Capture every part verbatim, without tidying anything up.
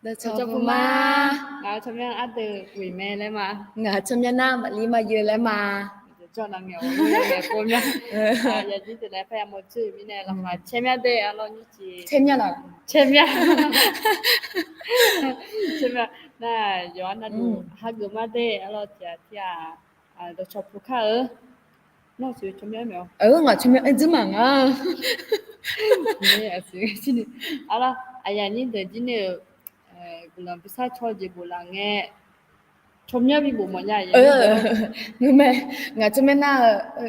Dawqcawq puq ma. Ngaq-euq tsawrmyanr ardeuv uiq mae laer ma. Ngaq tsawrmyanr nar maqlir mayeu laer ma. Caer mya de, caer mya. Nar yawqha navluf hageuf ma de, arlawr tiq ghaq tiq ghaq dawqcawq puq kar-eu. Nawr-euq tsawrmyanr mae-awr, ngaq tsawrmyanr aer dzeur maqnga. Arlawr, aqyuif aqnyir deuq jir ni-euq guiqlanq bi sar caw jeq bof laf ngae, tsawrmyanr bi bof mawf nya. Ngeur mae, ngaq tsawrmyanr nar-eu,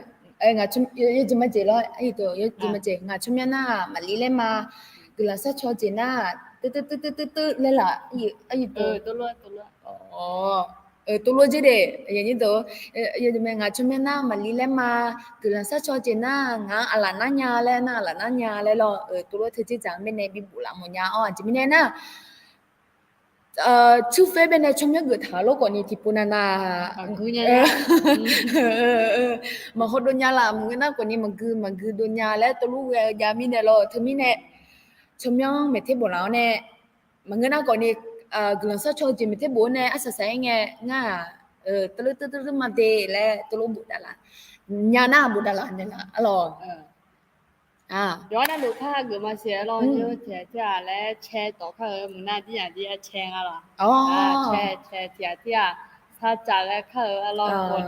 yawjeq majeq lawr, yawjeq majeq ngaq tsawrmyanr nar-aq maqlir laer ma. Guiqlanq sar caw jeq nar-aq, teuv teuv teuv teuv teuv laer laf, aryi tov. Tov lof jer de, yawjeq mae ngaq tsawrmyanr nar maqlir laer ma. Guiqlanq sar caw jeq nar ngaq-anr aqlaf nar nya laer, nar aqlaf nar nya laer lawr, tov lof teu jer dzaq-eu mirnae bi bof laf mawf nya-awr, aqjeq mirnae nar tsuif bae nae tsawrmyanr geuf taq-eu lawr khawfni tiqpov navnav maqgui nya, maqhaw dov nya laf maqngeur nar khawfni maqgui maqgui dov nya laer tov lof ghae-eu jav mirnae lawr, teumirnae tsawrmyanr maeqter bof laf-awr nae, maqngeur nar khawfni guiqlanq sar caw-eu jeq maeqter bof-awr nae arsaq saq-aer ngae ngar-aq, teuv teuv teuv ma de laer tov lof bof dav laf nya nar bof dav laf nya laf arlawr. Yawqha navluf kar hageuf ma siq-aer lawr, nymr tiq ghaq tiq ghaq laer cae tawf kar-eu muiqnar jir yaq jir-aer cae nga lawr. Cae cae tiq ghaq tiq ghaq sar tsaf ghae kar-eu arlawr.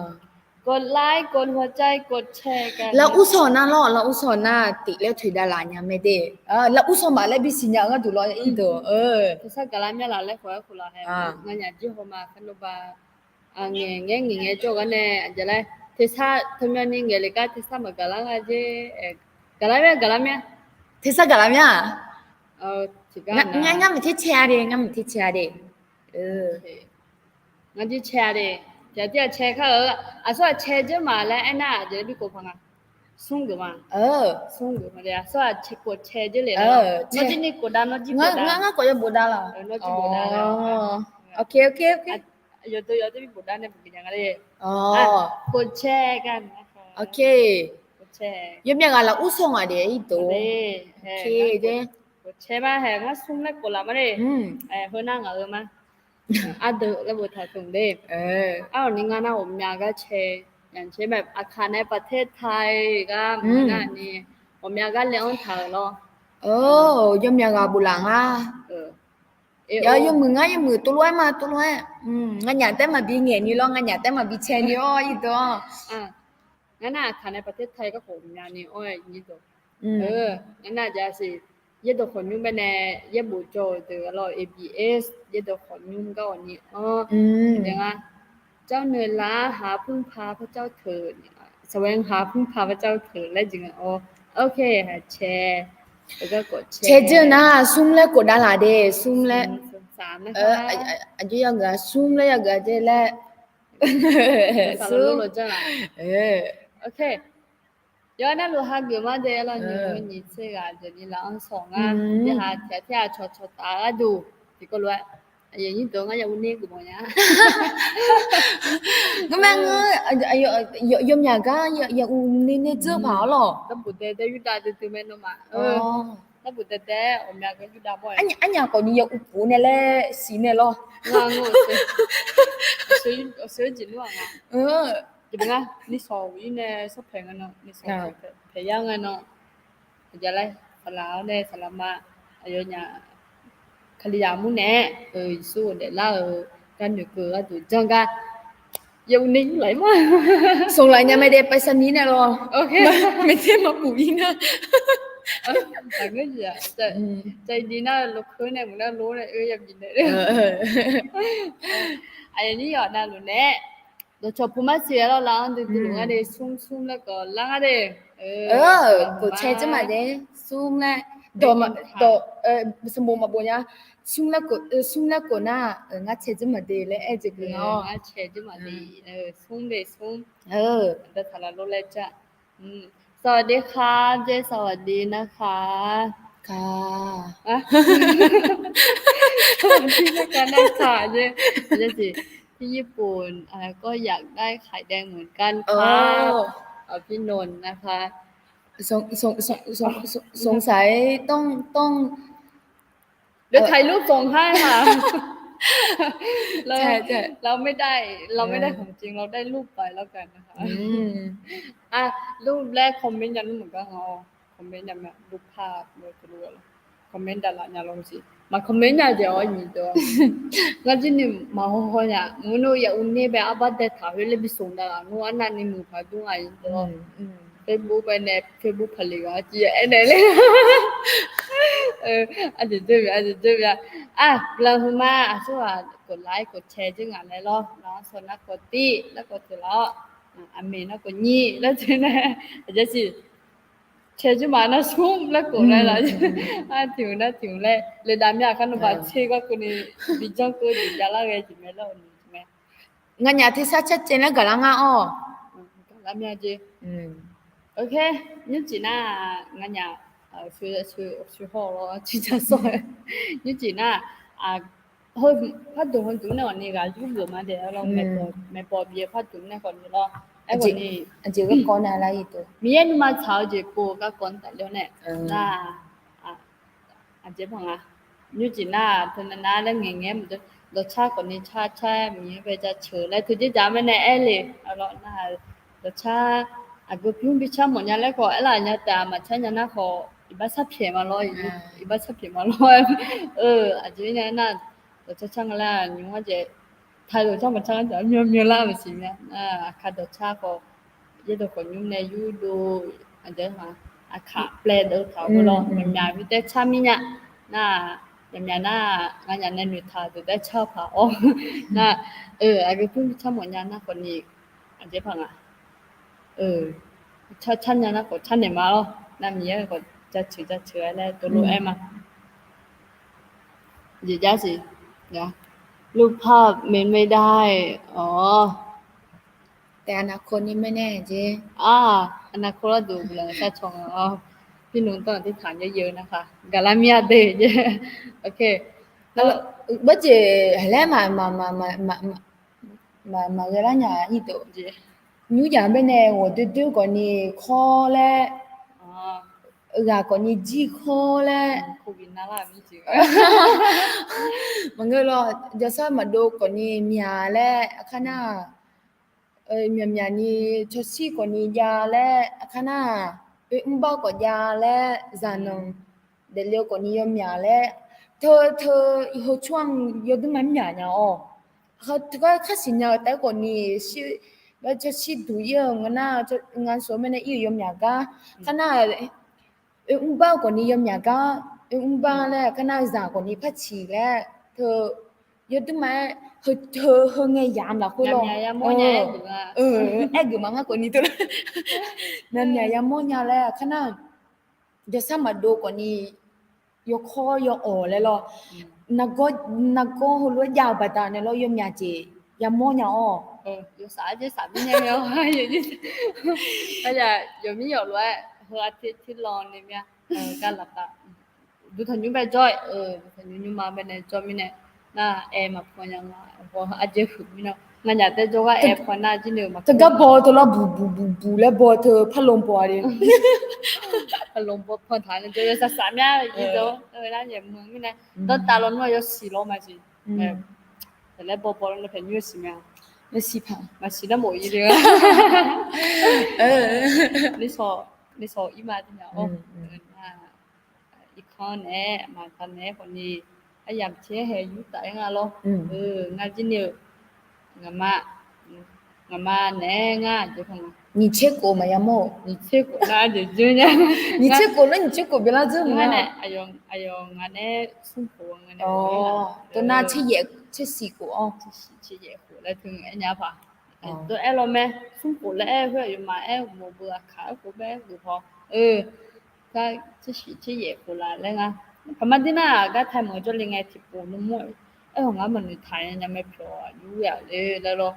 กดไลค์ กดหัวใจ กดแชร์ กัน Lar ursawq nar lawr, lar ursawq nar tif laer toeq dav laf nya mae de. Lar ursawq maf laer bisiq nya-eu gharduq lawr, ir deuq. Tersar gaqlar mya laf laer khawf-aer khof laf hae, nganyaf jir hawma kar nov ba ngaeq ngaer ngaeq ngaer jawr gar nae aqjeq laer tersar teumyanni ngaeq le gar tersar maqgaqlar nga jer. Gaqlar mya, gaqlar mya. Tersar gaqlar mya-aq? Ngar maqter cae-a de, ngar maqter cae-a de. Ngar jir cae-a de. Tiq ghaq tiq ghaq cae kar-eu, aqsur ghaq cae dzeur ma laer aernar aqjeq laer bi khof paq nga. Smr geuf ma. Smr geuf ma de, aqsur ghaq khof cae dzeur le lar. Nawr jir ni khof dav, nawr jir khof dav. Ngar khof ya bof dav laf. Nawr jir bof dav. Yawdov yawdov bi bof dav nae bof geuf nya nga le. Khof cae gar. Yawmyav ghaq laf ursawq ngaq de ir deuq. Khof cae ma hae ngar smr laer khof laf ma de. Heunar ngaq-eu ma. Ardeuv laer boftaq tmq de. Arlawq ni ngar nar ghawqmya gar cae, yaq cae mae, aqkaq nae ประเทศไทย gar maqngeur nar ni ghawqmya gar le-anr taq-euq lawr. Yawmyav ghaq bof laf nga. Yawmuiq ngar yawmuiq tov lof-aer ma, tov lof-aer. Nganyaf taef maqbi ngaeq ni lawr, nganyaf taef maqbi cae ni-awr ir deuq-awr. Ngar nar aqkaq nae ประเทศไทย gar khof mya ni-awr ir deuq. Ngar nar jasiq yaerdawq khawqnymr bae nae yaerbof jawr-eu deuq lawr, A B S yaerdawq khawqnymr gar awq ni-anr. Jar nae lar haq pmr pa par jar teuq, saqwae haq pmr pa par jar teuq laer jeq nga-awr. Ok, cae. Cae dzeur nar smr laer khof dav laf de, smr laer. Aqjox yageuf-a smr laer yageuf-a de laer. Yawqha navluf hageuf ma de lawr, nyiq tser ghaq jeq ni laf-anr sawq ngar. Yawqha tiq ghaq tiq ghaq cawqcawq taf gharduq tiqkawv lof-aer aqyuif aqnyir deuq ngar ya uv ner geuf mawf nya. Ngar ma ngeur, yawmyaq gar ya uv ner ner dzeur paq-awr lawq. Darbof dae dae yurdav duidui mae nawmaf. Darbof dae dae ghawqmya gar yurdav mawr-aer. Arnyaf khawf ni ya uv puf nae laer siq nae lawr. Awqshoer jeq nmr-aq nga. Jeq beu ngar nisawq ir nae sawrpaeq ngae nan, nisawq paeq yar ngae nan. Aqjeq laer saqlaq-awr nae saqlaq ma, aqyawfnyaf Kalizaq mur naeq-aer, Yeqsur ghofdaef lar-euq gar noeqkeuv gharduq janr gar ya uv ner yurlaf-ir ma. Smq laf nya mae de, ไปสถานี nae lawr. Maeqter maqbuf ir nar. Aqgeu jeq-aq, cav-i di nar lov keuv nae mq nar lov nae oe ya bif nae. Aqyawf nyir yawf navluf nae dawqcawq puq mar siq-aer lawr laf-anr duidui luf ngar de, smr smr laer khawf lar ngar de. Khof cae dzeur ma de, smr laer dawq, sanqbof maqbof nya. Smr laer khof nar, ngar cae dzeur ma de laer aer jeq geuf nga-awr. Ngar cae dzeur ma de, smr de smr. Aqda taq laf lov laer jar. สวัสดีค่ะ jeq สวัสดีนะคะ ค่ะ สวัสดีนะคะ นะคะ jeq. ที่ญี่ปุ่น ก็อยากได้ไข่แดงเหมือนกันครับ พี่นนท์นะคะ สงสัยต้อง ต้อง ถ่ายรูปส่งให้ค่ะ เราไม่ได้ เราไม่ได้ของจริง เราได้รูปไปแล้วกันนะคะ อ่ะ รูปแรก comment ยังไม่เหมือนกันเหรอ comment ยังไม่ รูปภาพ ไม่รู้อะไร comment ด่าละเนี่ย ลองสิ มา comment เนี่ย เดี๋ยว อย่างนี้ เดี๋ยว ngar jirni maqhaw haw nya, mqnmr ya uvner bae arbar dae taq khoer laer bi smq dav-aq, nmr arnavni muiq paq dur nga, Facebook bae nae Facebook paqle ghaq jir aernaeq le. Aqjeq jawrmya, aqjeq jawrmya. Aq, guiqlanq huiqma, aqsurghaq กดไลค์ กดแชร์ jir ngaq laer lawr, nar saw nar kawv tir, nar kawv teuq laf-awr, aqmeq nar kawv nyir laer teu nae, aqjeq siq แชร์ jir ma nar smr laer กด laer laf. Nar tiq hmq nar tiq hmq laer le dav mir-aq, kar nmr baq tser garkawv ni bi janr keuv jeq javlar ghae jeq mae laer-awq ni mae. Nganyaf tersar car caev laer gaqlar ngar-awq. Gaqlar mir-a jeq. Ok, nymrcif nar nganyaf, shu haw lawr, ciqja sawr. Nymrcif nar, heu, pardmq heu dmq nae khawf ni ghaq yur geuf ma daef-a lawr, maeqbawq bif-eu pardmq nae khawf ni lawr. Aerkhawf ni, aqjeq garkawv nar lar-ir teu, Miqyaer nuima tsaq-eu jeq pov-eu garkawv-anr tafler-awr nae, nar, aqjeq paq nga. Nymrcif nar, teunav nar laer ngaeq ngaeq-aer maqdawr, dawqcar khawf ni car car-aer Miqyaer bae jaceuq laer teu jeq jaq-eu mae nae aer le. Nar, dawqcar, aqgeu pyur bi car mawf nya laer khawf aerlaf nya taef-a, maqcar nya nar khawf iqbax sharpyaeq ma lawr, iqbax sharpyaeq ma lawr. Aqjeq mirnae nar, dawqcar car nga laer nymr-ar jeq, taq dawqcar maqcar-anr jeq myanmyan lar maqsiq mya. Aqkar dawqcar khawf, yaerdawq khawf nymr nae yurdov, aqkaq plaev deuv taq-eu lawr, myaqmyaq khoertav car mir nya. Nar, myaqmyaq nar, nganyaf nae noeqtaq deuq taef-aer car-eu paq-awr. Nar, aqgeu pyur bi car mawf nya nar khawf ni, aqjeq paq nga. Car car nya nar khawf carnaeq ma lawr. Nar Miqyaer khawf jaceuq jaceuq-aer laer dovlof-aer ma. Jeq jar siq. รูปภาพ ไม่ได้ awq. Taef อนาคต ni mae nae jeq. Aq, อนาคต gharduq guiqlanq sharcaw nga-awr, pirnmr danr-aq tirtanq yaer yaer-eu nar khaq gaqlar mir-a de jeq. Ok. Barjeq haq laer ma, maqghae lar nya-ir deuq. Nymr jaq-anr bae nae ghawq doer doer khawf ni kawr laer, ghaq khawf ni jir kawr laer, maqngeur lawr, jawrshar maqdov khawf ni myaq laer aqkar nar, myaqmyaq ni cawshir khawf ni jav laer aqkar nar, oe mrbar khawf jav laer zaqnanq daefle-eu khawf ni yawmyaq laer, teu teu, heu tsawrhaq-anr yawdmr ma myaq nya-awq. Teugar kar siqnya-eu taef-aer khawf ni, cawshir duq ir-eu nga nar, ngar shawr-eu mae nae ir-euq yawmyaq gar, kar nar, oe mrbar khawf ni yawmyaq gar, oe mrbar laer kar nar zaq khawf ni par ciq laer, teu yawdmr ma-aer, heu heu ngae yamq lafkhoer lawr, aergeuf ma ngar khawf ni teu, myaqmyaq yamawr nya laer kar nar, jawrshar maqdov khawf ni yawkawr yaw-awq laer lawr. Nargawr heulof-aer jav-eu baqdanae lawr yawmyaq jeq yamawr nya-awr. Yawsaf-aer jersaf mirnae-a, yawmir yawf lof-aer heu-a tirlanr ni mir-a. Gar lafkhav duqtanqnymr bae jawr-aer, duqtanqnymr nymrma bae nae jawr mirnae, nar aer maqpan nya nga, arjeq huiq mirnae, nganyaf tae jawrgar aer pan nar jir ni-eu ma. Teugar baw teu lawr buq buq buq buq laer baw teu parlon baw-a le. Parlon baw pan taq nae jawr yawsaf saf mir-a, ir dawr nar yaeqmeuq mirnae, danrtav lawnmr-a yawsiq lawr maqsiq. Taqlaer baw baw lawr nae paeq nymr yawsiq ma. Yawsiq paq maqsiq nar mawf ir le. Nisawq, nisawq ir ma tiq nya-awr. Irkanr naeq-aer maqta naeq-aer khawf ni, aryamq tiq-aer hae yurtaf-aer nga lawr. Ngar jir ni-eu, ngaqma, ngaqma naeq-aer ngar aqjeq paq nga. Nyiq tser khof maqya mawr-eu. Nyiq tser khof nar jeq jir nya. Nyiq tser khof nar nyiq tser khof byanlar dzeur maqnga nae, aqyawf ngaq nae smr khof nga nae, teu nar tser yaef tser siq khof-awr, tser yaef khof laer teu aer nya paq. Teu aer lawr mae, smr khof laer aer khoer aqyawfmaf aer mawf beu aqkaq aer khof bae aer khof haw. Gar tser siq tser yaef khof laf laer nga. Paqma dir nar gar tai meuq jawrle ngae tiqpov nmr-aer, aer-awq ngar maqnoeq taq nya mae pyawq aqjox-aer le laer lawr.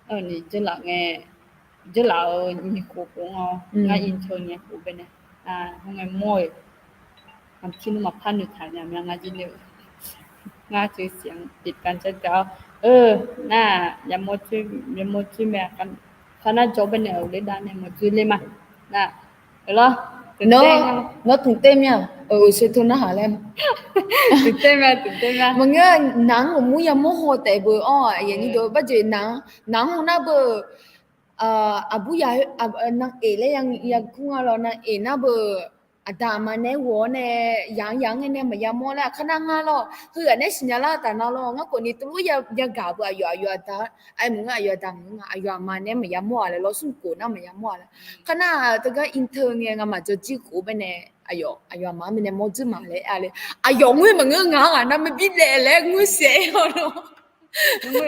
Aer-awq ni jeurlaf ngae, jeurlaf-eu nyiq khof khof nga, ngar iqteu nyiq khof bae nae, hawr ngae mawr-eu, aqtirnu maqpar noeqtaq nya mya ngar jir le-eu. Ngar teu siq-anr tiqpav jar jar-awr, nar, yamawr dzoer mae, kar nar jawr bae nae-euq le dav nae mawr dzoer le ma. Nar, lawr, nawr tmq ter mir-a. Oqsoe teu narhaq laer. Maqngeur, naq-anr ghawqmur yamawr haw taef beu-awr, aqyuif aqnyir deuq, barjeq naq-anr haw nar beu, aqbur ya, nan eq laer yakur nga lawr, nan eq nar beu, aqda aqma nae ghof-awr nae, yaq-anr yaq-anr ngae nae maqya mawr laer aqkar nar nga lawr. Heughaq nae siqnya lar taf nar lawr, ngar khawf ni teulof yagaq beu aqyawf, aqyawf aqda, aer maqngeur aqyawf aqda maqngeur nga, aqyawf aqma nae maqya mawr-a laer lawr, smrkhof nar maqya mawr-a laer. Nar teugar inter ngae ngamaf jawrjir khof bae nae, aqyawf, aqyawf aqma-anr bae nae mawr dzeur ma laer aer-a le. Aqyawf ngoer maqngeur, ngaq-anr ghaq nar maqbi laeq laer ngoer saef-aer-awr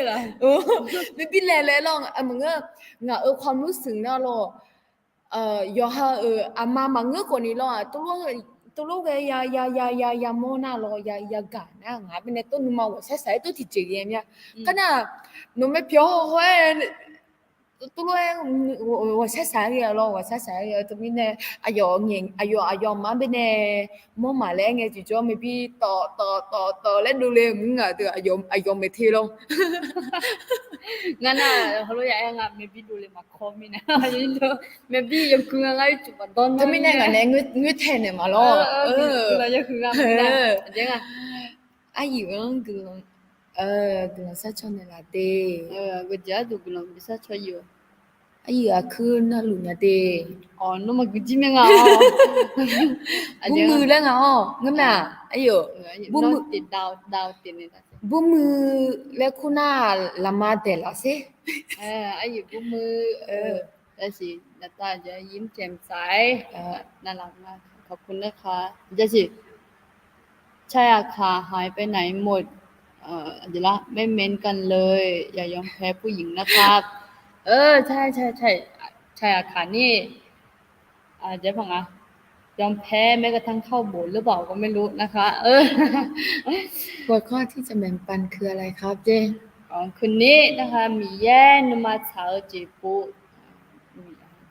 lawr. Maqbi laeq laer lawr, maqngeur, ngaq-euq ความรู้สึก nar lawr, yawqha-euq aqma maqngeur khawf ni lawr, teulof ghae ya ya ya ya yamawr nar lawr, yagaq nar ngaq-anr bae nae tov nuima ghawqshar shaq-aer tov tiqjeq ghae mya. Kar nar, nawq mae pyawq haw-aer tov lof-aer ghawqshar shaq-aer ghae lawr, ghawqshar shaq-aer ghae teumirnae, aqyawf, aqyawf aqyawf aqma-anr bae nae mawr ma laer ngae tiqjawr maqbi tawf tawf tawf tawf laer dovle maqngeur, ngaq deuq aqyawf maeq te lawr. Ngar nar, heulof ya-aer nga, maqbi dovle maqkawr mirnae, maqbi yawgui nga ngar ircuf maqdawr nar. Teumirnae ngaq nae ngoer tae naeq ma lawr. Aryiq-anr guiqlanq, guiqlanq sharcaw naeqlaf de. Geujeq arduq guiqlanq bi sharcaw yif-eu. Aryiq aqkuir narluf nya de. Nawmaf guiqjir mae nga-awr. Burmuiq laer nga-awr ngeur mae-aq, aryiq, burmuiq laer kur nar lafma daeqlaf sher. Aryiq burmuiq, yasiq naftav aqjeq yimr taeq mqsaq-aer, navlaf nga, ขอบคุณนะคะ yasiq ใช่อะค่ะ หายไปไหนหมด ไม่เม้นกันเลย อย่ายอมแพ้ผู้หญิงนะครับ เออ ใช่ ใช่ ใช่ ใช่อะค่ะ นี่ เจ๊ฟังอะ ยอมแพ้แม้กระทั่งเข้าโบสถ์หรือเปล่าก็ไม่รู้นะคะ เออ หัวข้อที่จะแบ่งปันคืออะไรครับเจ๊ อ๋อ คืนนี้นะคะ Miqyaer nuima tsaq-eu jeq pov,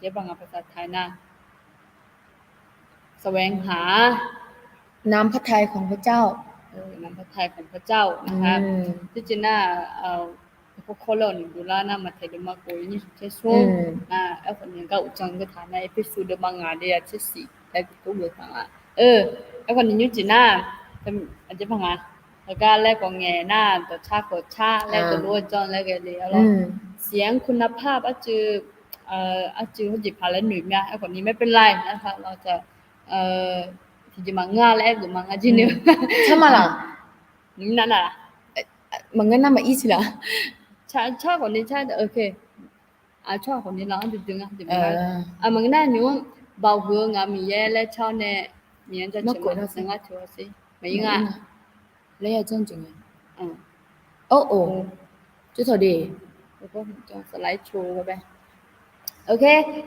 jar baq nga ภาษาไทยนะ แสวงหา น้ำพระทัยของพระเจ้า น้ำพระทัยของพระเจ้านะคะ ที่จริงนะ เอ่อ ข้อข้อเล่าหนึ่งดูแล้วนะ Maqtaeq deuvma khof nyiq smr tser smr, aerkhawf ni gar uqdzan geu taq nar Erpersu deuvma ngaq deuv-a tser siq laer gui tov geu taq-a. Aerkhawf ni nymr jeq nar, aqjeq baq nga, heugar laer khawf ngaeq nar dawqcar khawf car laer dawqlof-aer janr laer ghae le-a lawr. เสียงคุณภาพ arcuiv, arcuiv heujeq paq laer noeq mya. Aerkhawf ni ไม่เป็นไรนะคะ เราจะ tiqjeq maqngeur-a laer aer geuf ma ngar jir noeq. Car ma laq? Nar nar, maqngeur nar maqir siq laq? Car khawf ni car, ok. Aqcawq khawf ni lar-anr duidui nga. Maqngeur nar nymr, 保护 ngaq-euq Miqyaer laer car-awr nae, Miqyaer jaceuq ma ngar teuq-a sher. Maqir nga. Laer ya janr jeq nga. Or or, jawr tawq de. Ok,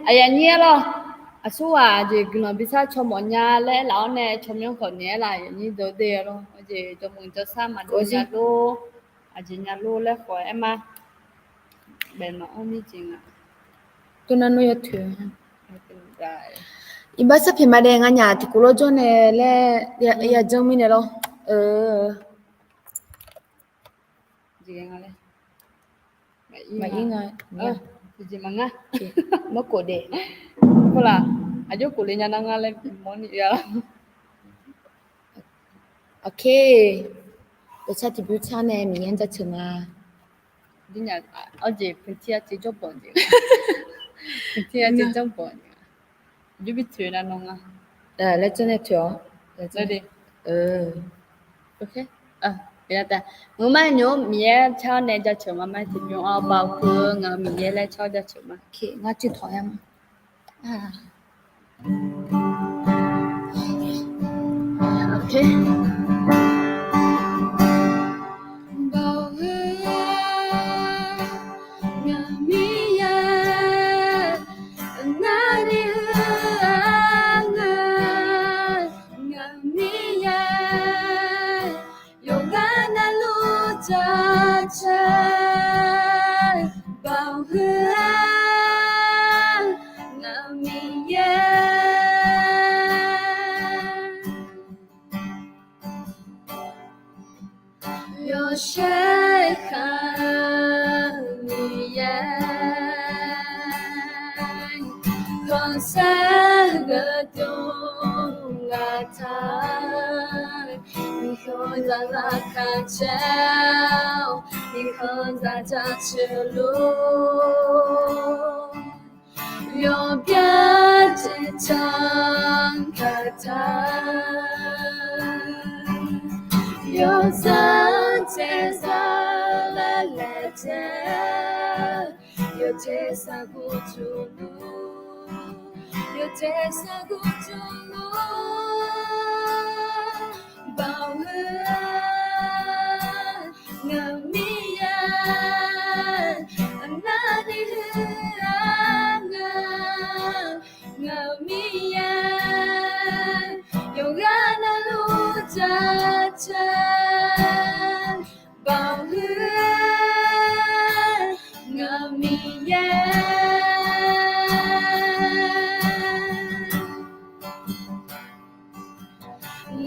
aqyuif aqnyir-aer lawr, aqsurghaq jeq guiqlanq bi sar caw mawf nya laer aerlaf-awr nae caw myanr khawf naeq-aer laf, aqyuif aqnyir deuq de lawr. Jeq jawrmuiq jawrsar maqdov nya lor. Aqjeq nya lor laer khawf-aer ma. Baef maqanr mir jeq nga. Tov nar nmr yawtoeq. Iqbax sarpyaeq ma dae nganyaf tiqkov lawr jawr nae laer ya janr mirnae lawr. Maqir nga. Maqir nga. Maqngar. Mawrkhof de. Khof laq, aqjox khof le nya nar ngar laer mawrni ya. Ok. Dawqcar tiqbymr car nae Miqyaer-anr jaceuq ma. Awr jeq peutir arciv janr bawq jeq. Peutir arciv janr bawq jeq. Aqjox bi toeq nav nan nga. Laer janr nae toeq-awr. Maqngeur nar nymr Miqyaer car-awr nae jaceuq ma ma tiqbymr-awr baoq-eu ngaq-euq Miqyaer laer car-awr jaceuq ma. Ngar cir tawq-aer ma. Baoq-eu ngaq-euq Miqyaer, ngar ni-eu ngaq, ngaq-euq Miqyaer, yawqghaq navluf jaceuq. Baoq-eu ngaq-euq Miqyaer, yawshaef kaq-eu Miqyaer, khanqsaer gheudmq ngaq Miqkhanq zaqlaq kaqcaer-awr, miqkhanq zaq jaceuq lor, yawqbyaer jeq canq kaqtaq, yawzaq tsaerzaq laer laejae, yawqjeq saqguq tmqluf, yawqjeq saqguq tmqluf, baoq heu-a, ngaq Miqyaer, arnavni heu-aq ngaq, ngaq Miqyaer, yawqghaq navluf jaceuq, baoq heu-a, ngaq Miqyaer.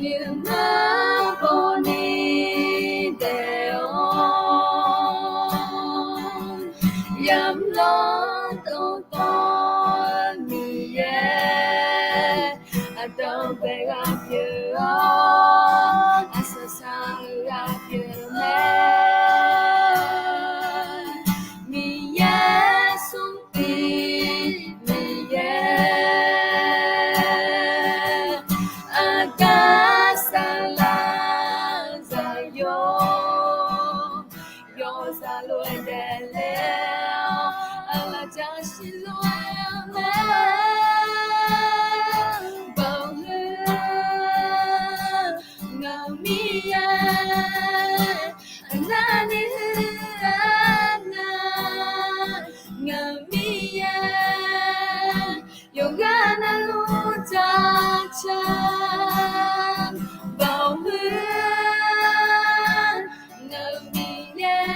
Nuima bawni daef-awr, yamq lawr dawqtawv Miqyaer, aqdawq bae ghaq pyeuf-awr, aqsaq saq-eu ghaq pyeuf mae. Miqyaer smr tiq Miqyaer, aqgar saqlaq zaqyo, yawzaq lof-aer daefle-awr, aqlaf jashir lof-aer mae. Baoq heu-a, ngaq Miqyaer, arnavni heu-a ngaq, ngaq Miqyaer, yawqghaq navluf jaceuq, baoq heu-a, ngaq Miqyaer.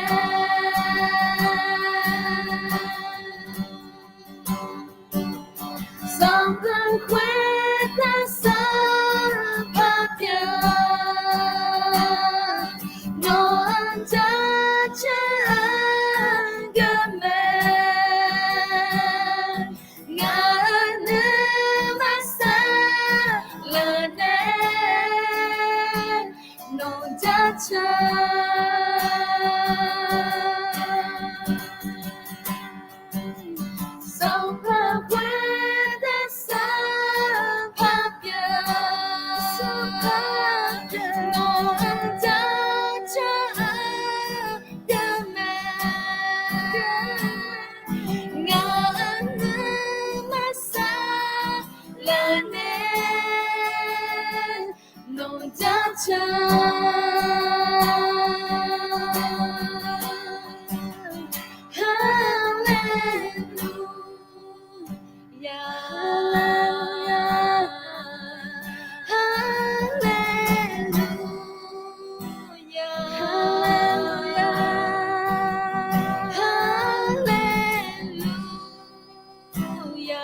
Sanqpaq khoertav sanqpaq pyeuf, nawq-anr jaceuq-eu geur mae. Ngaq-euq nuima saqlaq nae nawq jaceuq. Sanqpaq khoertav sanqpaq pyeuf, nawq-anr jaceuq-eu geur mae. Ngaq-euq nuima saqlaq nae nawq jaceuq. Haleluya, haleluya, haleluya, haleluya. Haleluya,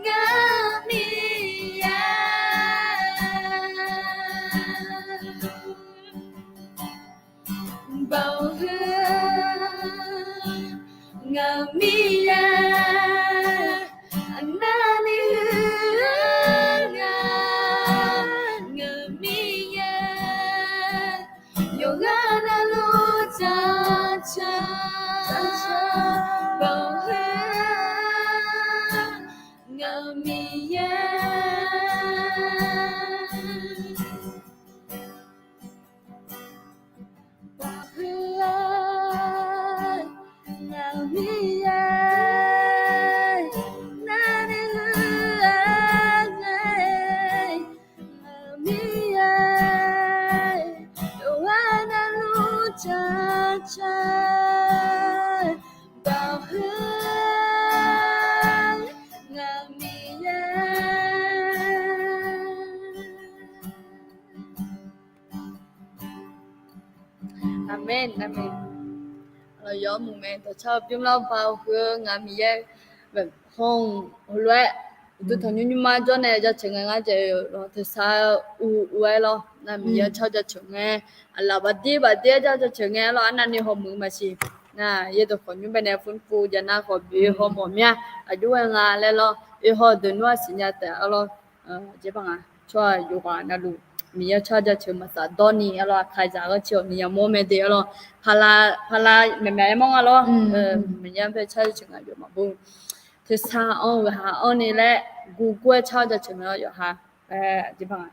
ngaq Miqyaer. Baoq heu-a, ngaq Miqyaer. Arnavni heu-a ngaq, ngaq Miqyaer. Yawqghaq navluf jaceuq, baoq heu-a, ngaq Miqyaer. Baoq heu-a, ngaq Miqyaer. Arnavni heu-a ngaq, ngaq Miqyaer. Yawqghaq navluf jaceuq, baoq heu-a, ngaq Miqyaer. Aqmeq, aqmeq. Aqlawq yawmuiq mae, dawqcar-eu bymr lar ba-eu heu-eu ngaq Miqyaer, hawr-eu heulof-aer uqduq tanqnymr nymrma jawr nae jaceuq ngae ngar jaeq-eu lawq, tersar-eu uq uq-aer lawr. Nar Miqyaer car jaceuq ngae, aqlaf baqdir baqdir-aer jar jaceuq ngae lawr, arnavni hawmuiq maqsiq. Nar yaerdawq khawf nymr bae nae ฟื้นฟู jav nar khawf byoe haw mawf mir-a, aqjox-aer nga laer lawr, oe haw deuq nmr-aq siqnya taef-a lawr. Aqjeq baq nga, tsawrhaq yawqghaq navluf Miqyaer car jaceuq maqsaf dawrni-a lawr, aqkaqzaq ghanrcae-awq ni yamawr mae de-a lawr. Paqlaq, paqlaq myaqmyaq-aer mawr nga lawr. Miqyaer bae car jaceuq nga yawf maqbur. Tersar anr-eu ha anrni laer guvgur-aer car jaceuq mae lawr yawqha. Aqjeq baq nga,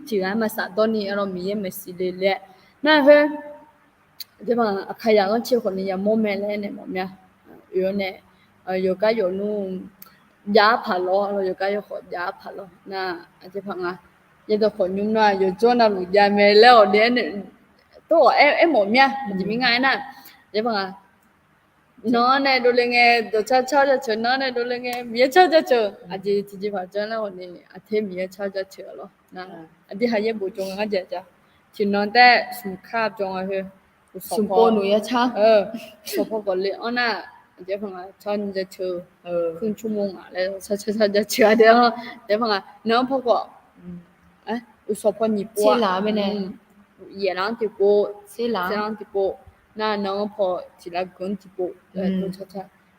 tiqghaq-aer maqsaf dawrni-a lawr, Miqyaer maeqshi le laer. Nar khoer aqjeq baq nga, aqkaqzaq ghanrcae khawf ni yamawr mae laer nae mawf mir-a. Oe-awr nae yawqgar yawqnmr jav-aer paq lawr, yawqgar yawkhawf jav-aer paq lawr. Nar aqjeq baq nga, yaerdawq khawf nymr nar yawqjawr navluf jav mae laer-awq ni aer nae, tawr-awq aer mawf mir-a. Aqjeq mirnga aernar, aqjeq baq nga, nan-anr nae dovle ngae dawqcar car jaceuq, nan-anr nae dovle ngae Miqyaer car jaceuq. Aqjeq tiqjeqpaq janr lar-awq ni, aqter Miqyaer car jaceuq-a lawr. Nar aqdui ha yaerbof jawr nga ngar jaeq ja. Tiqnan taef smq kar jawr nga khoer, smq pov noeq ya car, smq pov khawf le anr nar, aqjeq baq nga, car ni jaceuq, ครึ่งชั่วโมง ngaq laer car car car jaceuq-a de-a. Aqjeq baq nga, nan-anr paw khawf, uqshawq paw nyiq pov-a, yaeqlaf-anr tiqpov, serlaf-anr tiqpov, nar nan-anr paw tiqlav geuq-anr tiqpov,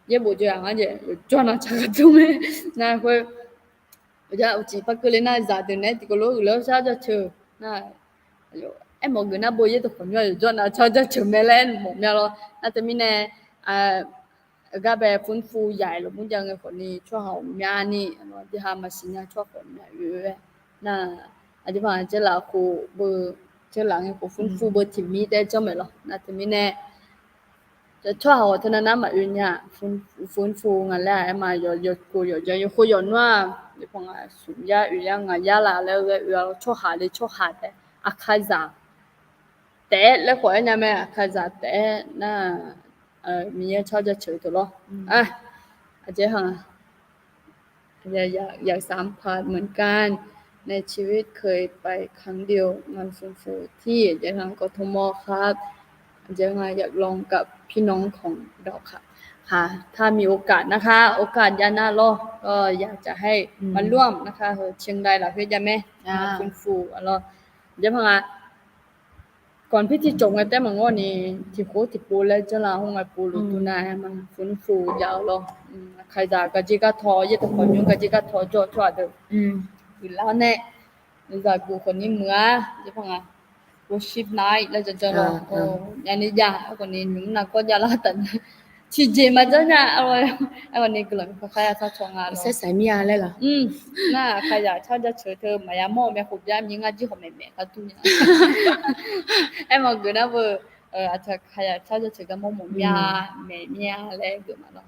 yaerbof jawr-aq ngar jaeq yawqjawr nav car ghardur mae. Nar khoer uqcif par keuvle nar zaqdeuq naeq-aer tiqkawv lof uiqler-awr car jaceuq. Nar aermawf geuf nar bo yaerdawq khawf nymr-aq yawqjawr nav car jaceuq mae laer mawf mir-a lawr. Nar teumirnae gar bae ฟื้นฟู yaq-aer lafmur jav ngae khawf ni tsawrhaq ghawqmyani, aqdui ha maqsiq nya tsawrhaq ghawqmya oe-aer. Nar aqjeq baq nga, jeurlaf khof beu, jeurlaf ngae khof ฟื้นฟู beu tiqmir taef-aer janr maeq lawr. Nar teumirnae tsawrhaq ghawq teunav nar maqoe nya, ฟื้นฟู nga laer-aq aer ma, yawqkhof yawqjan yawqkhof yawqnmr-aq, yawqpaw ngaq smq yar oe yar ngaq yar laf laer ghae oe-a lawr. Tsawrhaq le tsawrhaq taef, aqkaqzaq taef-aer laer khawf aer nya mae, aqkaqzaq taef-aer nar Miqyaer car jaceuq teu lawr. Aqjeq ha อยากสัมผัสเหมือนกัน ในชีวิตเคยไปครั้งเดียว งานฟื้นฟูที่ เดี๋ยวทาง กทม ครับ เดี๋ยวมาอยากลองกับพี่น้องของเราค่ะ ค่ะ ถ้ามีโอกาสนะคะ โอกาสยานาลอ ก็อยากจะให้มาร่วมนะคะ เออ เชียงราย เหรอพี่จ๊ะแม่ อ่า มาฟื้นฟู อ่ะ เหรอ เดี๋ยวพา ก่อนพิธีจบ ngae taef maqngeur ni, tiqkhof tiqpov laer janrlar hawr ngae pov luf dur nar-aer ma, ฟื้นฟู jav-eu lawr. Aqkaqzaq garjir gartaw, yaerdawq khawf nymr garjir gartaw jawr-eu tsawrhaq deuq, uiqlar nae zaqguq khawf ni muiq-a, jeq par nga, worship night laer janr janr lawr. Nyani jav-aer khawf ni nymq mr nargawr javlar taf nar, tiqjeq maqjanr nya. Aerkhawf ni guiqlanq maqpar kharya sar caw nga lawr. Saer saq mir-a laer lawr. Nar aqkaqzaq car jaceuq teu maqya mawr-eu mya khof bya mir ngar jir khawf maeqmaeq kar dur nya. Aermawf geuf nar beu, aqkaqzaq car jaceuq gar mawrmawf mir-a, maeq mir-a laer geuf ma lawr.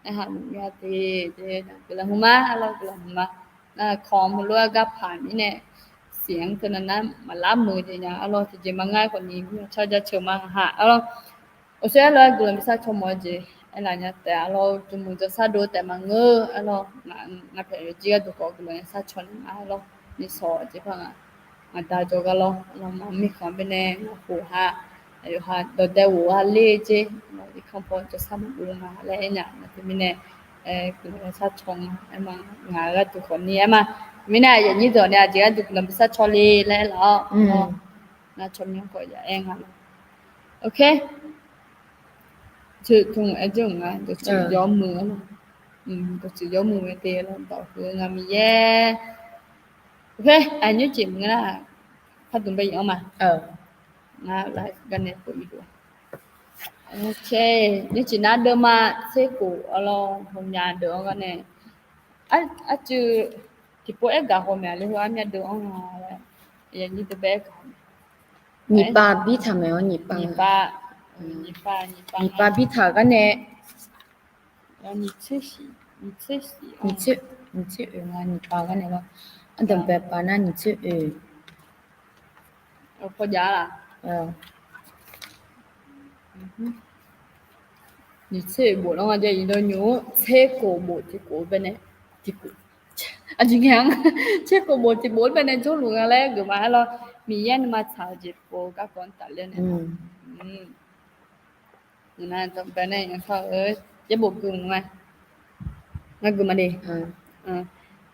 Aerkhawf ni guiqlanq hmq ma, arlawr guiqlanq hmq ma. Nar kawq hmq lof-aer garpaq mirnae siq-anr teunav nar maqlar muiq jeq nya, arlawr tiqjeq maqnga khawf ni car jaceuq ma ha, arlawr. Oqshoer-aer lof-aer guiqlanq bi sar caw mawf-eu jeq aerlaf nya taef, arlawr. Jmq muiq jawrsar dov taef maqngeur, arlawr. Ngaq pyaeq yawjir gharduq khawf guiqlanq sar caw ni ma, arlawr. Nisawq jeq par nga, ngaq da jawrgar lawr, arlawr. Mirkhanq baenae ngaq khof ha, aqyawf ha dawqdae ghof-a ler jer, irkanr paw jawrsar maqgov nga laer aernya. Nar teumirnae guiqlanq sar caw nga, aer ma. Ngaq gharduq khawf ni aer ma. Mirnae aqyuif aqnyir deuq ni aqjeq gharduq guiqlanq bi sar caw le laer aerlaf-awr, nar caw mir-anr khawf ya aer nga lawr. Ok. Teu tmq aer jawr nga, dawqtsuif yawmuiq-a, dawqtsuif yawmuiq-aer te lawr, dawq huiq-eu nga Miqyaer. Ok, aqnymr jeq muiq nar, pardmq bae yaf-anr ma. Ngar laf garnae pov-ir luf-a. Ok, nymr jeq nar deuvma tser khof, arlawr, hawmya deuq-anr garnae, arcuiv tiqpov aer gaq hawmya le heu armyav deuq-anr nga laer, aqnyir deuq bae aer gaq hawmya. Nyiq pav bir taq maeq-awr, nyiq pav, nyiq pav, nyiq pav bir taq garnae, nyiq tser siq, nyiq tser oe nga, nyiq pav garnae lawr. Ardanqbae pav nar nyiq tser oe. Paw jav-a laf. Nyiq tser oe bof lar nga jav, iqnan nymq-mr tser khof bof tiq khof baenae, tiq khof, aqjeq nga, tser khof bof tiq khof baenae jawrluf nga laer geuf ma, arlawr. Miqyaer nuima tsaq-eu jeq pov garkawv-anr tafler nae, yaerbof gui ma, ngar gui ma de.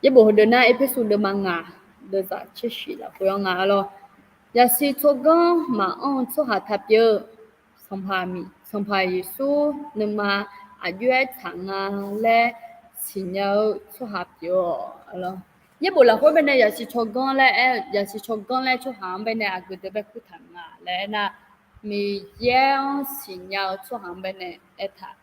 Yaerbof heudeuq nar, Erpersu deuvma ngaq, deuvzaq tser shif lafkhoer-anr nga lawr. Yasiq tsawrganr maqanr-eu tsawrhaq taq pyeuf-eu, Sanqpaq Yeqsur nuima aqjox-aer tsaq nga laer siqnya-eu tsawrhaq pyeuf-awq. Yaerbof lafkhoer baenae yasiq tsawrganr laer aer, yasiq tsawrganr laer tsawrhaq-anr baenae aqgeu deuq bae kurtaq nga laer aernar, Miqyaer-anr siqnya-eu tsawrhaq-anr baenae aertaq.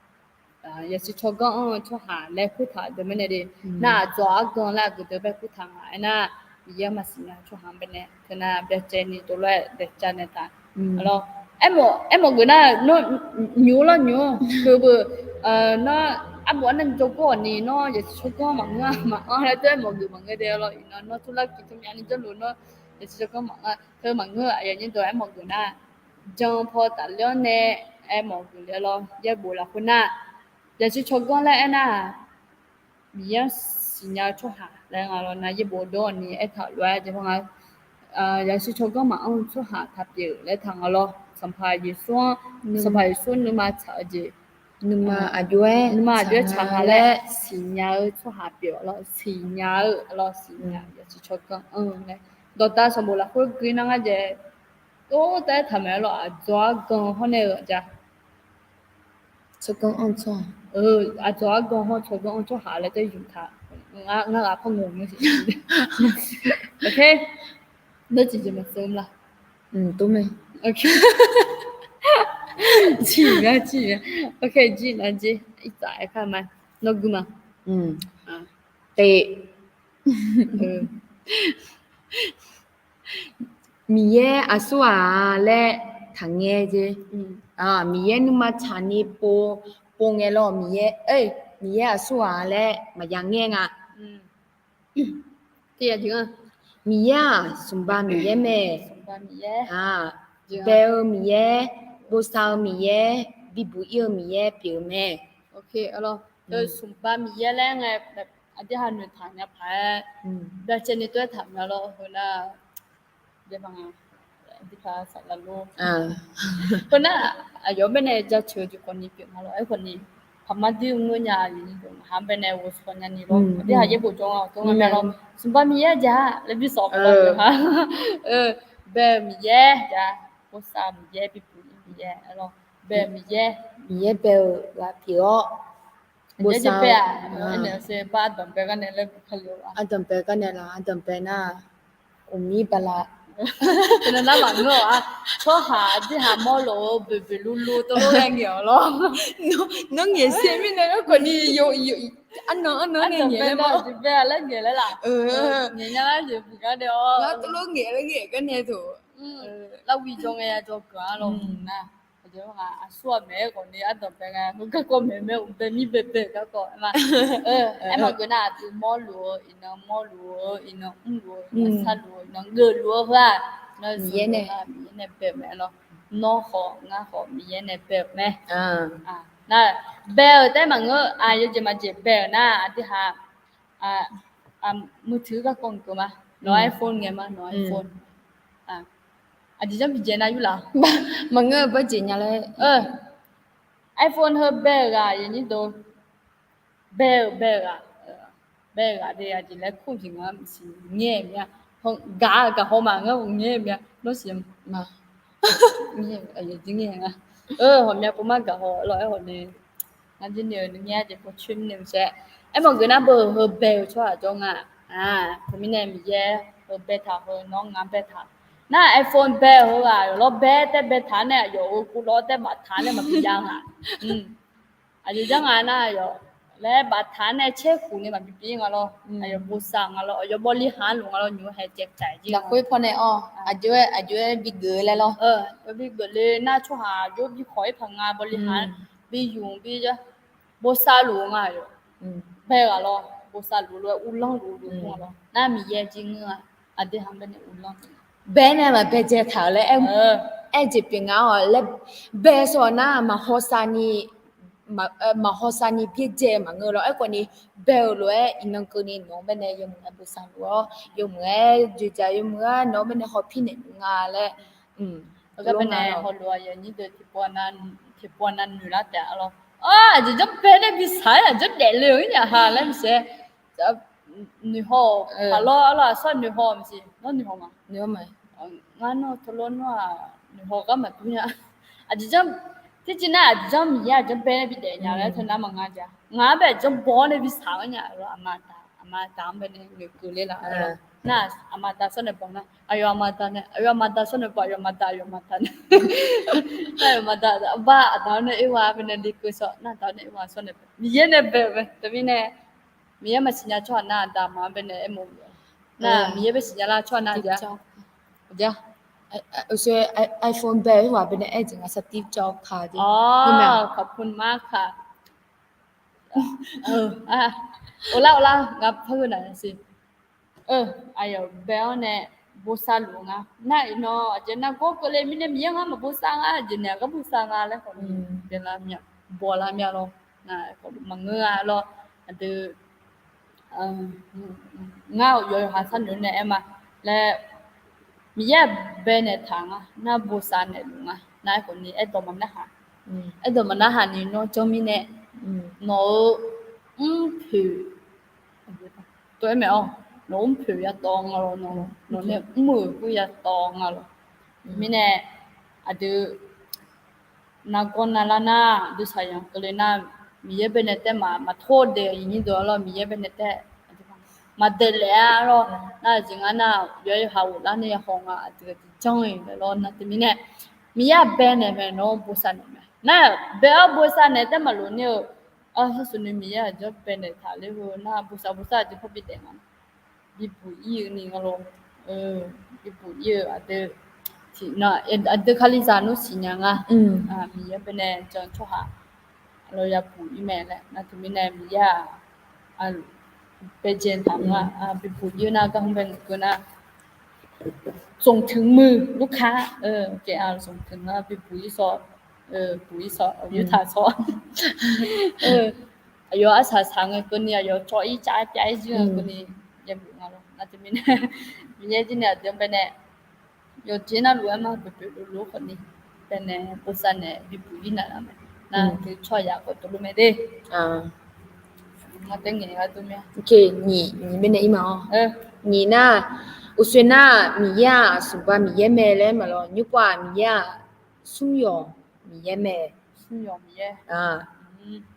Yasiq tsawrganr anr-eu tsawrhaq laer kurtaq deuq baenae de. Nar aqdzawq argan laer aqgeu deuq bae kurtaq nga aernar, Miqyaer-anr maqsiqnya-eu tsawrhaq-anr baenae teunar byacaevni dovlof-aer daeqcav naeqtaq. Lawr, aermawf geuf nar, nawr nymq-ur lawr nymq-ur, keuv beu, nawr arbof arnavni jawrgawr-awq ni, nawr yasiq tsawrganr maqngeur maqanr laer teu aermawf geuf maqngeur de lawr. Iqnan nawr turlar kiq turmyavni janrluf nawr yasiq tsawrganr maqanr teu maqngeur, aqyawf nyir dawq aermawf geuf nar, jan paw tafler-anr nae aermawf geuf le lawr. Yaerbof lafkhoer nar, yasiq tsawrganr laer aernar, Miqyaer-anr siqnya-eu tsawrhaq laer nga lawr nar, yaerbof dawr-awq ni aertaq lof-aer jeq par nga. Yasiq tsawrganr maqanr-eu tsawrhaq taq pyeuf laer taq nga lawr. Sanqpaq Yeqsur-anr, Sanqpaq Yeqsur nuima tsaq-eu jeq, nuima aqjox-aer tsaq nga laer siqnya-eu tsawrhaq pyeuf lawr. Siqnya-eu lawr, siqnya yasiq tsawrganr anr-eu laer. Dawqda sanqbof lafkhoer gui nar ngar jae, or taef-aer taq maeq-aer lawr, aqdzawq argan hawr nae-eu ja tsawrganr anr-eu tsawrhaq, aqdzawq argan hawr tsawrganr anr-eu tsawrhaq laer taef-aer yumqtaq. Ngar ghaq par ngae-eu ma siq. Ok, nawr tiqjeq maqseuv la. Tov mae. Jir-a jir-a. Ok, jir nar jir. Irtsaf aerkar ma. Nawr gui ma. Teq. Miqyaer aqsur ghaq laer taqngaer jer. Miqyaer nuima tsaqni pov, pov ngae lawr Miqyaer, Miqyaer aqsur ghaq laer maqya ngaer nga. Miqyaer-aq, smqba Miqyaer mae. Bae-eu Miqyaer, bosav-eu Miqyaer, bibuq ir-eu Miqyaer pyeuf-eu mae. Smqba Miqyaer laer ngae, aqdui ha noeqtaq nya paq-aer, byacaevni tov-aer taq mya lawr heu nar, Heu nar, aqyawf baenae jaceuq-eu jeq khawfni pyeuf nga lawr. Aerkhawfni, paqmar dir ngeur nya-a, ngaq-anr baenae ghovshaw nyani lawr. Aqdui ha yaerbof jawr nga, jawr nga mae lawr. Smqba Miqyaer ja laer bi sawf-eu lawr. Bae-eu Miqyaer ja, bosav-eu Miqyaer, bibuq ir Miqyaer lawr. Bae-eu Miqyaer, Miqyaer bae-eu ghaq pyeuf-awr, bosav-eu, ardanqbae gar nae laer, ardanqbae gar nae lawr, ardanqbae nar, uqmir bala. Nar maqngeur-awq-a. Tsawrhaq aqdui ha mawrlof-eu boeqboeq luvluv tov lof-aer ngaeq-awq lawr. Nawr ngaeq ser mirnae aerkhawfni, arnan arnan nae ngaeq laer ma. Bae laer ngaeq laer laf. Ngaeq nya lar jeq buq gar nae-awr, tov lof ngaeq laer ngaeq gar nae toq. Lar wi jawr ngae ya jawr gaq-a lawr nar. Aqsur-aq maeq-aer khawfni ardanqbae nga. Heu garkawv maeq mae, uqbae mir baebae-eu garkawv ma. Aermawf geuf nar, aqdui mawrluf-eu iqnan, mawrluf-eu iqnan, mrluf-eu iqnan, sarluf-eu iqnan, geufluf-eu heu-aq, Miqyaer nae, Miqyaer nae bae-euq mae lawr. Nawr khawf ngar khawf Miqyaer nae bae-euq mae. Nar, bae-euq taef-aer maqngeur, aqyawf jeq maqjeq bae-euq nar, aqdui ha muiq tiq garkawv mq keuv ma. Nawq-eu iPhone ngae ma, nawq-eu iPhone. Aqjeq janr bijae nar yurlaf. Maqngeur-eu barjeq nya laer. iPhone heu bae-euq ghaq yawnyir dov. Bae-euq bae-euq ghaq, bae-euq ghaq de aqjeq laer kur jeq nga maqsiq ngaer-eu mya. Gaq-eu gaq haw ma ngar ngaer-eu mya. Nawr siq ma. Aqyawf jir ngaer nga. Hawqmya pov mar gaq haw lawr-aer hawq nae. Ngar jir nae-eu nae ngaer jeq pov coer mirnae maqsiq. Aermawf geuf nar beu heu bae-eu tsawrhaq jawr nga. Teumirnae Miqyaer heu baetaq heu nawr ngar baetaq. Nar iPhone bae-eu heughaq yawf lawr bae taef baetaq-anr nae aqyawf-euq kuvlawr taef baftaq-anr nae maqbi jav nga. Aqjeq janr nga nar aqyawf laer baftaq-anr nae caerkhof ni maqbi pyeuf nga lawr. Aqyawf bosav nga lawr, aqyawf bawli haq-anr luf nga lawr, nymq-mr haeq caevcaev jir. Lafkhoer pawnae-awr, aqjox-aer aqjox-aer bigeuf laer lawr. Yawbi geuf le nar tsawrhaq aqjox bi khawf-ir paq nga, bawli haq-anr bi yuf bi bosav luf-eu nga aqyawf. Bae-eu ghaq lawr, bosav luf lof-aer uvlanr luf luf nga lawr. Nar Miqyaer jir ngeur-a, aqdui ha baenae uvlanr. Bae nae maqbae dzae taq-euq laer aer-eu jeq pyeuf nga-awq laer, bae sawq nar maqhawsav ni maqhaw sar ni byaerdzae maqngeur lawr. Aerkhawf ni bae-euq lof-aer iqnan keuvni nawq-anr baenae yawmuiq-aer bosav luf-awr, yawmuiq-aer dzoeqdzaq, yawmuiq-aer nawq-anr baenae hawpir naeq luf nga laer. Hawluf-a yawnyir deuq tiqpov nav noeq lar taef-a lawr. Aqjeq janr bae nae bi saq-aer aqjanr daefle-euq-ir nya ha laer maqsiq-aer, noeqhaw-awq. Aqlawr arlawr aqsawr noeqhaw maqsiq, nawr noeqhaw ma? Ngar nawr tawlawr nawr-aq noeqhaw gar maqdur nya. Aqjeq janr, terciv nar aqjeq janr Miqyaer aqjanr bae nae bi daef nya laer teu nar maqnga ja. Ngaq-anr bae aqjanr baw-awr nae bi saq-anr nya. Aqma aqda, aqma aqda-anr bae nae noeqkeuv ler laf-a. Nar aqma aqda sawr nae baw nar, aqyawf aqma aqda nae, aqyawf aqma aqda sawr nae baw, aqyawf aqma aqda, aqyawf aqma aqda. Nar aqyawf aqma aqda, aqma aqda-anr nae oerwa bae nae lekeuv sawr, nar aqda-anr nae oerwa sawr nae baw. Miqyaer nae bae-euq mae. Teumirnae Miqyaer maqsiq nya tsawrhaq nar aqda aqma-anr bae nae aermawf-eu. Nar Miqyaer bae siqnya lar tsawrhaq nar aqda. Uqshoe iPhone bae-eu ghaq bae nae aer-eu jeq nga, Steve Jobs ka jeq. ขอบคุณมากค่ะ Olar olar, ngaq par heu naq siq. Aqyawf bae-awr nae bosav luf nga. Nar iqnan aqjeq nargawr keuvle mirnae Miqyaer ngar maqbosav nga, aqjeq naeq-aer gar bosav nga laer khawf ni bawlar mya lawr. Maqngeur-a lawr. Aqdui ngar-euq yawqha sharnoeq nae aer ma laer, Miqyaer-aq bae naeq taq nga nar bosav naeqluf nga. Nar aerkhawf ni aerdawq maqnarhaq, aerdawq maqnarhaq ni nawr janr mirnae nawq-euq mrpoeq tov-aer mae-awr, nawq-euq mrpoeq yatawv nga lawr, nawq nae mr-euq khoer yatawv nga lawr. Mirnae aqdui nargawr navlar nar, aqdui saqyanq keuvle nar, Miqyaer bae nae taef ma, maqtor daef-eu iqnyir deuq-a lawr, Miqyaer bae nae taef maqdaeq laef-a lawr. Nar aqjeq nga nar, yawqha yawqha ghoflar nae yahaw nga, aqdui aqdui janr-eu mae lawr. Nar teumirnae Miqyaer-aq bae naeq mae, nawr bosav naeq mae. Nar bae-awr bosav naeq taef maqlof ni-eu, sarsuq ni Miqyaer aqjanr bae naeq taq ler heu nar, bosav bosav aqdui par bidaef nga. Bibuq ir-eu ni nga lawr. Bibuq ir-eu aqdui tiqnan aqdui Kalizaq nmr siqnya nga. Miqyaer bae nae jan tsawrhaq lawr yabuq ir mae laer. Nar teumirnae Miqyaer-aq bae jae taq nga, bibuq ir-eu nar gar hmq bae ngaq keuv nar, ส่งถึงมือลูกค้า kef-a ส่งถึง nar bibuq ir sawr, buq ir sawr, yurtaq sawr. Aqyawf arsaq saq ngae keuvni, aqyawf tsawr ir cav pyav ir jir ngae keuvni, yabuq nga lawr. Nar teumirnae Miqyaer jir nae aqdui-anr bae nae yawqjeq navluf-aer ma, boeqboeq luf luf khawf ni bae nae bosav naeq bibuq ir navluf mae. Nar teu tsawrhaq yaf khawf tov luf mae de. Nyiq, nyiq bae nae ir ma-awr. Nyiq nar, uqshoe nar Miqyaer-aq smqba Miqyaer mae laer maqlawr. Nymrpov-aq Miqyaer-aq smryawq Miqyaer mae.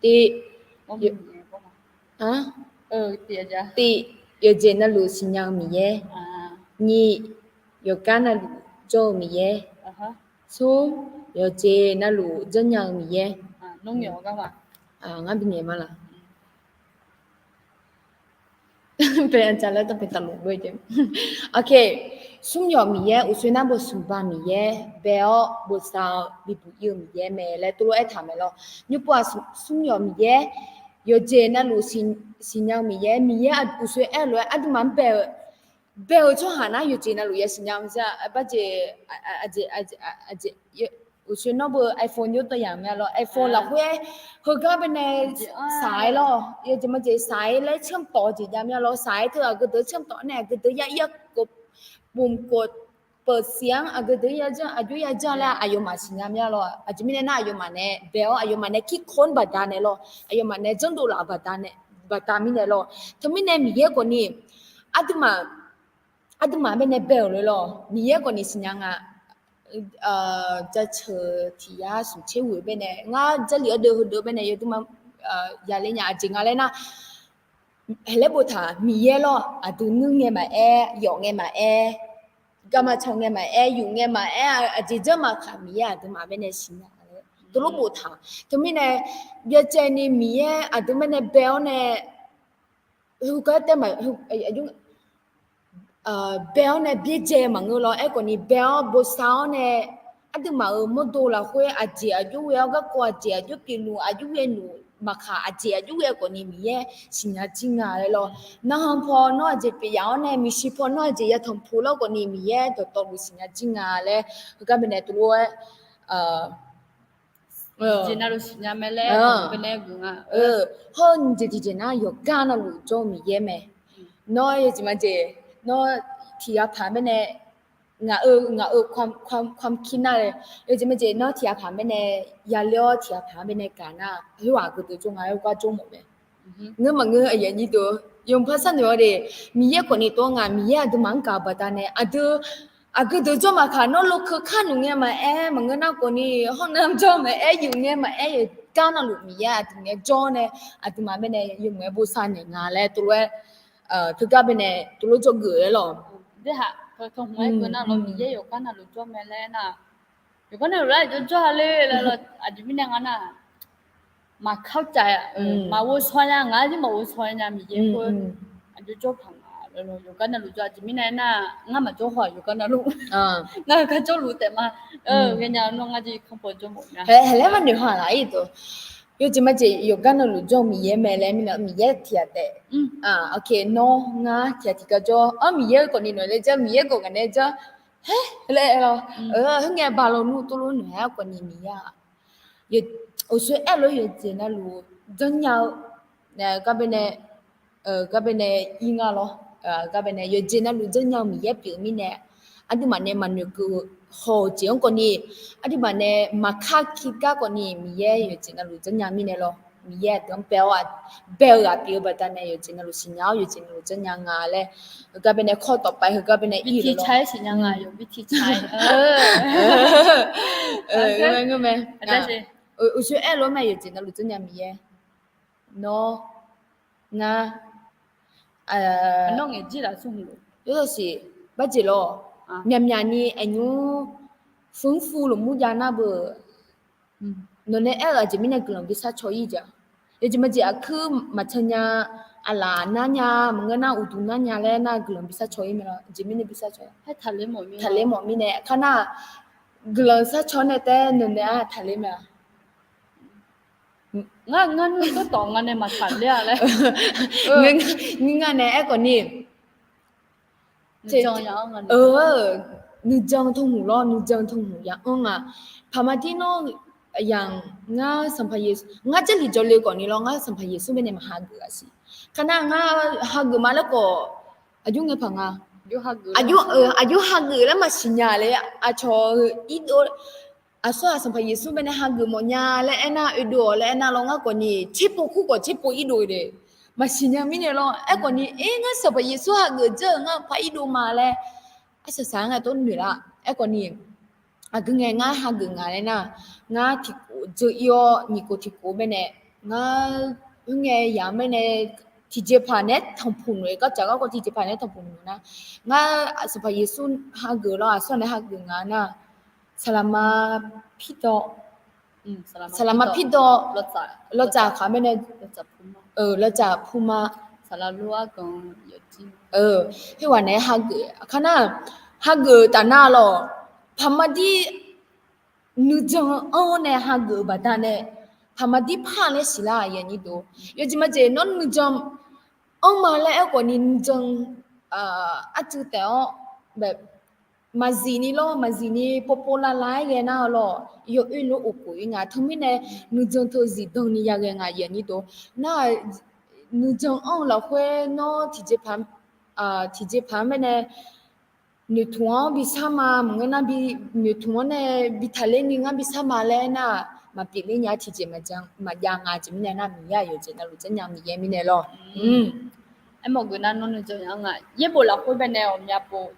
Tiv, tiv, yawqjeq navluf siqnya-eu Miqyaer. Nyiq, yawqgar navluf jawr-eu Miqyaer. Smr, yawqjeq navluf janrnya-eu Miqyaer. Ngar binaeq ma laq? Smryawq Miqyaer, uqshoe nar bof smqba Miqyaer, bae-awr bosav-eu bibuq ir-eu Miqyaer mae laer tov lof aertaq mae lawr. Nymrpov-aq smryawq Miqyaer, yawqjeq navluf siqnya-eu Miqyaer, Miqyaer uqshoe aer-eu lof-aer aqduimaf-anr bae-eu, bae-eu tsawrhaq nar yawqjeq navluf ya siqnya-eu maqsiq-a. Barjeq, aqjeq, aqjeq, uqshoe nawr beu iPhone yawdawr yamq mya lawr, iPhone lafkhoer-aer heugar bae nae saq-aer lawr, yawjeq majeq saq-aer laer canr tawf-eu jeq jav mya lawr, saq-aer teu aqgeu deuq canr tawf nae aqgeu deuq ya ir-a khof, bumq khof, peuq siq-anr aqgeu deuq ya janr, aqjox ya janr laer aqyawfmaf siqnya mya lawr. Aqjeq mirnae nar aqyawfmaf nae bae-awr aqyawfmaf nae kirkawr-anr baqdanae lawr, aqyawfmaf nae janrdov laf-euq baqdanae, baqda mirnae lawr. Teumirnae Miqyaer khawf ni aqduimaf, aqduimaf bae nae bae-euq lof lawr, Miqyaer khawf ni siqnya nga. Jaceuq tiq yar smq tser ghoeq bae nae ngar Jarlif ardeuv heudeuv bae nae yawduima yaler nya aqjeq nga laer nar, haeqlaer boftaq Miqyaer lawr, aqdui nuir ngae maqaer, yawf ngae maqaer, garma can ngae maqaer, yuf ngae maqaer, aqjeq janr maqkaq Miqyaer aqduimaf bae nae siqnya laer tov lof boftaq. Teumirnae byacaevni Miqyaer aqdui bae nae bae-awr nae heugar taef ma, bae-awr nae byaerdzae maqngeur lawr. Aerkhawf ni bae-awr bosav-awr nae aqduimaf-euq mawrdo lafkhoer aqjeq aqjox ghae-awr garkawv aqjeq aqjox pyeufluf aqjox ghae nuf maqkaq aqjeq aqjox ghae khawf ni Miqyaer siqnya jir nga laer lawr. Narhan paw nawr aqjeq pyeuf yaf-awr nae miqshi paw nawr aqjeq yatanq puq lawr khawf ni Miqyaer dawqtawvluf siqnya jir nga laer heugar bae nae tov lof-aer Jeq navluf siqnya mae laer, hawr nyiq jeq tiqjeq nar yawqgar navluf jawr-eu Miqyaer mae. Nawr yawjeq majeq, nawr tiqghaq paq mirnae, ngaq-eu, ngaq-eu ความคิด nar-eu, yawjeq majeq nawr tiqghaq paq mirnae, yaler-awr tiqghaq paq mirnae gaq nar, khoerghaq aqgeu deuq jawr nga, khoergar jawr mawf mae. Ngeur maqngeur, aqyuif aqnyir deuq, yawqpar sharnoeq-awr de, Miqyaer khawfni tov nga, Miqyaer aqduimaf-anr gaq-eu baqdanae, aqdui, aqgeu deuq jawr maqkaq, nawr lo keuv kar noeq ngae maqaer, maqngeur nar khawfni, hawr nar jawr maqaer, yuf ngae maqaer, yawqgar navluf Miqyaer aqdui ngae jawr nae, aqduimaf mirnae yawmuiq-aer bosav naeq nga laer tov lof-aer, teugar baenae tov lof jawrgeuf-aer lawq. Nar lawr Miqyaer yawqgar navluf jawr mae laer nar, yawqgar navluf laer jawr jawr-a le laer lawr, aqjeq mirnae nga nar, maqkar caf-a, maqghovshaw nya, ngaq-anr jir maqghovshaw nya Miqyaer khoer, aqjox jawr paq nga laer lawr, yawqgar navluf jawr aqjeq mirnae aernar, ngar maqjawr haw-aq yawqgar navluf, ngar heugar jawrluf taef ma, ghaenya nawr ngar jir kanr paw jawr mawf nya. Haeq laer maqnoeq haw laf-ir deuq, yawjeq majeq yawqgar navluf jawr-eu Miqyaer mae laer mirnae Miqyaer tiqghaq taef, nawr ngar tiqghaq tiqgar jawr-awr Miqyaer khawfni noeq laer jawr, Miqyaer khawf ngaq-anr jawr, haer laer lawr, khoerngae ba lawnmr tov lof noeq-aer khawfni Miqyaer-aq, uqshoe aerlof-aer yawqjeq navluf janrnya-eu, gar baenae, gar baenae ir nga lawr, gar baenae yawqjeq navluf janrnya-eu Miqyaer pyeuf-eu mirnae, aqduimaf nae maqnoeq keuv haw-eu jeq-anr khawfni, aqduimaf nae maqkar kirgar khawfni Miqyaer yawqjeq navluf janrnya mirnae lawr, Miqyaer aqdui-anr bae-awr-aq, bae-eu ghaq pyeuf-eu baqdanae yawqjeq navluf siqnya-awr yawqjeq navluf janrnya nga laer, heugar baenae kawr tawf pav heugar baenae ir-eu lawr. Ngeur mae, ngeur mae. Uqshoe aerlof-aer mae yawqjeq navluf janrnya Miqyaer. Nawr, ngar, yawr siq, barjeq lawr, myaqmyaq ni aqnymr fuvmr fuv lmqmr jav nar beu, nawqnae aer-eu aqjeq mirnae guiqlanq bi sharcaw-ir jeq-aq, yawjeq majeq aqkuir maqcan nya, aqlaf nar nya, maqngeur nar uqduq nar nya laer nar guiqlanq bi sharcaw-ir mae lawr, aqjeq mirnae bi sharcaw, taqler mawf mirnae kar nar, guiqlanq sharcaw nae taef-aer nawqnae-a taqler mae-a. Ngar ngar nui tawrtawf nga nae maqtaqler-a laer, ngeur nga nae aerkhawf ni, nuijan tawhmq lawr, nuijan tawhmq ya anr nga. Paqmaqdir nawr, yaq, ngar Sanqpaq Yeqsur, ngar Jarlif jawrle khawf ni lawr, ngar Sanqpaq Yeqsur baenae maqhageuf-a siq. Kar nar ngar hageuf ma laer khawf, aqjox ngae paq nga, aqjox hageuf laer maqsiq nya laer aqcawq irdov, aqsur-aq Sanqpaq Yeqsur baenae hageuf mawf nya laer aernar oedov-awq laer aernar lawr, ngar khawf ni tserpov kur khawf tserpov irdov de, maqsiq nya mirnae lawr. Aerkhawf ni, er, ngar Sanqpaq Yeqsur hageuf dzeur-eu ngar paq irdov ma laer, arsaq saq-anr ngae tov noeq lar. Aerkhawf ni, aqgeu ngae ngar hageuf nga laer nar, ngar tiqkhof dzeur ir-awr nyiq khof tiqkhof baenae, ngar, khoerngae yaq-anr baenae, tiqjeqpaq naeq-aer tanqpuq noeq-eu gardzaq garkawv tiqjeqpaq naeq-aer tanqpuq noeq nar, ngar Sanqpaq Yeqsur hageuf lawr, aqsur naeq-aer hageuf nga nar, saqlaqma pirdawv, saqlaqma pirdawv, lawdzaq khaq baenae, lawdzaq puma, khoerghaq naeq-aer hageuf, kar nar, hageuf taf nar lawr, paqmaqdir nuijan anr-awr nae hageuf-eu baqdanae, paqmaqdir par laer siqlar-aq yawqjeq majeq nawr nuijan anr ma laer aerkhawf ni nuijan arcuiv taef-awr, maqzif ni lawr, maqzif ni povpov lavlav-aer ghae nar lawr, yawoer lof-aer of khof-ir nga. Teumirnae nuijan teu zifdan ni yaghae nga yawqjeq nar, nuijan anr-eu lafkhoer nawr tiqjeqpaq, tiqjeqpaq-anr baenae noeqtmq-anr bi shar ma, maqngeur nar bi noeqtmq-anr nae bi taqler ni ngar bi shar ma laer aernar, maqpyeuf ler nya tiqjeq maqjav nga jeq mirnae nar, Miqyaer-aq yawqjeq navluf janrnya Miqyaer mirnae lawr. Aermawf geuf nar nawr nuijan nya nga. Yaerbof lafkhoer baenae ghawqmya pov,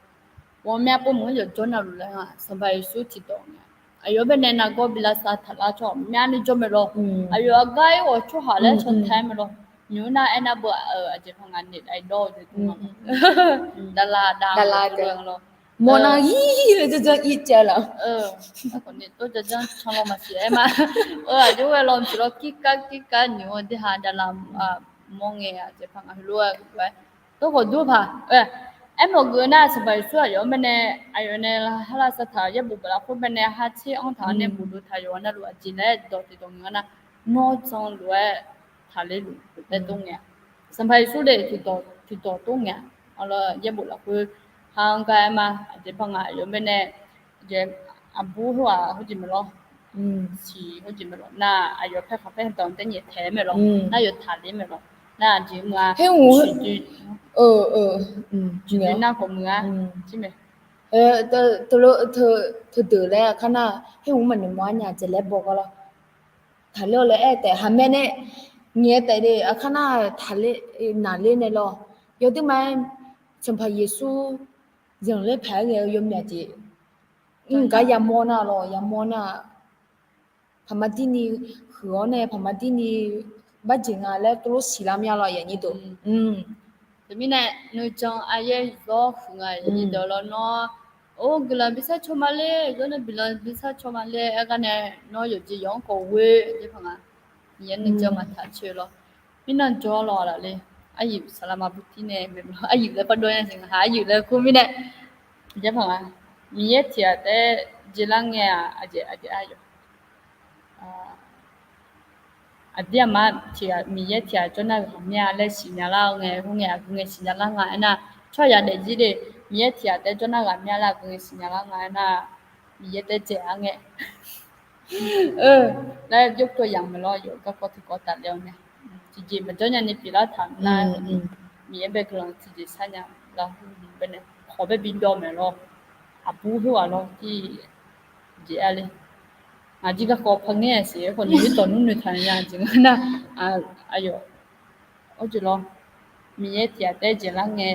ghawqmya pov mq-anr yawqjawr navluf laer nga, Sanqpaq Yeqsur tiqdawq nga. Aqyawf baenae nargawr bi lavsav taqlar tsawrhaq mya ni jawr mae lawr. Aqyawf aqgar-ir ghawqtawq tsawrhaq laer cawtae-aer mae lawr. Nymq-mr nar aernar beu, aqjeq paq nga naeq dav-ir dawr-eu jeq dmr-a, davlav dav-eu lawr, mawrnan-ir laer janr janr-ir caev laf, aerkhawf ni tov janr janr canlaw maqsiq-aer ma. Aqjox ghae lawr mqsiq lawr, kirkar kirkar nymq-eu deuq ha davlav mawr ngae aqjeq paq nga heulof-aer tov khawf dur paq. Aermawf geuf nar Sanqpaq Yeqsur aqyawf-anr baenae, aqyawf nae lavsav taq yaerbof baf lafkhoer baenae har tser anr taq-anr nae bof dov taq yawqghaq navluf aqjeq laer dawq tiqdawq ngae-anr nar, nawr jan lof-aer taqler luf laer dov ngae-a. Sanqpaq Yeqsur le tiqdawq tiqdawq dov ngae-a. Yaerbof lafkhoer ha-anr gar aer ma, aqjeq paq nga aqyawf-anr baenae, aqbur khoerghaq khoerjeq mae lawr. Siq hawjeq maeqlawq nar, aqyawf paerkhanq paerdanq taer nyaeftaeq-aer maeqlawq nar, yawf taqler maeqlawq nar, aqjeq mr-a. Her uq, siqdui nar khawf muiq-a. Teudeuq laer aqkar nar, her uq maqnoeq mawr-ar nya, jeq laer baw gar lawr. Taqler-awr laer aer taef, haqmae nae ngaeq-aer taef de, aqkar nar taqler, naqler nae lawr. Yawdui ma-aer, Sanqpaq Yeqsur zanqler paq-aer ghae-eu yawmyaq jeq mr gar yamawr nar lawr, yamawr nar, paqma dirni huiq-awr nae paqma dirni barjeq nga laer tov lof siqlar mya lawr, aqyuif aqnyir deuq. Teumirnae nuijan aryaer zawr huiq nga, aqyuif aqnyir deuq lawr nawr. Or, guiqlanq bishar caw ma ler, geur nae guiqlanq bishar caw ma ler, aergar nae nawr yawqjeq yawq-anr khawf ghoe, aqjeq paq nga. Miqyaer nuijan maqtaq coer lawr. Mirnan jawr lawr laf le. Aryuif saqlaqma butir nae maeqlawq, aryuif laer pardov nya jeq nga, aryuif laer kur mirnae, aqjeq paq nga. Miqyaer tiq ghaq taef-aer jeq lar ngae-aq, aqjeq aqjeq aqyawf aqdir aqma tiq ghaq, Miqyaer tiq ghaq jawr nar ghaq mya laer siqnya lar-eu ngae, khoerngae aqgeu ngae siqnya lar nga aernar, tsawrhaqzaq daefzir de, Miqyaer tiq ghaq taef-aer jawr nar ghaq mya laer aqgeu ngae siqnya lar nga aernar, Miqyaer taef-aer dzaeq-ar ngae laer jawrkawv yamq maeqlawr, yawf garkawv tiqkawv tafle-awr nae, tiqjeq maqjawr nyani pyeuflar taq nar, Miqyaer bae guiqlanq tiqjeq sharnya laf, baenae kawq bae bi dawv maeqlawr, aqbur khoerghaq lawr tir jeq-a le. Ngaq jir garkawv par ngaer-a siq-aer khawf ni, yurdawq nmr noeqtaq nya jeq nga nar, aqyawf Awr jeq lawr, Miqyaer tiq ghaq taef-aer jeq lar ngae,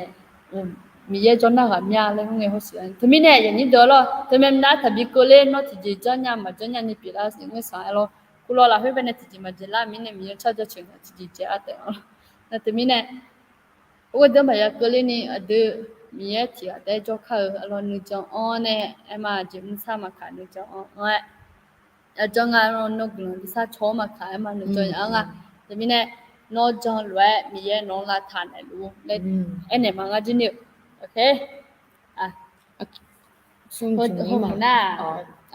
Miqyaer jawr nar ghaq mya laer khoerngae hawsiq-a. Teumirnae aqyuif aqnyir deuq lawr, teumya nar taqbi keuvler, nawr tiqjeq janrnya maqjanr nyani pyeuflar siq ngaer saq-aer lawr. Kurlawr lafkhoer baenae tiqjeq maqjeq lar mirnae Miqyaer-anr carjawr ceuq nga tiqjeq jaev-ar taef-a lawr. Nar teumirnae, or ghardanr baqya keuvler ni aqdui, Miqyaer tiq ghaq taef-aer jawr kar-eu arlawr nuijan anr nae, aerma jeq mr sar maqkaq nuijan anr-aer Aqjan nga, nawr guiqlanq bishar caw-awr maqkaq-aer ma, nuijan yaf-anr nga. Teumirnae, nawr jan lof-aer Miqyaer nawq-anr lavtaq naeqluf laer aernaeq ma ngar jir ni-eu. Heu nar,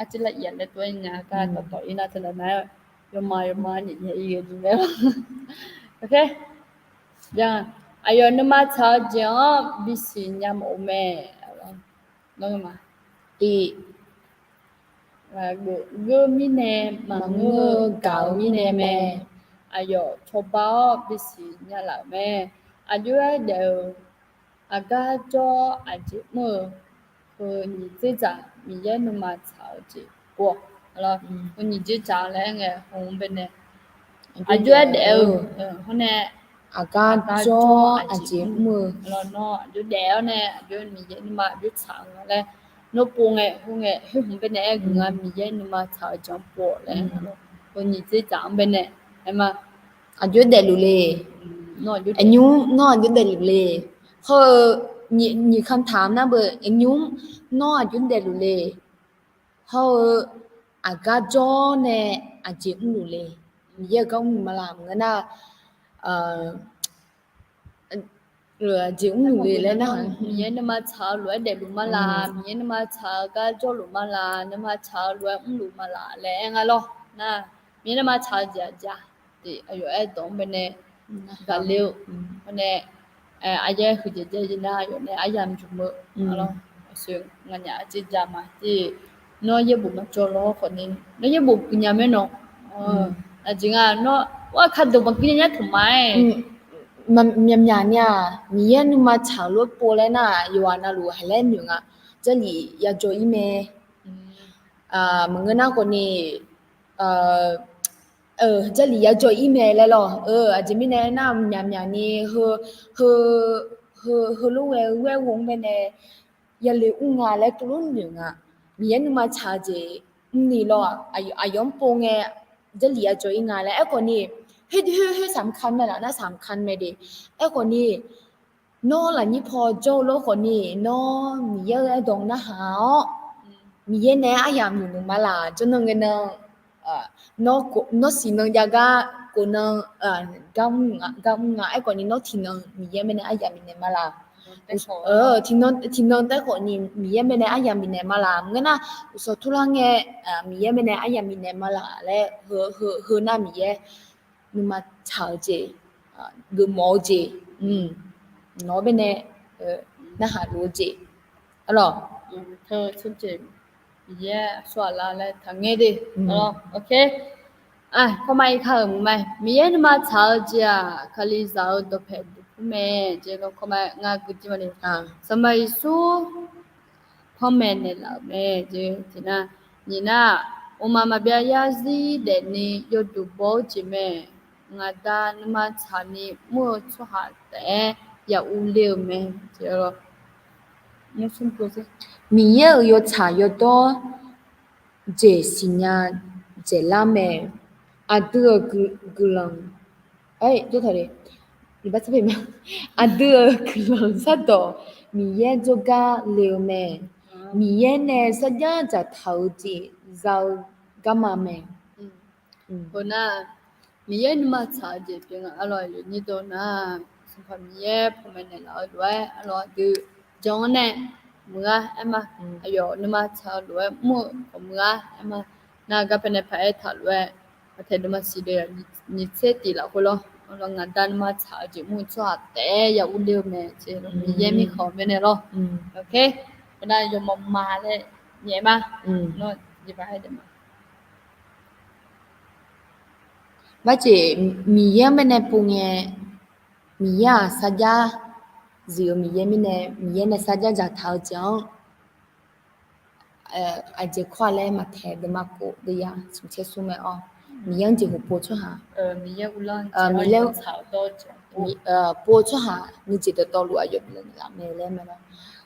arciv lav iq-a laer tov-aer nya gar dawqtawf-ir nar teunav nar-aer, yawma yawma nyaef nyaef-ir ghae-eu jeq mae. Aqyawf nuima tsaq-eu jeq-anr bisiq nya mawf-eu mae. Nawr ma, tiq, geur mirnae maqngeur-eu gaq-eu mirnae mae. Aqyawf cawba-awr bisiq nya laf-euq mae. Aqjox-aer daef-euq aqgar jawr-awr aqjeq mr-eu heu nyiq dzerdzaq Miqyaer nuima tsaq-eu jeq pov-awq. Heu nyiq dzerdzaq laer aer ngae, heu-anr baenae aqjox-aer daef-eu hawr nae aqgar jawr-awr aqjeq mr-eu lawr, nawr aqjox daef-awr nae aqjox Miqyaer nuima aqjox tsaq-eu nga laer nawr pov ngae, heu ngae, heu-anr baenae aer guiq nga, Miqyaer nuima tsaq-eu jeq-anr pov-awq laer, heu nyiq dzerdzaq-anr baenae aer ma. Aqjox daefluf le. Aqnymr nawr aqjox daefluf le. Heu-eu nyiq คำถาม nar beu, aqnymr nawr aqjox daefluf le. Hawr-eu aqgar jawr nae aqjeq mrluf le. Miqyaer-euq gar mrluf ma laq maqngeur nar, aqjeq mrluf le laer nar, Miqyaer nuima tsaq-eu lof-aer daefluf ma laq, Miqyaer nuima tsaq-eu gar jawrluf ma laq, nuima tsaq-eu lof-aer mrluf ma laq laer aer nga lawr. Nar, Miqyaer nuima tsaq-eu jeq aqjeq-a, aqyawf aerdawq-anr baenae gaqler-eu, hawr nae aqyaer huiqdzaeq dzae-eu jeq nar aqyawf nae aryamq jmq-eu lawr. Aqsoeq nganyaf arciv ja ma te, nawr yaerbof maqjawr lawr khawf ni, nawr yaerbof guinya mae nawq. Aqjeq nga nawr, ar kadeuq maqguinya nya taq ma-aer. Myaqmyaq ni-aq, Miqyaer nuima tsaq-eu lof-aer pov laer nar, yawqghaq navluf haiq laer noeq nga. Jarlif yajawr-ir mae. Maqngeur nar khawf ni, jarlif yajawr-ir mae laer lawr. Aqjeq mirnae nar, myaqmyaq ni heu, heu, heu lof ghae-eu ghaer gho-anr baenae yale ur nga laer tov lof noeq nga. Miqyaer nuima tsaq-eu jeq mrni lawr, aqyawf-anr pov ngae, jarlif yajawr-ir nga laer aerkhawf ni, khoer khoer khoer สำคัญ mae laq nar สำคัญ mae de. Aerkhawf ni, nawr lafnyir paw jawr-eu lof khawf ni, nawr Miqyaer-euq aerdawq narhaq-awr, Miqyaer nae aryamq noeqnoeq ma laq, jawrnan ngaenan, nawr siqnan jav gar, kof nan, gar mr nga aerkhawf ni, nawr tiqnan Miqyaer mae nae aryamq bifnaeq ma laq. Tiqnan taef khawf ni Miqyaer mae nae aryamq bifnaeq ma laq. Maqngeur nar, uqsawq turlar ngae, Miqyaer mae nae aryamq bifnaeq ma laq laer, heu nar Miqyaer nuima tsaq-eu jeq, geufmawf-eu jeq, nawq-anr baenae narhaq luf-eu jeq, arlawq, teu tsanrjeq Miqyaer aqsur aqlar laer taqngaer de. Kawrma ir kar-euq mqmae, Miqyaer nuima tsaq-eu jeq-aq, Kalizaq-eu dawqpae duq kur mae. Jeq kawrma ngar gui jir ma ni, Sanqpaq Yeqsur panmaeq naeqlaf-euq mae. Jeq tiqnar, nyiqnar-aq, mqmaq maqbyav yarzir daefni yawduq baw-eu jeq mae. Ngaqda nuima tsaqni mr-eu tsawrhaq taef-aer ya urler-eu mae. Miqyaer-euq yawtsaq yawdawr jeq siqnya dzaeqlar mae. Aqdui-euq guiqlanq, aqdui-euq guiqlanq shardawq Miqyaer jawrgar le-eu mae. Miqyaer nae sarjax dzaqtaq-eu jeq za-eu garma mae. Heunar, Miqyaer nuima tsaq-eu jeq pyeuf nga arlawq, nyirdov nar, Sanqpaq Miqyaer panmaeq naeqlaf-eu lof-aer arlawq, aqdui jan-anr nae muiq-ar aer ma. Aqyawf nuima tsaq-eu lof-aer mr-eu khawf muiq-ar aer ma. Nar garpae nae paq-aer taq lof-aer, aqtaeq nuima siqle nyiq tser tiq lafkhoer lawr, ngaqda nuima tsaq-eu jeq mr-eu tsawrhaq taef-aer ya urler-eu mae. Miqyaer mirkhanq byannae lawr. Nar yawmawf ma laer nyaef ma. Nawr jeq paq-aer daef ma. Barjeq, Miqyaer-anr baenae pov ngae, Miqyaer-aq sarjax zif-eu Miqyaer mirnae, Miqyaer nae sarjax dzaqtaq-eu jeq-anr aqjeq kawr-a laer Maqtaeq deuvma khof deuvyaq smq tser smr mae-awr, Miqyaer-anr jeqhu pov tsawrhaq, Miqyaer pov-eu tsawrhaq nuijeq dawqtawvluf aqyawf bifnaeq laf mae laer mae lawr.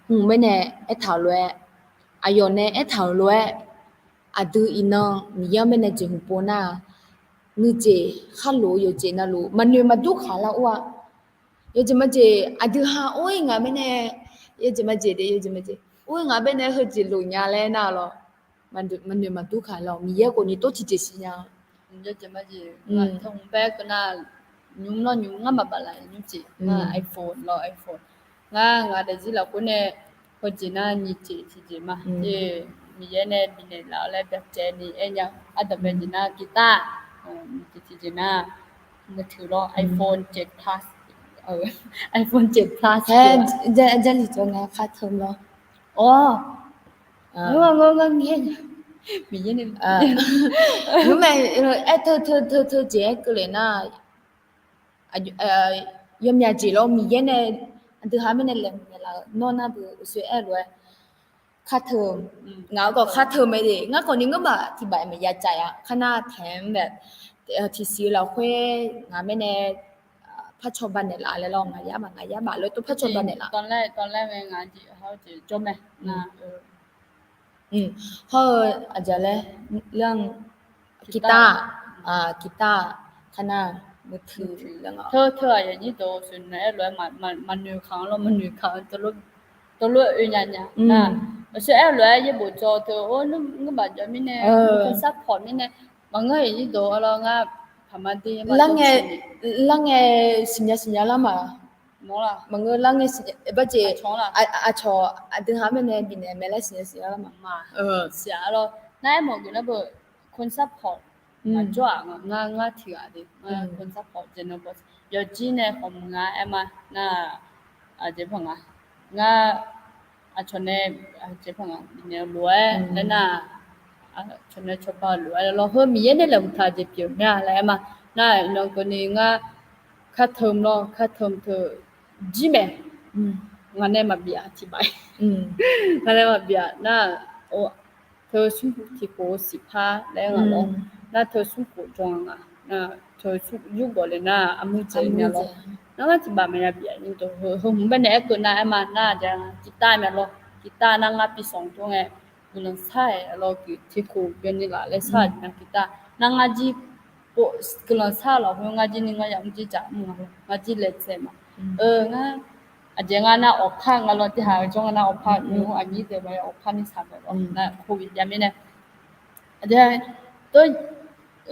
Hmq baenae aertaq-euq lof-aer, aqyawf nae aertaq-euq lof-aer, aqdui iqnan Miqyaer-anr baenae jeqhu pov nar-aq, nuijeq khar lof-eu yawqjeq navluf maqnoeq maqdur khaq lar or-a. Yawjeq majeq aqdui ha or-ir ngaq baenae, yawjeq majeq de yawjeq majeq or-ir ngaq baenae heujeq lof nya laer nar-aq lawr, maqnoeq maqdur khaq lar-awq. Miqyaer khawf ni tov tiqjeq siqnya. Yawjeq majeq, tawhmq bae keuv nar, nymr lawr nymr ngar maqbaf laf nymr jeq, iPhone lawr iPhone. Ngar ngaq daefzir lafkhoer nae heujeq nar nyiq jeq tiqjeq ma. Miqyaer nae bifnaeq laf-awr laer byacaevni aer nya. Ardanqbae jeq nar guitar, nyiq jeq tiqjeq nar, ngar teuq lawr iPhone jeq plus, iPhone jeq plus. Jarlif jawr nga kharteu lawr. Awr, ngar ngae, Miqyaer nae, ngar mae, aer teu teu teu teu jeq aer keuvle nar, yawmyaq jeq lawr Miqyaer nae aqdui ha mirnae laeqhmq naeqlaf-eu nawr nar beu uqshoe aer-eu lof-aer, kharteu, ngaq-euq khawf kharteu mae de. Ngar khawf ni ngeurmaf tiq baf maqya caf-a. Kharnar taeq-anr mae, tiqsiq-eu lafkhoer ngaq mirnae parcaw banaeq laf laer lawr, ngaq yar baf ngaq yar baf lof-aer tov parcaw banaeq laf. Hawr-eu aqjeq laer, guitar, guitar, kharnar, teu teu aqyuif aqnyir deuq-aq, aer lof-aer maqnoeq kaq-anr lawr, maqnoeq kaq-anr teulof oe nya nya. Aqsur aer-eu lof-aer yaerbof dzaw teu-or, ngeurmaf jawr mirnae, support mirnae, maqngeur aqnyir deuq-a lawr ngar paqma de lar ngae, siqnya siqnya lar ma. Maqngeur lar ngae siqnya, barjeq, aqcawq aqdui ha mirnae bifnaeq mae laer siqnya siqnya lar ma. Siq-a lawr, nar aermawf geuf nar beu, support maqjawr-aq, ngar tiq ghaq de, support jeq na bawq yawjir nae khawf mq nga aer ma nar, aqjeq paq nga, ngar aqcawq nae, aqjeq paq nga bifnaeq-eu lof-aer laer nar, aqcawq nae cawba-eu lof-aer lawr, heu Miqyaer nae laeqhmq taq jeq pyeuf mir-a laer aer ma. Nar iqnan keuvni ngar kharteu lawr, kharteu teu jir mae. Ngaq nae maqbif-aq tiq baf, ngaq nae maqbif-aq nar, teu smrkhof tiq khof-eu siqpar laer nga lawr. Nar teu smrkhof jawr nga, teu smr yurgawf le nar armur dzaeq nya lawr. Nar ngar tiq baf maqya bif-aq ni dawq heu hmq baenae aerkeuv nar aer ma nar, guitar mae lawr. Guitar nar ngar pi sanq jawr ngae, guiqlanq sar-aer lawr, tiq khof byanni laf laer sar-aq jeq nar guitar nar ngar jir guiqlanq sar-eu lafkhoer ngar jir ni ngar yamr jir jaq mr nga lawr, ngar jir laejae ma. Eu ngar, aqjeq ngar nar awqpar nga lawr, tiq haq-eu jawr nga nar awqpar, nymr aqnyir deuq maqya awqpar ni saq bae lawr nar covid jav mirnae. Aqjeq, tov,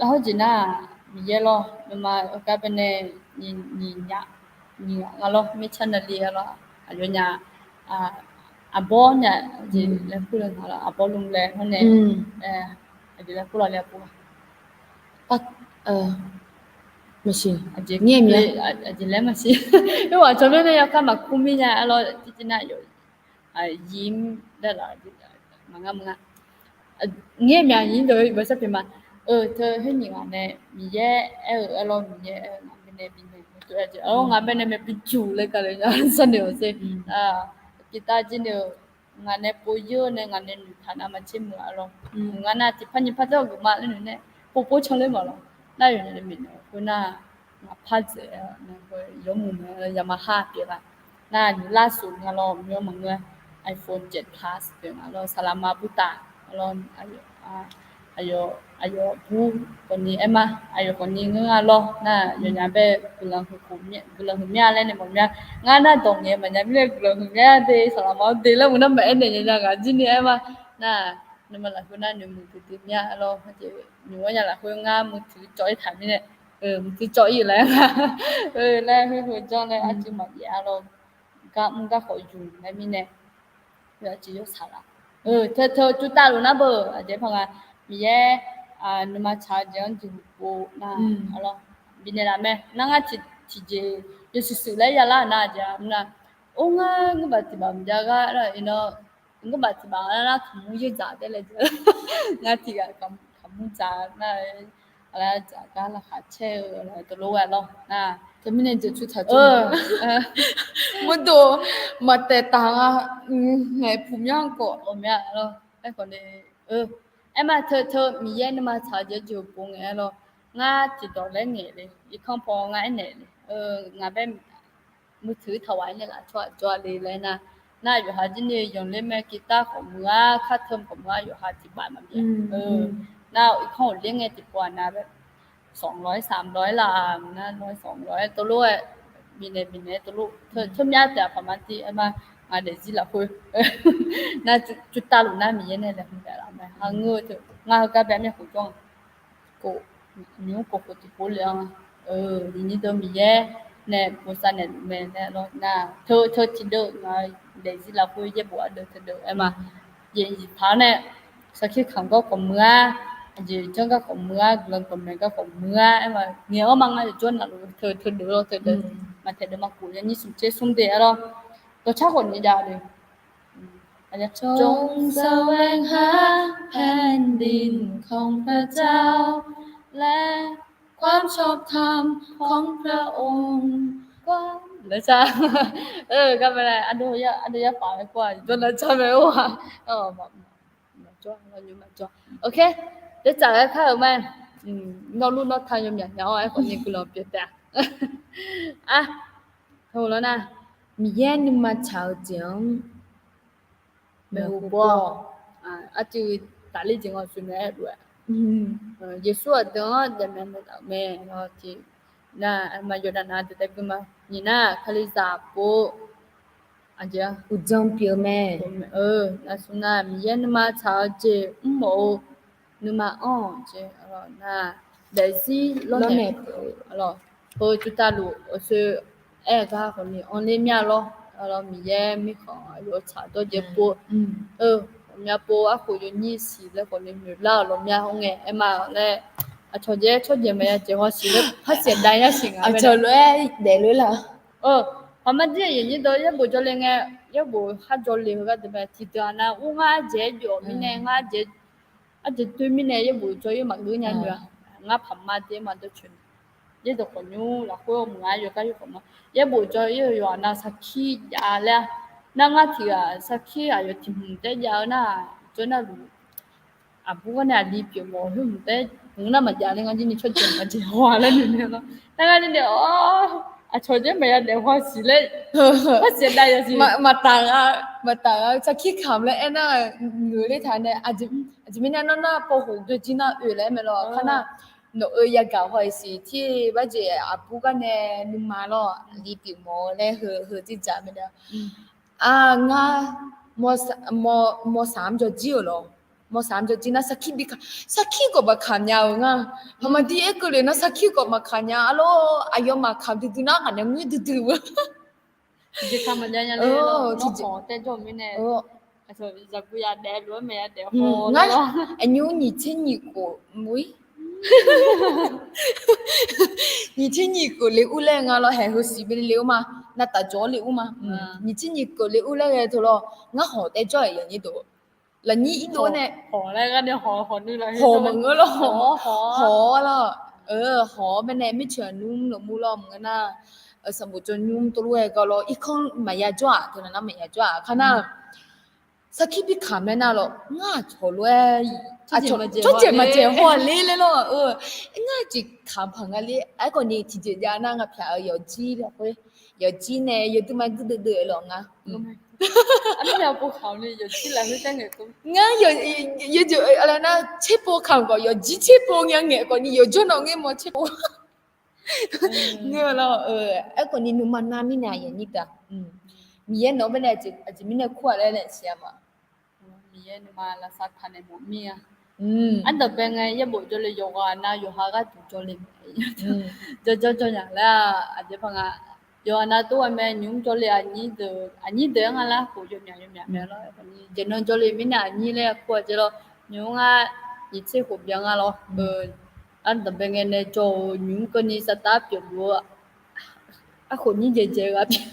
hawr jeq nar, Miqyaer lawr, nuima gar baenae nyiq nya, nyiq nya nga lawr, mirtsanr navli-a lawr, aqyawfnyaf, aqbawr nya, jeq laer kur le nga lawr, aqbawr lmr laer hawr nae, aqjeq laer kur lawr laer kur-a. Aqjeq laer maqsiq. Irghaq tsawrmyanr nae yawkar maqkur mir nya-a lawr, tirtir nar yawf, yimr laer laf, maqngar maqngar. Ngaer myaq nyiq deuq-eu iqbax sharpyeuf ma. Eu, teu khoer nyiq ghaq nae Miqyaer aer-eu aer lawr, Miqyaer aer-eu ngaq baenae bifnaeq-eu tov-aer jeq, ngaq baenae maeq bi juq laer gale nya sharnoeq-awq sher. Aqpiqtav jir nae-eu ngaq nae pov yeur nae ngaq nae noeqtaq nav maqtser muiq-a lawr. Ngar nar tiqpar nyiqpar dawr geufma laer noeq nae pov pov can ler mawf lawr. Nar yawqnan nae bifnaeq-eu khoernar, ngaqpar dzaeq-a nae yawmuiq mae, Yamaha pyeuf la. Nar nyiq lar suf nga lawr, myanr maqngeur, iPhone seven Plus pyeuf nga lawr, saqlaqma burtaf lawr, aqyawf bur khawfni aer ma, aqyawf khawfni ngeur nga lawr. Nar yawqnya bae guiqlanq huiq mya laer nae mawf mya. Ngar nar dawq ngaeq maqnya mirnae guiqlanq huiq mya de, saqlaqma-awr de laer mq nar maqaer naeq nya nya ngaq jir ni aer ma. Nar nuima lafkhoer nar noeqmuiq duidui mya lawr. Nymq-anr nya lafkhoer ngar muiq tuiq cawv-ir taq mirnae, muiq tuiq cawv-ir laer nga laer khoer heu janr laer arcuiv maqjav-a lawr. Gar mr gar khawf yuf laer mirnae, yawqjeq yawsaq laf. Teu teu cuvtav luf nar beu aqjeq par nga, Miqyaer nuima tsaq-eu jeq-anr jeqhuq pov nar, bifnaeq laf mae. Nar ngar tiqjeq yawshuif shuif laer yalar nar aqjeq mr nar, or ngar ngarbaf tiq baf mqjav gar nar iqnan, ngarbaf tiq baf nar kaqmur yeur dzaq tae laer, ngar tiq ghaq kaqmur dzaq nar, aqlaf dzaq gar laqkhaq caer-eu teulof ghae lawr. Teumirnae jeqtaq taq mawrdo maqtaeq taq nga, ngaeq puq myanr khawf lawq mya lawr. Aerkhawf ni, aer ma teu teu Miqyaer nuima tsaq-eu jeq-anr jeqhuq pov ngae aer lawr. Ngar tiqdawq laer ngaeq le, irkanr paw ngar aernaeq le, ngaq bae muiq tuiq taq waq-aer nae laf tsawr aq jawr-a le laer nar, nar yawqha jir ni yanqler mae, guitar khawf muiq-a, kar teu khawf muiq-a, yawqha tiq baf maqbif-a. Nar irkanr ghawqler ngae tiqpov-aq nav bae สองร้อย สามร้อย laf-aq, nar ร้อย สองร้อย teulof-aer bifnaeq bifnaeq-aer teulof teu myav taef-aq paqma tiv aer ma. Ngaq daefzir lafkhoer nar cuvtav luf nar Miqyaer nae laeqhmq daef laf mae. Ngar ngeur-eu teu ngar heugar bae myavkhof jawr-a. Nymq-mr khofkhof tiqpov le-anr, nyiq nyi deuq Miqyaer nae bosav naeqluf mae laer lawr nar, teu teu tiqdeuv ngaq daefzir lafkhoer yaerbof ardeuv teudeuv aer ma. Jeq nyiq paq-anr nae sarkir kamq gar khawf muiq-a, aqjeq janr gar khawf muiq-a, guiqlanq dawqmaeq gar khawf muiq-a aer ma. Ngaeq-awr ma ngar yawqjawr navluf teu teudeuv lawr teudeuv maqtaeq deuq maqkhof nya nyir smq tser smr de-aer lawr. Dawqcar khawf ni jav-a de. จงแสวงหาแผ่นดินของพระเจ้า และความชอบธรรมของพระองค์ laer car. Gar mae laer ardov yar paf-aer kur-aq jawr nar car mae-or-aq. Maqjawr, maqjawr. Ok, daeftsaf ghae kar-euq ma. Nawr lur nawr ta yawmyaq nya-awr aerkhawf ni guiqlanq pyeuf taef-a. Ar, heulof nar, Miqyaer nuima tsaq-eu jeq-anr maeqhu paw-awq. Arcuiv tafler jeq ngawqtsuif naeq-aer lof-aer, Yeqsur aqdui-anr jaqmyaq maeqtaf-euq mae. Nar, aqma yawqdaq nav deuq taef gui ma. Nyiq nar, kalizaq pov aqjeq-a uqdzan pyeuf-eu mae. Nar smr nar, Miqyaer nuima tsaq-eu jeq mrmawf-eu nuima anr-awq jeq nar, daefzir lawrnaeq pyeuf-eu lawr. Heu cuvtav luf awqsoe aer-eu gar khawf ni anrler mya lawr. Lawr Miqyaer mirkhanq aqyawf tsaq dawr jeq pov-eu, ghawqmya pov arkhof yawnyir siq laer khawf ni noeqlar-euq lawqmya hawr ngae aer ma laer. Aqcawq jeq tsawrjeuq maqya jeq hawsiq laer par siqdav yasiq nga. Aqcawq lof-aer daefluf lar. Paqma dir-aq yawnyir dawq yaerbof jawrle ngae, yaerbof khar jawrle-eu gharduq mae. Tiqdeuq-aq nav ur ngar arjeq-aer jov-awq mirnae, ngar arjeq, arjeq doe mirnae yaerbof jawr-ir maqgeur nya noeq-a. Ngar paqma dir-aer maqdawr coeq. Yaerdawq khawf nymr lafkhoer mq ngar yawgar yawr khawf ma. Yaerbof jawr-ir-eu yawqha nav sarkir jav laer-a. Nar ngar tiq ghaq sarkir aqyawf tiq hmq taef-aer jav-eu nar, jawr nar luf aqbur gar nae aqli pyeuf mawf-eu khoer hmq taef-aer hmq nar maqjav laer ngar jir ni tsawrjeuq maqjeq haw-a laer noeq nae lawr. Nar ngar jir ni-awr, aqcawq jir maqya daef haw siq laer, par siq dav yasiq. Maqtaf-a, maqtaf-a, sarkir kamq laer aernar, ngeuq ler taq nae, aqjeq mirnae nawr nar pov khof jawr jir nar oe laer aer mae lawr. Kar nar, nawq-eu yagaq haw-iq siq tir barjeq aqbur gar nae nuima lawr aqli pyeuf mawf-eu laer heu heu jir dzaq mae nar. Ngar mawsaq-anr jawr jir-euq lawr. Mawsaq-anr jawr jir nar sarkir bi kamq, sarkir khawf maqkamq nya-euq ngar. Paqma dir aer keuvle nar sarkir khawf maqkamq nya-a lor. Aqyawfmaf kamq duidui nar ngaq nae muir duidui-eu. Jeq kamq maqjav nya le lawr. Nawr khawf taer jawr-eu mirnae, zaqguq ya daef lof-aer maqya daef haw ngar. Aqnymr nyiq tser nyiq khof muir nyiq tser nyiq khof le ur laer nga lawr. Haeq heu siq bene le ur ma. Navtaf jawq-awr le ur ma. Nyiq tser nyiq khof le ur laer ghae teu lawr. Ngar khawf taer jawr-aq yawnyir dawq Lafnyir irdov nae hawq maqngeur lawr, hawq-awr lawr, hawq-awr baenae mirceuq aqnymr lafmur lawr maqngeur nar, sanqbof jawrnymr tov lof-aer gar lawr, irkanr maqya jawr-aq, teunav nar maqya jawr-aq, kar nar sarkir bikamq laer nar lawr, ngar aqcawq lof-aer tsawrjeuq maqjaeq haw-aq ler laer lawr, ngar aqjeq kamq paq nga ler. Aerkhawf ni tiqjeq jav nar ngaq pyaq-euq yawqjir lafkhoer, yawqjir nae yawduima guirdeuv deuv-aer lawr ngar ngar yawjeq nar tserpov kamq khawf yawqjir tserpov nya ngaeq khawf ni yawqjawr nawq ngaer mawr tserpov ngeur lawr. Aerkhawf ni nuima nar mirnae aqyuif aqnyir deuq-aq, Miqyaer nawq-anr baenae aqjeq mirnae kur-aq laer nae siq-a ma. Miqyaer nuima lavsav taq naeq mawf mir-a. Ardanqbae ngae yaerbof jawrle yawqghaq nav yawqha gharduq jawrle jawrjawr jawr nya laer-aq, aqjeq paq nga. Yawqha nav tov-aer mae nymq mr jawrle aqnyir deuq, aqnyir deuq-aer nga lar khof yawmyaq yawmyaq mae lawr. Jeqnan jawrle mirnae aqnyir laer kur-aq jeq lawr. Nymq mr ngar nyiq tser khof byan nga lawr. Ardanqbae ngae nae jawr-euq nymq mr keuvni saqtav pyeuf luf-eu arkhof nyir jaeqjaeq-eu ghaq pyeuf.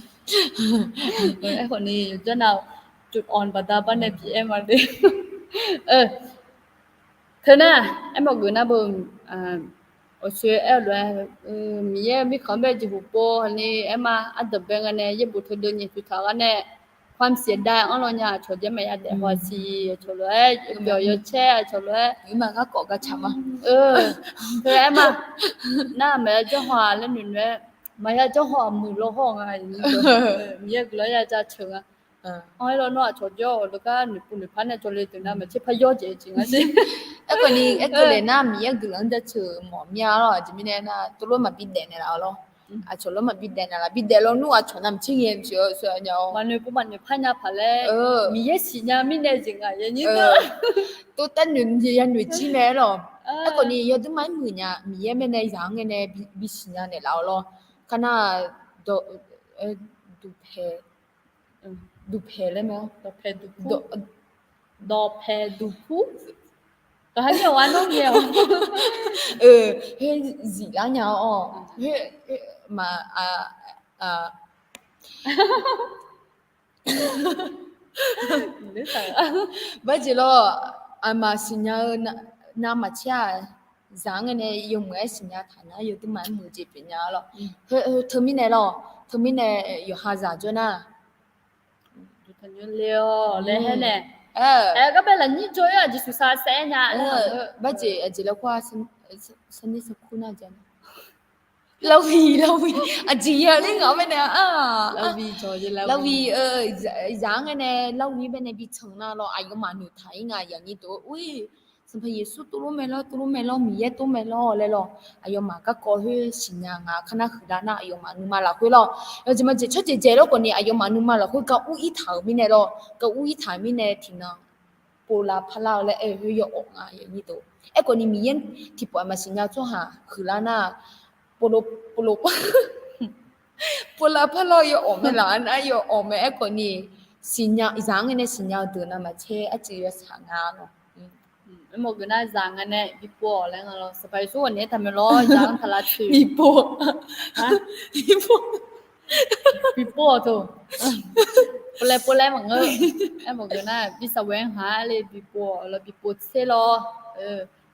Aerkhawf ni yawqjawr nav-euq จุดอ่อน baqda bar nae bi aer ma le. Teu nar, aermawf geuf nar beu, awqsoe aer-eu lof-aer, Miqyaer mirkhanq-anr bae jeqhuq pov ni aer ma. Ardanqbae ngae nae yaerbof teudeuv nyiq tuq taq gar nae ความเสียดาย anr law nya. Aqcawq jeq maqya daef haw siq, aqcawq lof-aer yawbyawq yawcaer, aqcawq lof-aer maqgar kawf gar caq ma. Teu aer ma. Nar maqya jawr haw-aq laer noeq noeq-aer, maqya jawr haw-aq muiq law hawr-eu nga. Miqyaer guiqlanq-anr ya jaceuq nga. Anr-aer lawr nawr aqcawq jawr-awq deuq gar noeqpov noeqpar nae jawrle deuq nar maqtser par yawr jeq jeq nga. Aerkhawf ni aerkeuv le nar Miqyaer guiqlanq-anr jaceuq mawf mir-a lawr. Aqjeq mirnae nar tov lof maqbi daef naeqlaf-awr lawr. Aqcawq lof maqbi daef naeqlaf, bi daef lawnmr aqcawq navmaqtser ghae maqsiq-eu nya-awr maqnoeq pov maqnoeq par nya paq laer, Miqyaer siqnya mirnae jeq nga yanyir deuq. Tov tar noeq ya noeq jir mae-aer lawq. Aerkhawf ni yawduima-aer muiq nya Miqyaer mirnae zaq-anr ngae nae bisiq nya naeqlaf-awr lawr. Kar nar, duqpae, duqpae laer mae-awr, dawqpae duqpur, dawqpae duqpur, dawqha mir-awq-a nawr ngae-awq. Khoer ziflar nya-awr, khoer ma, barjeq lawr, aqma siqnya-eu navmaqtser-aq, zaq-anr ngae nae yawmuiq-aer siqnya taq nar yawduima-aer muiq jeq pyeuf nya-a lawr. Teumirnae lawr, teumirnae yawqha zaq jawr nar, le-awq laer haer nae, aer gar bae lafnyir jawr-ir-aq jeqsuq sar saef-aer nya. Barjeq aqjeq laer kur-a, sarnir sarkur nar ja nar, lavwi lavwi, aqjeq ya ler ngaq-anr bae nae, lavwi, zaq-anr ngae nae lavwi bae nae bi tsanq nar lawr, aqyawfmaf noeqtaq-ir nga yanyir deuq-or, Sanqpaq Yeqsur tov lof mae lawr, tov lof mae lawr, Miqyaer tov mae lawr laer lawr. Aqyawfmaf garkawv khoer siqnya nga kar nar huiqlar nar aqyawfmaf nuima lafkhoer lawr, yawjeq maqjeq tsawrjeq dzaeq lawr khawf ni aqyawfmaf nuima lafkhoer gar ur-ir taq-euq mirnae lawr, gar ur-ir taq-euq mirnae tiqnan povlav parlar-eu laer aer-eu khoer yawawq nga yanyir deuq. Aerkhawf ni Miqyaer tiqpawf-aq maqsiq nya tsawrhaq huiqlar nar, povlav parlar-eu yawawq mae laf nar yawawq mae. Aerkhawf ni siqnya zaq-anr ngae nae siqnya-eu deuq navmaqtser arcuiv yawshaq nga lawr. Aermawf geuf nar zaq ngae nae bipov-awq laer nga lawr. Sanqpaq Yeqsur ghawqni aertaq mae lawr, zaq-anr taq lavtsoeq bipov, bipov, bipov-awq teu. Povlaer povlaer maqngeur. Aermawf geuf nar bi saqwae-anr haq-aer le bipov-awq lawr, bipov tser lawr.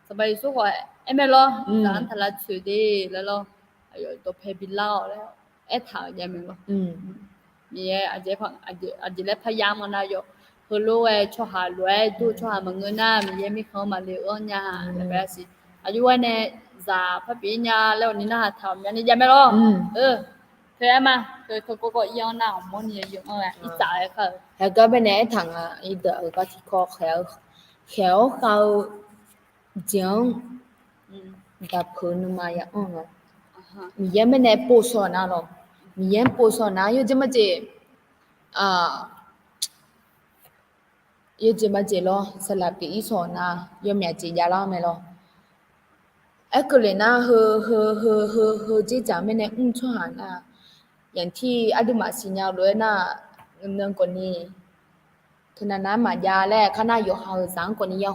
Sanqpaq Yeqsur ghawq aer mae lawr, zaq-anr taq lavtsoeq de laer lawr. Aqyawf dawqpae bilar-awq laer aertaq-euq jav mae lawr. Miqyaer aqjeq laer parya mawr nar yawf heulof-aer tsawrhaq lof-aer dur-eu tsawrhaq maqngeur nar Miqyaer mirkhanq-anr maqle-eu anr nya laer bae-a siq. Aqjox-aer nae zaq parbi nya laer awqni narhaq taq-awq myav ni jav mae lawr. Teu aer ma, teu kawv kawv ir-anr nar awq mawrni ya yeu-anr ghae irtsaf-aer kar-eu. Haegar bae nae aertaq nga, irdeuq-euq gar tiqkawv khaeq-awr khav-eu jeq-anr daqpeuq nuima ya anr-eu nga. Miqyaer bae nae pov shaw nar lawr, Miqyaer pov shaw nar yawjeq maqjeq, yawjeq maqjeq lawr, saqlaq pyeuf-ir shaw nar yawmyaf jeq javlar mae lawr. Aerkeuv le nar heu heu heu heu heu dzerdzaq mirnae mr tsawrhaq nar, yaqtir aqduimaf siqnya-eu lof-aer nar, nan khawf ni teunav nav-aer maqjav laer kar nar yawqha-euq zaq-anr khawf ni ya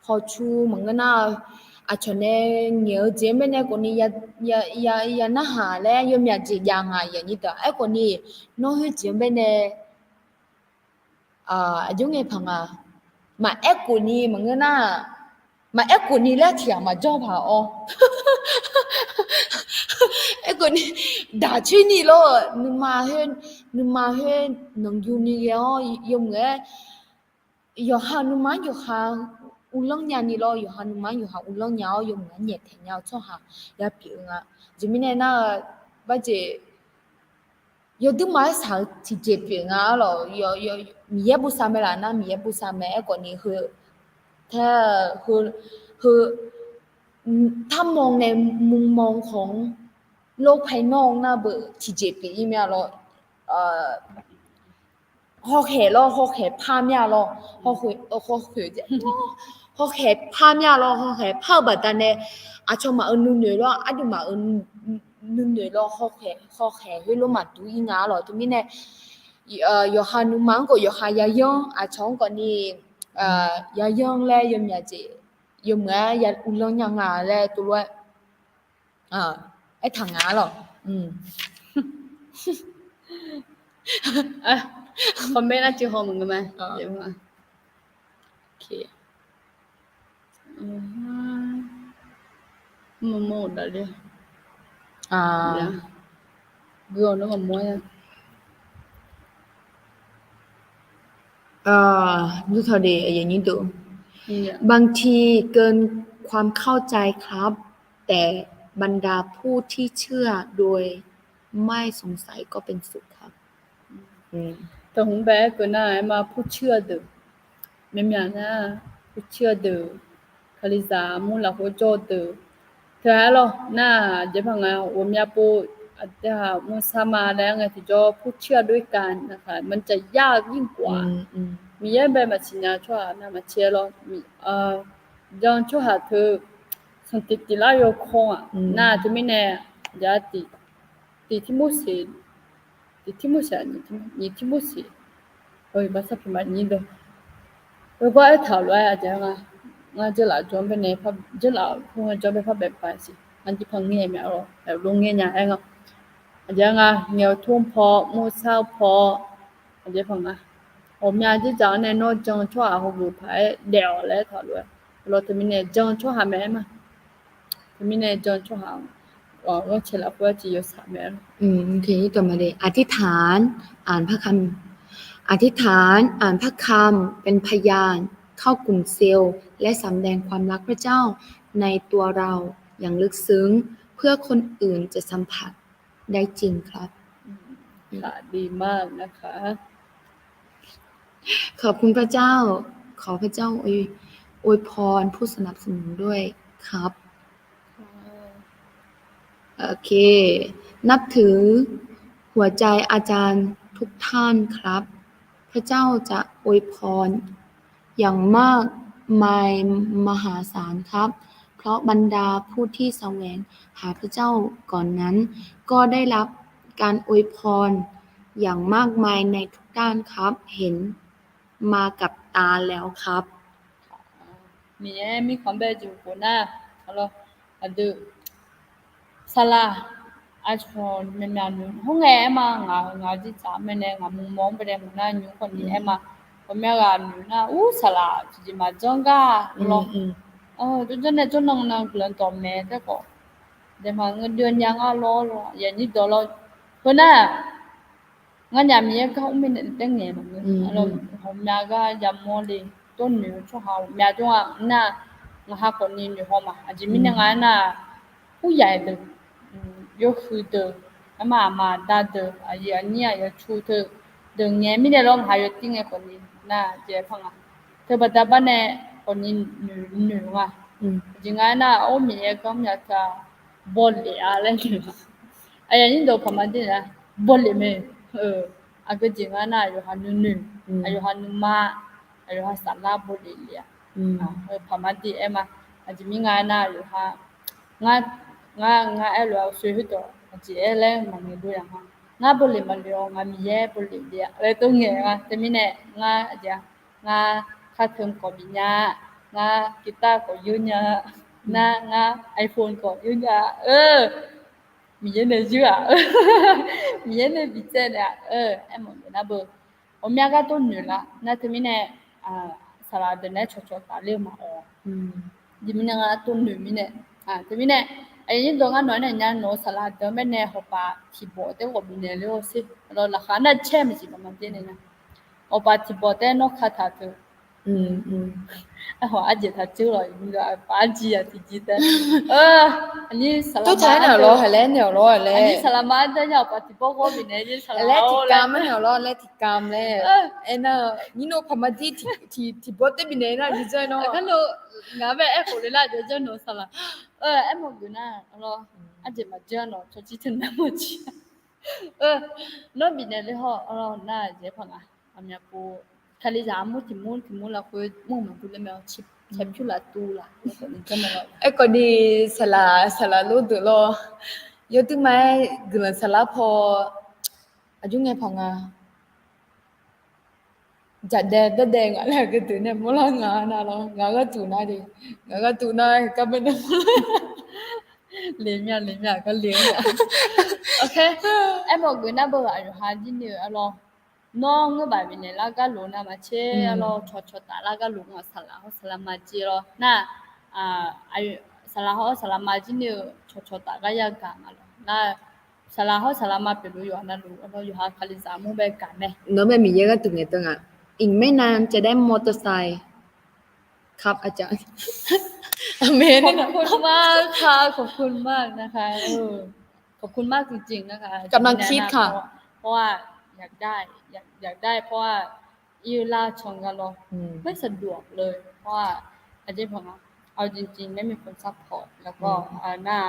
hawcu maqngeur nar, aqcawq nae ngaeq-eu jeq-anr bae nae khawf ni ya narhaq laer yawmyaf jeq jav nga yaqnyir deuq. Aerkhawf ni nawr khoer jeq-anr bae nae aqjox ngae paq nga, Maqaer khof ni maqngeur nar, maqaer khof ni laer tiq ghaq maqjawr paq-awr, aer khof ni daq coer ni lawr, nuima khoer, nuima khoer nanqyu ni ghae-awr yawmuiq-aer yawqha nuima-anr yawqha uvlanr nya ni lawr, yawqha nuima-anr yawqha uvlanr nya-awr yawmuiq-aer nyaeftaeq nya-eu tsawrhaq ya pyeuf-eu nga. Aqjeq mirnae nar-eu, barjeq yawduirma-aer shaq-eu tiqjeq pyeuf nga-ar lawq. Miqyaer bosav mae laf nar Miqyaer bosav mae. Aerkhawf ni heu taer-eu heu, heu ถ้ามองในมุมมองของโลกภายนอก nar beu tiqjeq pyeuf-ir mae-a lawr. Hawkhaeq lawr, hawkhaeq par mir-a lawr, hawkhaeq par mir-a lawr, hawkhaeq par-eu baqdanae aqcawq maf-euq nuinoeq lawr, aqduimaf-euq nuinoeq lawr, hawkhaeq hawkhaeq khoerlof maqdur-ir nga-ar lawq. Teumirnae yawqha nuima-anr khawf yawqha yayanr, aqcawq-anr khawf ni yayanr laer yawmyaq jeq yawmuiq-aer ya uvlanr nya nga laer teulof-aer aertaq nga-ar lawq. Comment nar tiq haw maqngeur ma. Mawr mawr-euq daqler-a. บางทีเกินความเข้าใจครับ แต่บรรดาผู้ที่เชื่อโดยไม่สงสัยก็เป็นสุขครับ Teu hmq bae-aer keuv nar-aer ma, ผู้เชื่อ deuq, myavmyaq nar ผู้เชื่อ deuq, Kalizaq mur lafkhoer jawr-eu deuq, teu-aer lawr nar, aqjeq paq nga ghawqmya pov, aqdui-aq murshar ma laer ngae tiqjawr ผู้เชื่อด้วยกันนะคะ มันจะยากยิ่งกว่า Miqyaer bae maqsiq nya tsawrhaq nar maqtser lawr. Jan tsawrhaq teu sanqtiq tiq lar yawkawr-aq nar teumirnae, aqjeq tiq, tiq Tirmorseq, tiq Tirmorseq, nyiq Tirmorseq, heugar aertaq-euq lof-aer aqjeq nga, ngar dzeurlaf jawr-anr baenae, dzeurlaf-euq khoer ngar jawr bae par baef pav siq, ngar jir par ngae mya-awr lor ngae nya-aer nga. Aqjeq nga, ngaeq-eu tor paw, murshar-eu paw, aqjeq paq nga. Ghawqmya dzerdzaq-anr nae nawr jan-eu tsawrhaq heulof paq-aer daef-awq laer aertaq-euq lof-aer, lawr teumirnae jan-eu tsawrhaq mae-aer ma. Teumirnae jan-eu tsawrhaq-aq, ghanrcae lafkhoer arciv yawshaq mae-aer. อธิษฐาน อ่านพระคำ อธิษฐาน อ่านพระคำ เป็นพยานเข้ากลุ่มเซลล์ และสำแดงความรักพระเจ้าในตัวเราอย่างลึกซึ้ง เพื่อคนอื่นจะสัมผัสได้จริงครับ ดีมากนะคะ ขอบคุณพระเจ้า ขอพระเจ้าอวยพรผู้สนับสนุนด้วยครับ โอเค นับถือหัวใจอาจารย์ทุกท่านครับ พระเจ้าจะอวยพรอย่างมากมายมหาศาลครับ เพราะบรรดาผู้ที่แสวงหาพระเจ้าก่อนนั้น ก็ได้รับการอวยพรอย่างมากมายในทุกด้านครับ เห็นมากับตาแล้วครับ Miqyaer mirkhanq bae jeq khof nar, aqdui saqlaq aqcawq myavmyaq noeq hawr ngae aer ma. Ngaq-euq ngaq-eu dzerdzaq-anr baenae, ngaq mqmawr-anr baenae maqnar nymr khawf ni aer ma. Ghawqmya ghaq noeq nar, ur saqlaq tiqjeq maqjanr gar lawr. Jawrjanr nae jawrnan nan guiqlanq dawq maeq taef khawf, daefmaf ngeur dui nya ngar lawr lawr, yanyir dawq lawr. Khoernar, ngar nyaf Miqyaer gar mr mirnae taef ngaeq maqngeur. Ghawqmya gar yamawr le, tawrnoeq-eu tsawrhaq ghawqmya jawr-a nar, ngaq ha khawf ni noeq haw ma. Aqjeq mirnae nga aernar, uryaq-iq deuq, yawhuiq deuq, aerma aqma aqda deuq, aqyuif aqnyir aqyawf cu teu deuq ngae mirnae lawr, ngaq ha yawtir ngae khawf ni nar jaev par nga. Teubaqda bar nae khawf ni noeq nga. Aqjeq nga aernar, or Miqyaer gar mr ya ta bawlef-a laer noeq nga. Aqyuif aqnyir deuq paqma dir nar, bawlef mae. Aqgeu jeq nga aernar, aqyawf ha nuinoeq, aqyawf ha nuima, aqyawf ha saflar bawlef le-a. Paqma dir aer ma. Aqjeq mir nga aernar, aqyawf ha ngar, ngar, ngar aerlof-aer uqshoe khoerdawq aqjeq aer laer maqnoeq dov yaq ma. Ngar bawlef maqnoeq-awr, ngaq Miqyaer bawlef le-a laer tov ngaeq nga. Teumirnae ngar aqjeq-a, ngar kar teu kawf bif nya, ngar guitar kawf yeur nya, nar ngar iPhone kawf yeur nya. Miqyaer nae yeur-aq, Miqyaer nae bi tsaev naeq-a. Aermawf naeq nar beu, ghawqmya gar tov noeq lar nar teumirnae, saqlaq deuq nae cawqcawq taf ler-eu maqawq. Jeq mirnae ngar tov noeq mirnae, teumirnae, aqyuif nyir dawq ngar nawq-aer nae nya nawq-eu saqlaq deuq-anr baenae hawpaf tiqbawq taef ghawq bifnaeq ler-awr sher. Lawq laqkhaq nar caer maqsiq baq ma dzer nae nya. Hawpaf tiqbawq taef nawr kataq teu. Aerkhawf arjeq taq dzeur lawq, aqpaf arjir-aq tiqjir taef. Aqnyir saqlaq ma-anr deuv, aqnyir saqlaq ma-anr deuv nya hawpaf tiqbawq ghawr bifnaeq nyir saqlaq-awr laer tiqkam-aer naeq-awq lawr laer tiqkam laer. Aernar-eu nyir nawr paq ma dzer tiqbawq taef bifnaeq nar jeq dzeur nawr. Ngaq-anr bae aerkhof le lar jeq dzeur nawq-eu saqlaq. Aermawf geuf nar lawr, arjeq maqdzeur nawq tsawrjir teu nar mawrjir. Nawr bifnaeq le hawr-awr nar jeq paq nga. Aqmyaq pov kalizaq armur tiqmur tiqmur lafkhoer mr maqdur ler mae-awr, caer pyur laf tuv laf. Aerkhawf ni saqlaq saqlaq lor deuq lawr, yawduir ma-aer guiqlanq saqlar paw, aqjox ngae paq nga. Jaqdaev dardaev ngaq laer aqgeu deuq nae mawrlar nga nar lawr, ngaq gharduq nar de, ngaq gharduq nar gar bae nae mawrlar. Lemya lemya gar le-a. Aermawf geuf nar beu-aq yawqha jir ni-eu arlawr, nawr ngeur baf bifnaeq lar gar lof navmaqtser arlawr, cawqcawq taf lar gar lof nga saqlaq hawr saqlaq ma jir lawr nar, saqlaq hawr saqlaq ma jir ni-eu cawqcawq taf gar yagaq nga lawr nar, saqlaq hawr saqlaq ma pyeuf lof yawqha navluf arlawr yawqha kalizaq armur bae gaq mae. Nawq mae Miqyaer gharduq ngaeqdeuv nga. อีกไม่นานจะได้มอเตอร์ไซค์ ครับอาจารย์ ขอบคุณมากค่ะ ขอบคุณมากนะคะ ขอบคุณมากจริงๆนะคะ กำลังคิดค่ะ เพราะว่าอยากได้ อยาก อยากได้ เพราะว่า irlar can ga lawr, ไม่สะดวกเลย เพราะว่า เอาจริงๆ ไม่มีคน support แล้วก็ หน้า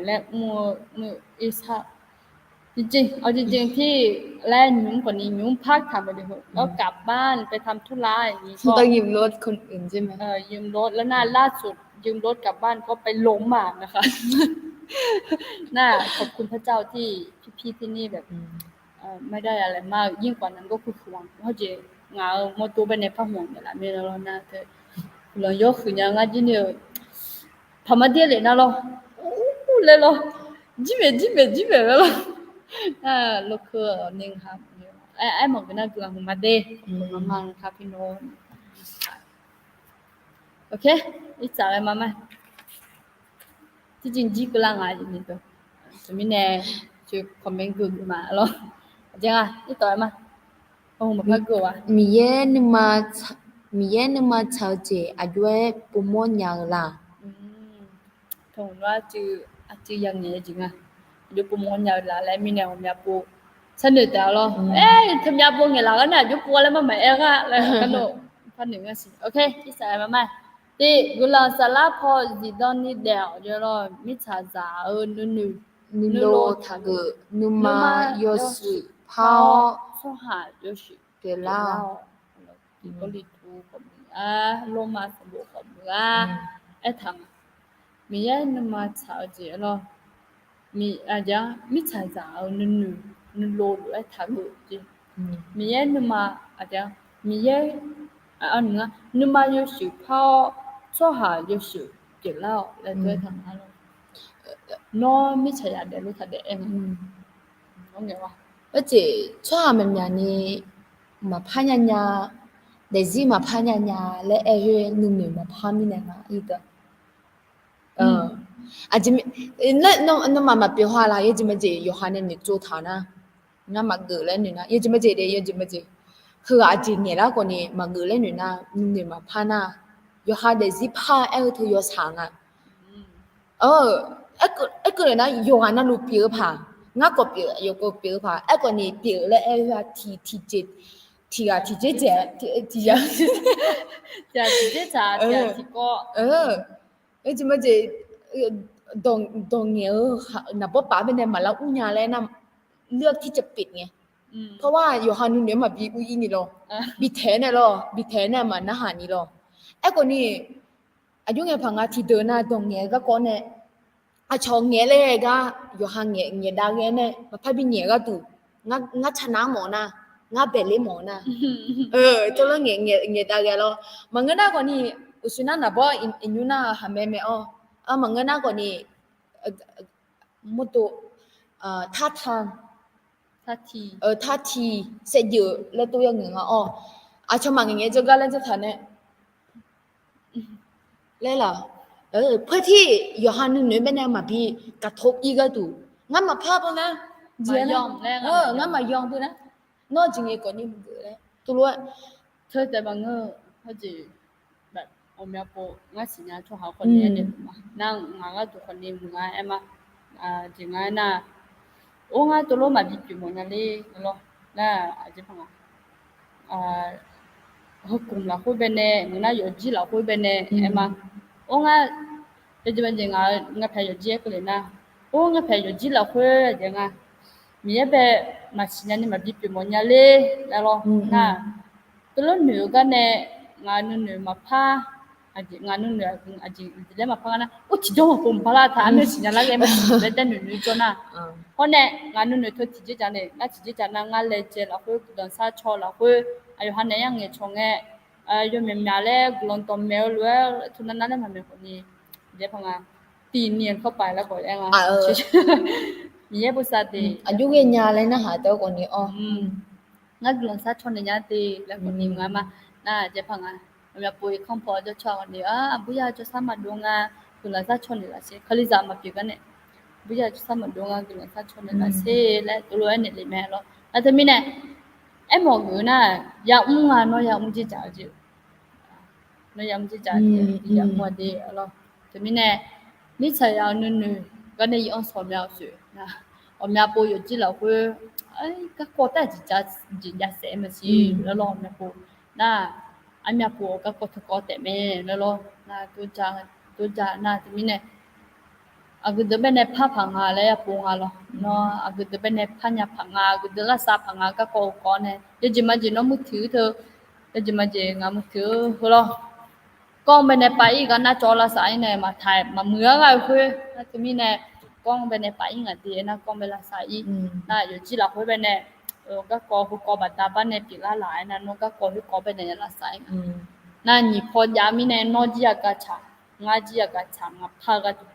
และ มือ มือ อีสาน จริงๆ เอาจริงๆ ที่ laer nymq khawf ni nymq par taq mae de heu, แล้วกลับบ้านไปทำธุระอย่างนี้ก็ ต้องยืมรถคนอื่นใช่ไหม ยืมรถ แล้วหน้าล่าสุดยืมรถกลับบ้านก็ไปล้มมานะคะ หน้า ขอบคุณพระเจ้าที่พี่ๆที่นี่แบบ ไม่ได้อะไรมาก ยิ่งกว่านั้นก็คือห่วง hawjeq ngaq-euq mawrdo baenae par hmq naeqlaf mae lawr nar teu, guiqlanq yawhuiq nya ngar jir ni-eu paq ma dir lef nar lawr, ur laer lawr, jir maeq jir maeq jir maeq laer lawr, lawr keuv-awq ni ha, aermawf geuf nar guiqlanq huiq ma de, maqma kar pir nawr. Ok, irtsaq ghae ma ma. Tirjir jir keuvlar nga ni deuq. Teumirnae comment geuf geuf ma lawr. Aqjeq nga irtawf-aer ma. Maqpar geuf-a. Miqyaer nuima tsaq-eu jeq aqjox-aer povmawr nya-eu la? Teu nar aqcuiv ya ngaeq-eu jeq nga. Aqjox povmawr nya-eu la laer mirnae ghawqmya pov sharnoeq taef-a lawr. Aer, teumya pov ngaeqlaf-a nar aqjox pov-a laer mar maqaer ghaq laer kar noeq par noeq ngar siq. Ok, irtsaq-aer ma ma. Tiq, guiqlanq saflar paw zifdan ni daef-awq jawr lawr, mirtsaqzaq-eu nuinoeq nuilov taqgeuf, nuima yawshuif par-awr tsawrhaq yawshuif pyeuflar-awq. Gawrliqtu khawf muiq-a, Lormav sanqbof khawf muiq-a, aertaq-a. Miqyaer nuima tsaq-eu jeq lawr, mirtsaqzaq-eu nuinoeq nuilov lof-aer taqgeuf jeq. Miqyaer nuima, aqjeq, Miqyaer nuima yawshuif par-awr tsawrhaq yawshuif pyeuflar-awq laer tov-aer taq-a lawr. Nawr mirtsaqzaq daefluf taq daef-aer nga. Aerjeq tsawrhaq myaqmyaq ni maqpar nyanya, daefzir maqpar nyanya laer aer-eu nuinoeq maqpar mirnae nga. Nawmaf maqpyeuf ha laq, yawjeq majeq yawqha nae noeqtsov taq-eu nar, ngar maqgeuf laer noeq nar, yawjeq majeq de, yawjeq majeq. Heughaq aqjeq ngaeqlar khawf ni maqgeuf laer noeq nar, nuinoeq maqpar nar, yawqha daefzir par-aer-eu teu yawshaq nga. Aerkeuv naeq nar yawqghaq navluf pyeuf-eu paq, ngar khawf pyeuf, yawqkeuv pyeuf-eu paq, aerkhawf ni pyeuf laer aer-eu tiq tiqjeq, tiq ghaq tiqjeq dzaeq, tiq ghaq tiqjeq tsaq, tiq ghaq tiqkawv. Yawjeq majeq, dawq ngaeq-eu naqbawr paf-aer baenae maqlar ur nya laer nar, เลือกที่จะปิดไง เพราะว่า yawqha nuinoeq-anr maqbi ur-ir ni lawr, bi taeq nae lawr, bi taeq nae maqnarhaq ni lawr. Aerkhawf ni aqjox ngaeq paq nga tiqdeuq nar dawq ngaeq-eu garkawv nae, aqcawq ngaeq laer ghae gar, yawqha ngaeq, ngaeq dav ghae nae maqpar bi ngaeq gharduq, ngar tsaqnar mawf nar, ngar baeqler mawf nar, tov lar ngaeq, ngaeq dav ghae lawr. Maqngeur nar khawf ni, uqshoe nar naqbawr iqnymr nar haqmae mae-awr, maqngeur nar khawf ni, mawrdo, ท่าทาง ท่าที saevdzeuf laer tov ya ngaeq nga-awr, aqcawq maqngaeq ngaeq jawrgar laer jawrtaq nae laer laq, เพื่อที่ yawqha nuinoeq baenae maqbi กระทบ ir gharduq, ngar maqpar beu nar, ngar maqyawq beu nar, nawr jeq ngaeq khawf ni maqgeuf laer teulof-aer teu taef maqngeur-eu, hawjeq, aqmya pov ngar siqnya tsawrhaq khawf ni aernaeq ma, nar ngaq gharduq khawf ni muiq-a aer ma, jeq ngar aernar, or ngar teulof maqbi pyeuf mawf nya ler lawr, nar aqjeq paq nga, heukmq lafkhoer baenae, ngeur nar yawqjir lafkhoer baenae aer ma, or ngar, yawjeq majeq ngaq-eu ngaeqpaeq yawqjir aer keuvle nar, or ngaeqpaeq yawqjir lafkhoer aqjeq nga, Miqyaer bae maqsiq nya ni maqbi pyeuf mawf nya ler laer lawr nar, teulof noeq-eu garnae ngaq nuinoeq maqpar, aqjeq ngaq nuinoeq aqjeq laer maqpar nga nar, or tiqjawr maqpov maqpar lar taq armyanr siqnya lar ghae maqsiq bae daer noeq noeq jawr nar, hawr nae ngaq nuinoeq teu tiqjeq jaq nae nar tiqjeq jaq nar ngar laejae lafkhoer guiqlanq sharcaw lafkhoer, aqyawf ha naeq-aer ngaeqcawq ngae, yawmyaq myaq laer guiqlanq dawqmaeq-eu lof-aer teunav nar laer maqmaeq khawf ni, aqjeq paq nga, tiqniq kawrpav laer khawf aer nga, Miqyaer bosav de aqjox ghae nya laer narhaq taef-aer khawf ni-awr, ngar guiqlanq sharcaw naeq nya de laer khawf ni nga ma, nar aqjeq paq nga, aqmya pov irkanr paw jawrcaw khawf ni, aqbur ya jawrsar maqdov nga, guiqlanq sharcaw naeq lafser kalizaq maqpyeuf gar nae, aqbur ya jawrsar maqdov nga guiqlanq sharcaw naeq lafser laer teulof-aer naeq le mae lawr. Nar teumirnae, aermawf geuf nar, yamr nga nawr yamr jir dzaq-eu jeq, nawr yamr jir dzaq-eu jeq yamr-a de lawr. Teumirnae, mirtsaq ya-eu nuinoeq garnae ir-anr shawq mya-eu soeq, aqmya pov yawqjir lafkhoer garkawv taef jeq jav saef maqsiq laer lawr, aqmya pov nar, aqmya pov-awq garkawv teukawv taef mae laer lawr, nar, dovja nar teumirnae, aqgeu deuq baenae par paq nga laer yapov nga lawr, nawr aqgeu deuq baenae par nya paq nga, aqgeu deuq lavsav paq nga garkawv-eu kawv nae, yawjeq majeq nawr มือถือ teu, yawjeq majeq ngaq มือถือ heu lawr, gawr baenae pav ir gar nar cawv lavsav ir nae maqtaq maqmuiq-ar ghae-eu khoer nar teumirnae, gawr baenae pav ir ngaq de nar gawr bae lavsav ir, nar yawqjir lafkhoer baenae, garkawv heukawv baqda bar nae pyeuflar laf-aer nar nawr garkawv heukawv baenae ya lavsav ir nga. Nar nyiq paw jav mirnae nawr jir yagaq tsaq, ngar jir yagaq tsaq ngaq par-eu gharduq,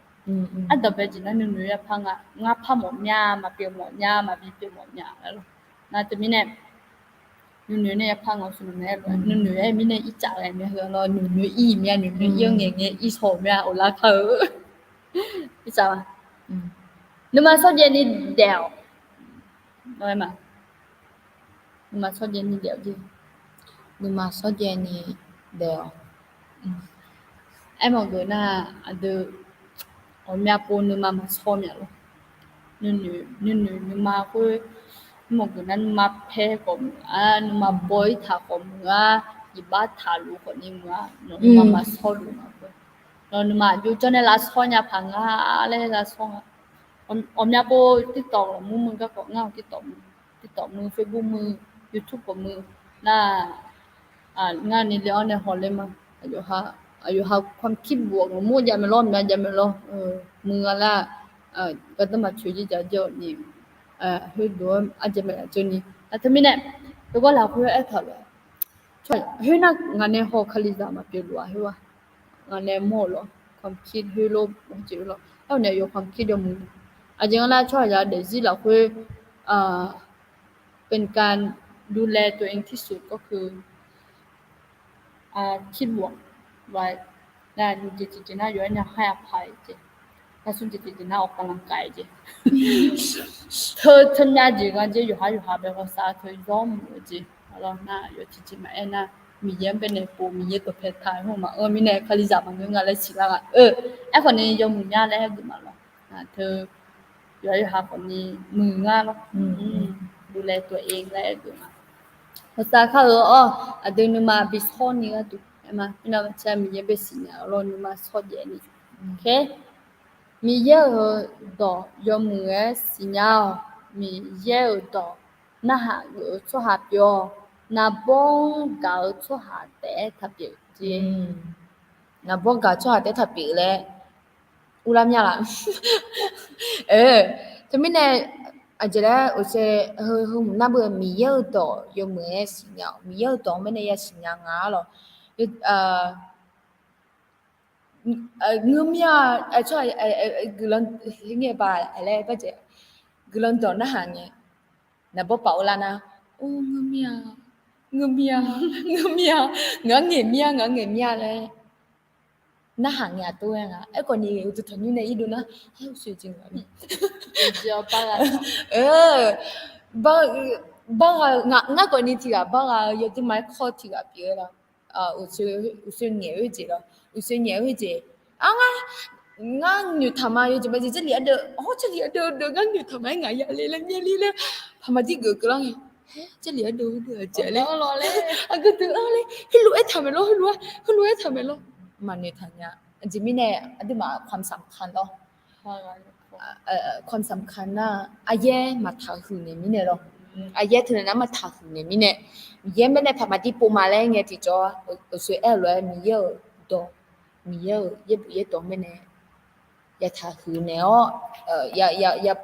ardanqbae jeq nar nuinoeq yapar nga, ngar par mawf mya, maqpyeuf mawf nya, maqbi pyeuf mawf nya laer lawr. Nar teumirnae, nuinoeq nae yapar nga-eu smq mae-aer lof-aer nuinoeq-aer mirnae ircaf ghae mya heu lawr, nuinoeq ir mya, nuinoeq ir-eu ngaeq ngae ir shaw mya of lar kar-eu. Ircaf ma. Nuima shawrjaev ni daef-awq. Nuima shawrjaev ni daef-awq jeq. Nuima shawrjaev ni daef-awq. Aermawf geuf nar, aqdui ghawqmya pov nuima maqshawr mya lawr. Nuinoeq nuima khoer, aermawf geuf nar nuima paer khawf muiq-a, nuima baw ir taq khawf muiq-a, iqbax taqluf khawf ni muiq-a, nawq nuima maqshawr luf nga khoer. Nawq nuima aqjox jawr nae lavshawr nya paq nga laer lavshawr nga. Ghawqmya pov TikTok lawqmur muiq garkawv ngar-awq TikTok muiq, TikTok muiq, Facebook muiq, YouTube khawf muiq. Nar, ngar ni le-awr nae hawler ma. Aqyawf ha ความคิดบวก lawqmur jav mae lawr, mya jav mae lawr. Muiq nga lar, gardanr maqtsoeq jir dzaq jawr ni, khoerdov-aer arjaev mae laf jawr ni. Nar teumirnae, heugawr lafkhoer aertaq lof-aer, khoer nar ngaq nae haw kalizaq maqpyeuf luf-a khoer-a. Ngaq nae mawr-euq lawr, ความคิด khoer lor, jeq lor. Aerkhawf nae aqyawf ความคิด yawmuiq. Aqjeq nga nar tsawrhaqzaq daefzir lafkhoer เป็นการดูแลตัวเองที่สุดก็คือ คิดบวกไว้ nar jeq tiqjeq nar yawf-aer nya khaer-a paq-iq jeq, nar smr jeq tiqjeq nar ออกกำลังกาย jeq, teu teu myav jeq nga jeq yawqha yawqha bae hawsav teu zawr muiq-eu jeq. Nar yawf tiqjeq maqaer nar, Miqyaer-anr baenae pov, Miqyaer dawqpae taq-eu hmq maqanr mirnae kalizaq maqngeur nga laer siqlar nga. Aerkhawf ni yawmuiq mya laer aergeuf ma lawr. Teu yawqha yawqha khawf ni muiq ngar lawr. ดูแลตัวเอง laer aergeuf ma. Hawsav kar-eu-awr aqdui nuima bi shawr ni gharduq aer ma. Mirnav maqtser Miqyaer bae siqnya-eu lawr nuima shawrjaev ni. Miqyaer-euq dawq yawmuiq-aer siqnya-awq. Miqyaer-euq dawq narhaq geuf-eu tsawrhaq pyeuf-awq. Naqbawr gaq-eu tsawrhaq taef-aer taq pyeuf jeq. Naqbawr gaq-eu tsawrhaq taef-aer taq pyeuf laer urlar mya laf. Teumirnae aqjeq laer uqsae heu hmq nar beu Miqyaer-euq dawq yawmuiq-aer siqnya-awq. Miqyaer-euq dawq-anr baenae ya siqnya nga-ar lawq. Ngeur mir-a, tsawrhaq guiqlanq ngae baq laer baqjeq guiqlanq dawq narhaq ngae, naqbawr paf urlar nar, or ngeur mir-a, ngeur mir-a, ngeur mir-a, ngaq-anr ngaeq mir-a, ngaq-anr ngaeq mir-a laer narhaq ngae aqtov-aer nga. Aerkhawf ni uqduq tanqnymr nae irdov nar, aer, uqshoe jeq nga. Bargha, ngar khawf ni tiq ghaq bargha-eu yawduirma-aer kawr tiq ghaq pyeuf-eu la. Uqshoe ngaeq-eu jeq la, uqshoe ngaeq-eu jeq. Ar, ngar, ngar noeqtaq ma, yawjeq majeq Jarlif ardeuv, awr, Jarlif ardeuv deuv ngar noeqtaq ma-aer ngaq ya le laer myav le laer, paqmaqdir geuf keuvlar ngae, Jarlif ardeuv deuv aqjeq laer, aqgeu deuq-a laer, heulof-aer taq maeq lor, heulof-aer, heulof-aer taq maeq lor. Maqnoeqtaq nya. Aqjeq mirnae, aqduimaf ความสำคัญ lawr. ความสำคัญ nar, aryaer maqtaqhuiq naeq mirnae lawr. Aryaer teunav nar maqtaqhuiq naeq mirnae, Miqyaer mirnae paqmaqdir pov ma laer ngae tiqjawr, uqshoe aer-eu lof-aer Miqyaer-euq dawq, Miqyaer-euq yaerbof yaerdawq mirnae yataqhuiq naeq-awr, ya, ya, ya,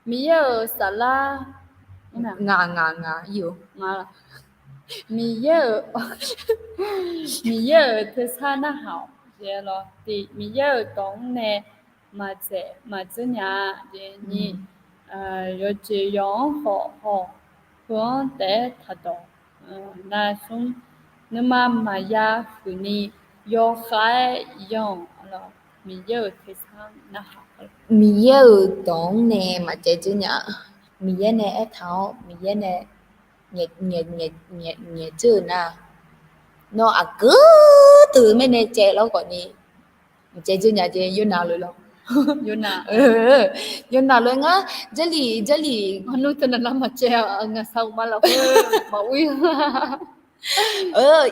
Miqyaer-euq saflar, ngaq, ngaq, ngaq, ir-eu, Miqyaer-euq, Miqyaer-euq tersar narhaq-awq. Miqyaer-euq dawq-anr nae maqdzaeq maqdzeur nya-a. Ni, yawqjeq yawq-anr khawf haw, heu-anr taef-aer taqdawq. Nar smr, nuima maqya huiqni yawkhav-aer yanr-awq. Miqyaer-euq tersar narhaq, Miqyaer-euq dawq-anr nae maqcaevdzeur nya. Miqyaer nae aertaq-awr, Miqyaer nae ngaeq dzeur-eu nar, nawr aqgeu deuq mirnae caev lawr khawf ni, maqcaevdzeur nya jeq. Yawrnav lof lawr, Yawrnav lof-aer ngar, Jarlif, Jarlif, ngar nmr teunav nar maqcaev-a, ngaqshaq uqma lafkhoer maqur-ir.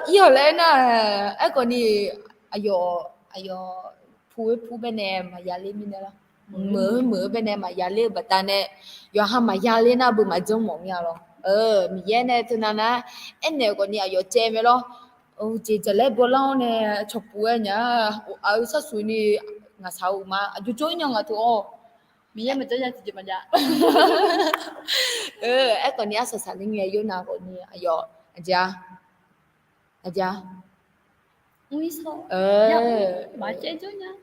Ir-awq laer aernar, aerkhawf ni, aqyawf, aqyawf pu-aer pu baenae maqya ler mirnae lawr. Meuq-eu meuq-eu baenae maqya ler-eu baqdanae, yawqha maqya ler nar beu maqdzanr mawf mir-a lawr. Miqyaer nae teunav nar aernaeq-eu khawf ni aqyawf caev mae lawr. Jeq jaqlaer bawlar-awr nae cawqpuf-aer nya, aqyawf sharsuq ni ngaqshaq uqma aqjox jawr-ir nya ngaq teu-awr. Miqyaer maqdzanr nya tiqjeq maqjav. Aerkhawf ni arsaq saqler ngae Yawrnav khawf ni aqyawf, aqjeq-a, aqjeq-a,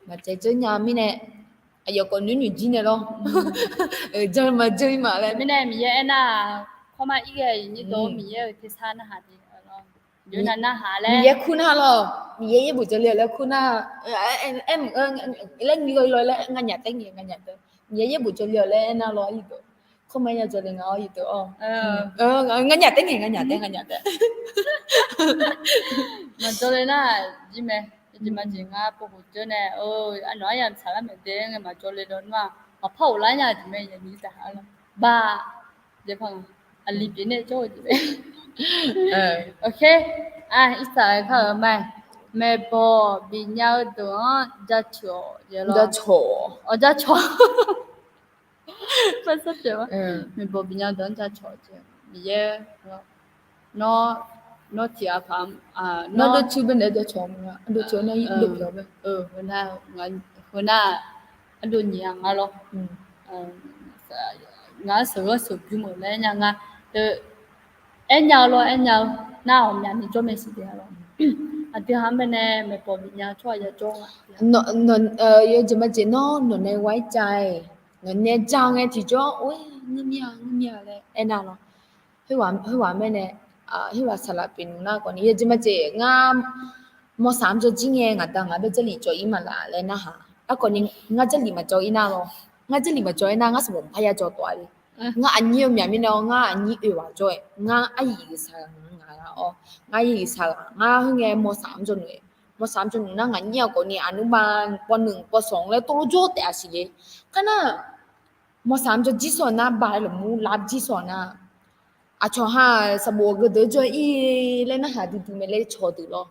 maqcaevdzeur nya mirnae, aqyawf khawf noeq noeq jir nae lawr. Jan maqjan-ir ma laer mirnae Miqyaer aernar, kawrmar ir ghae-iq nyir dov Miqyaer-euq tersar narhaq jeq. Yawrnav narhaq laer Miqyaer kur nar lawr. Miqyaer yaerbof jawrle-awq laer kur nar, aer, laer ngi ghae laer nganyaf taer ngae nganyaf taer. Miqyaer yaerbof jawrle-awq laer aernar lawr ir deuq. Kawrmar ya jawrle nga-awr ir deuq-awr. Nganyaf taer ngae nganyaf taer nganyaf taer. Maqjawrle nar jir mae. Aqjeq maqjeq ngar pov khof jawr nae, aqnawq aryamq saqlar maeq dae ngae maqjawrle dawq nar-aq, maqpar ghoflar nya jeq mae. Yaqnyiq taq-a lawr. Ba, aqli pyeuf nae jawr-eu jeq mae. Irsaq kar-euq ma, maeqbawq bifnya-eu deuq-anr jaceuq-awq. Jaceuq-awq. Maeqbawq bifnya-eu deuq-anr jaceuq-awq jeq. Miqyaer, nawr, nawr tiq ghaq paq, nawr dovcoer baenae jaceuq-awq. Dovcoer nar ir dov pyeuf-awq bae. Heu nar, ardov nyiq-a nga lawr. Ngaq-anr sheuqghanr sheuqbymr-euq laer aernya nga. Aernya-eu lawr aernya-eu nar ghawqmyani jawr mae siq taef-a lawr. Aqdui ha-anr baenae maeqbawq bifnya-eu tsawrhaq ya jawr nga. Yawjeq maqjeq nawr nawqnae ghae-ir ja-aer, nawqnae ja ngae tiqjawr or-aer ngeur mir-a ngeur mir-a laer aernar lawr. Khoerghaq mirnae, khoerghaq saqlaq pyeuf nmr nar khawf ni yawjeq maqjeq ngar mawrsaq-anr jawr jir ngae ngaq da ngaq bae Jarlif cawv-ir maqlaf laer narhaq. Aerkhawf ni ngar Jarlif maqcawv-ir nar lawr. Ngar Jarlif maqcawv-ir nar ngar sanqbof maqpar ya jawr tawf-a le. Ngar aqnyir-eu myaq mirnae-awr ngar aqnyir oe ghaq jawr-aer ngar aryir saqghaq ngaq-a-awr, ngar aryir saqghaq ngar khoerngae mawrsaq-anr jawr nmr-aer, mawrsaq-anr jawr nmr nar ngaq nyir-a khawf ni aqnuirma pawv nmr pawv sanq laer tov lof jawr taef-a siq le. Kar nar, mawrsaq-anr jawr jir sawq nar ba-aer lafmur lar jir sawq nar, aqcawq ha sanqbof aqgeu deuq jawr-ir laer narhaq duidui mae laer cawq deuq lawr.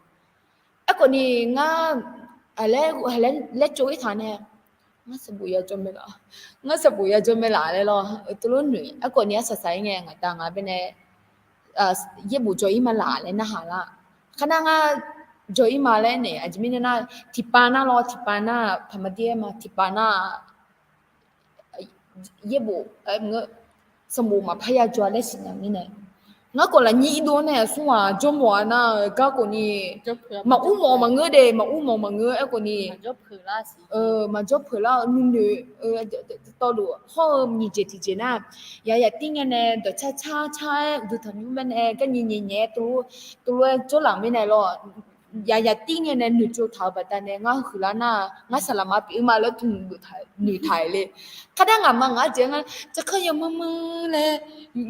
Aerkhawf ni ngar, laer, laer tsov-ir taq nae, ngar sanqbof ya jawr mae laf, ngar sanqbof ya jawr mae laf laer lawr, tov lof noeq. Aerkhawf ni arsaq saq-ir ngae ngaq da ngaq baenae yaerbof jawr-ir ma laf laer narhaq lar. Kar nar ngar jawr-ir ma laer nae aqjeq mirnae nar, tiqpav nar lawr, tiqpav nar paqmaqdir-aer ma tiqpav nar yaerbof, sanqbof maqpar ya jawr-a laer siqnya mirnae, Ngar khawf lafnyir irdov nae aqsur ghaq jawrmawf-a nar-eu garkawv ni, maqur mawf maqngeur de, maqur mawf maqngeur aerkhawf ni, maqjawr peuq lar-eu nuinoeq tawvluf hawr-eu nyiq jeq tiqjeq nar, yayaq tir ngae nae dawqcar car car-aer uqduq tanqnymr mae nae garnyiq nyiq nyaef-aer tov lof-aer jawrlaf mirnae lawr. Yayaq tir ngae nae noeqtsov taq-euq baqdanae ngar huiqlar nar, ngar saqlaqma pyeuf-ir ma laer tmq noeqtaq-euq le. Kardar ngaqma ngaq-anr jeq ngar jaqkeuv yawmuiq muiq laer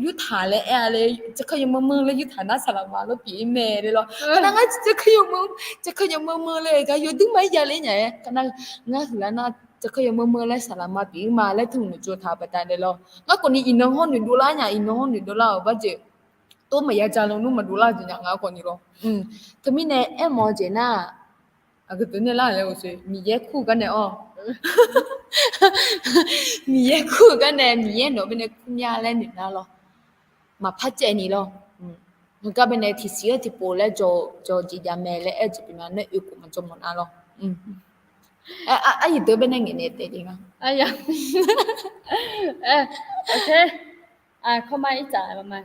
yurtaq laer aer-a le, jaqkeuv yawmuiq muiq laer yurtaq nar saqlaqma lawr pyeuf-ir mae le lawr. Kardar ngar jaqkeuv yawmuiq, jaqkeuv yawmuiq muiq laer gar yawduir ma-ir ya le nya-aer, kardar ngar huiqlar nar jaqkeuv yawmuiq muiq laer saqlaqma pyeuf-ir ma laer tmq noeqtsov taq-euq baqdanae lawr. Ngar khawf ni iqnan hawr noeqdov lar nya, iqnan hawr noeqdov lar-euq barjeq tov maqya ja lawnmr maqdov lar-eu jeq nya ngar khawf ni lawr. Teumirnae aermawf-eu jeq nar, aqgeu deuq nae lar-euq laer-eu Miqyaer kur-eu gar nae-awr, Miqyaer kur-eu gar nae Miqyaer nawq-eu baenae kur mya laer noeq nar lawr. Maqpar caev ni lawr. Heugar baenae tiqsiq-aer tiqpov laer jawr jeq jav mae laer aer-eu jeq pyeuf ma nae oekhof maqjawr mawf nar lawr. Aryiq deuq baenae ngaeqnaeq taef de nga. Kawrma ircaf ma,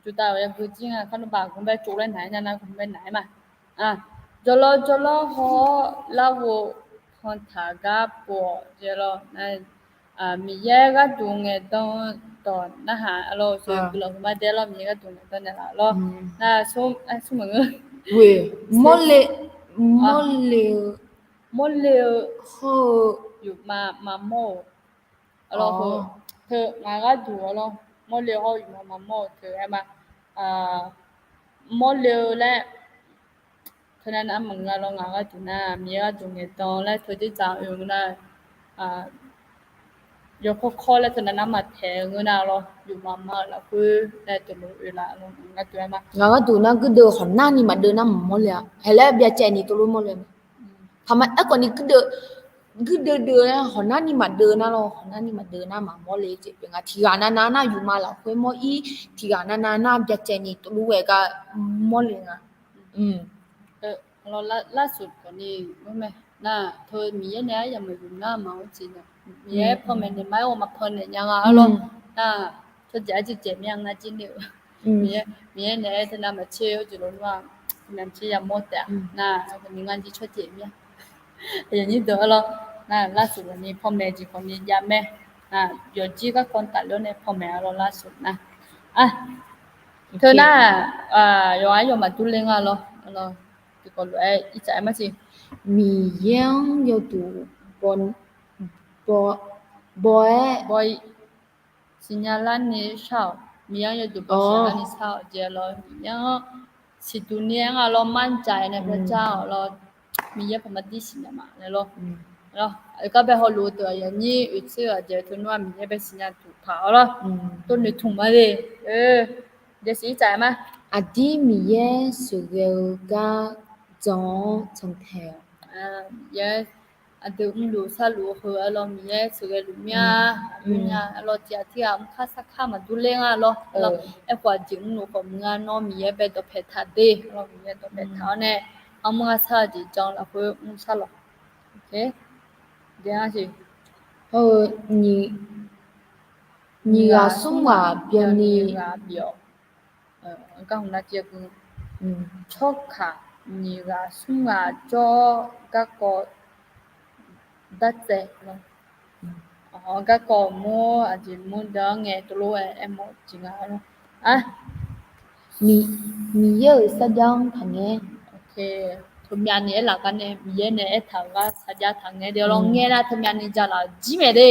duqdav-euq yagui jir nga kar nmr baq gmr bae tsov laer naq-aer nya nar gmr bae naq-aer ma. Jawrlawr jawrlawr haw-awr larghov kantaq gar pov-awq jeq lawr. Miqyaer gharduq ngaeqdan dawq narhaq lawr, guiqlanq hmq ma dae lawr, Miqyaer gharduq ngaeqdan naeqlaf lawr. Nar smr maqngeur, mawrle, mawrle-eu, mawrle-eu hawr-eu yufma maqmawr-euq lawr. Teu ngaq gharduq-a lawr, mawrle-eu hawr-eu yufma maqmawr-euq teu-aer ma. Mawrle-eu laer teunav nav maqngeur lawr, ngaq gharduq nar Miqyaer gharduq ngaeqdan laer teu dzerdzaq oe-eu ngeur nar, yawkawr kawr laer teunav nav maqtaeq-eu ngeur nar lawr, yufma ma-eu lafkhoer laer teulof oe laf lawr, ngaq gharduq nar guirdeuv hawqnar ni maqdeuv nar maqmawr le-a, haeq laer byacaevni teulof mawrle-a. Paqma aerkhawf ni guirdeuv, guirdeuv deuv-aer hawqnar ni maqdeuv nar lawr, hawqnar ni maqdeuv nar maqmawr le jeq pyeuf nga. Tiqghaq navnav nar yufma lafkhoer mawr-ir, tiqghaq navnav nar byacaevni teulof ghae gar mawrle nga. Larsuq khawf ni, nar teu Miqyaer nae aryamq maqyuf nar maqmawr jeq nar, Miqyaer panmaeq naeq ma-aer ghawqmya panmaeq nya nga lawr. Nar tsawrjeuq arjir jaeq mir-a ngar jir nar-eu, Miqyaer nae aer teunav maqtser-eu jeq lawr nar, teunav tser yamawr taef-a nar, ngar jir tsawrjeuq mir-a. Aqyuif aqnyir deuq-a lawr, nar larsuq khawf ni panmaeq jeq khawf ni jav mae. Yawqjir garkawv tafler-awr nae panmaeq-a lawr larsuq nar. Teu nar, yawqha yawq maqdur ler nga lawr. Tiqkawv lof-aer ircaf-aer ma siq. Miqyaer-anr yawduq baw, baw-aer, baw-ir siqnya larni shar-awq. Miqyaer-anr yawduq baw siqnya larni shar-awq jeq lawr, Miqyaer-anr siqduq ni-aer nga lawr, marjaq-aer nae baw jar-awq lawr. Miqyaer paqma dir siqnya ma laer lawr. Gar bae hawluf-eu deuq aqyuif aqnyir oeqtser-eu aqjeq teu nar-aq Miqyaer bae siqnya duq taq-awr lawr. Tov noeqtmq ma le. Jaeqsiq ircaf-aer ma. Aqdir Miqyaer sheuqghae-eu gar jan-awr cantae-awq. Aqdui mrluf sharluf heu-a lawr, Miqyaer sheuqghae luf mir-a. Aqdui nya-a lawr, tiqghaq tirghaq mrkar sarkar maqdur ler nga lawr. Aerkhawf aqjeq mrluf khawf mrnga nawr Miqyaer bae dawqpae taq de lawr, Miqyaer dawqpae taq-awr nae armur ngar shar-eu jeq jan lafkhoer mr shar lawq. Nyiq ghaq smr ghaq byanni, tsawrkaq nyiq ghaq smr ghaq jawr-awr garkawv dartsaev, garkawv mur aqjeq mur deuq-anr ngae tov lof-aer aermawf jeq nga lawr. Miqyaer-euq sarjax-anr taqngaer. Teumyav ni aerlaf gar nae Miqyaer nae aertaq-euq gar sarjax taqngaer de lawr, ngaer nar teumyav ni jalaf jir mae de.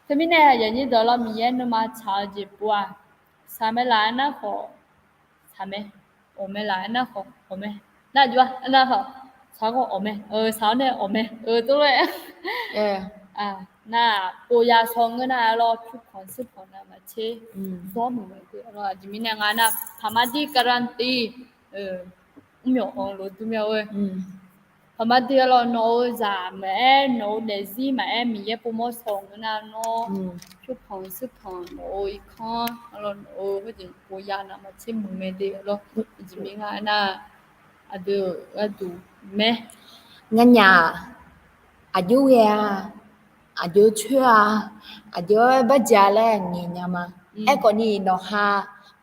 Teumirnae aqyuif aqnyir deuq lawr, Miqyaer nuima tsaq-eu jeq pov-aq, shaq mae laf-aer nar khawf shaq mae, awq mae laf-aer nar khawf awq mae, nar aqjox-a nar khawf shaq-awr khawf awq mae, shaq-awr nae awq mae, tov lof-aer nar-aq pov ya shaw ngeur nar-a lawr, pyurpanq shuirpanq navmaqtser zawr muiq mae de. Aqjeq mirnae nga nar paqma dir garanti mrmyawf anq lof dur mya-eu Paqma dir-a lawr, nawq-euq zaq maqaer, nawq-euq daefzir maqaer, Miqyaer povmawr shawq ngeur nar nawr, pyurpanq shuirpanq nawq-euq irkanr-a lawr, nawq-euq khoerjeq pov ya navmaqtser muiq mae de-a lawr. Aqjeq mirnae nga aernar, aqdui-euq gharduq mae. Nganyaf-aq, aqjox ghae-a, aqjox coer-a, aqjox-aer barjae-a laer ngaeq nya ma. Aerkhawf ni nawqha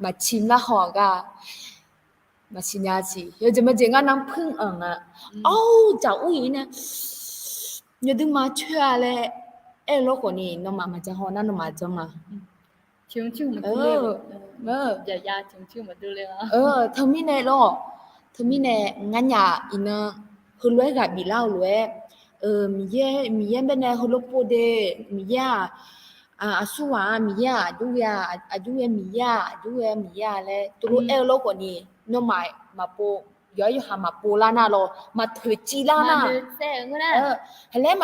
maqciq lar haw-aq gar, maqsiq nya siq. Yawjeq majeq ngar narpmr anq nga. Awr, jaq ur-ir nae yawdui ma coer-a laer aer-eu lawr khawf ni nawmaf maqjan haw nar nawmaf jan ma. Teumirnae lawr, teumirnae ngar nyaf iqnan heulof-aer ghaq biflar-eu lof-aer, Miqyaer, Miqyaer baenae heulof pov de, Miqyaer-aq, aqsurghaq-a, Miqyaer-aq aqjox ghae-a, aqjox ghae Miqyaer-aq, aqjox ghae Miqyaer-a laer teulof aer-eu lawr khawf ni nawmaf maqpov, yawqha yawqha maqpov lar nar lawr, maqtoeqciv lar nar, haqlaer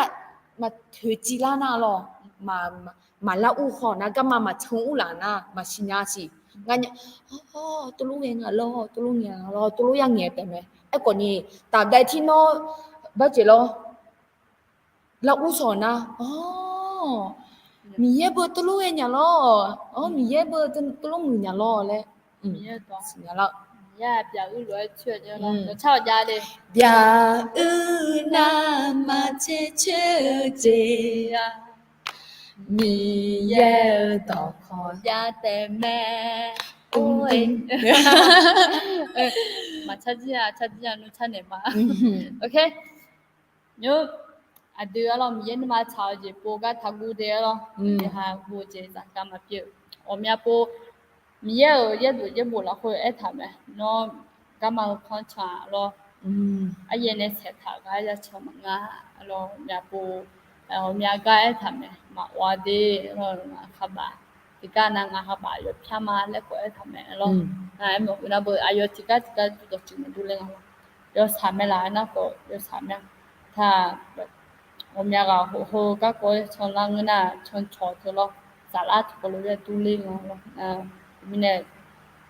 maqtoeqciv lar nar lawr, maqlar ur haw nar, garma maqcan ur laf nar maqsiq nya siq. Ngar nya, teulof ghae nga lawr, teulof ghae nga lawr, teulof yar ngaeq taef mae. Aerkhawf ni tafdav tir nawr barjeq lawr, lar ur shawq nar, Miqyaer beu teulof ghae nya lawr, Miqyaer beu teulof muiq nya lawr laer. Byaq-eu nar maqtser coer-eu jeq-a, Miqyaer-euq dawqkawq jav taef mae. Maqcar jir-a, car jir-a, nmr car naeq ma. Nymr aqdui arlawr, Miqyaer nuima tsaq-eu jeq pov gar taqguv de arlawr. Yawqha guv-eu jeq zafkhav maqpyeuf. Ghawqmya pov, Miqyaer-euq yaerdawq yaerbof lafkhoer aertaq mae. Nawr garma heu kanr can-a lawr. Aryaer nae saeqtaq gar ya can maqnga lawr. Ghawqmya pov, ghawqmya gar aertaq mae. Maqawv-a de lawr, ngaq khaqbaf tiqgar nar ngaq khaqbaf yawpyar ma laer khawf aertaq mae lawr. Aermawf-eu nar beu aqyawf tiqgar tiqgar dawqtsuif maqdur ler nga lawr. Yawshaq mae laf-aer nar khawf yawshaq mae. Taq ghawqmya ghaq hawf heu garkawv-aer canlar ngeur nar, cancawq teu lawr. Saflar tiqkawv lof-aer dur ler nga lawr. Mirnae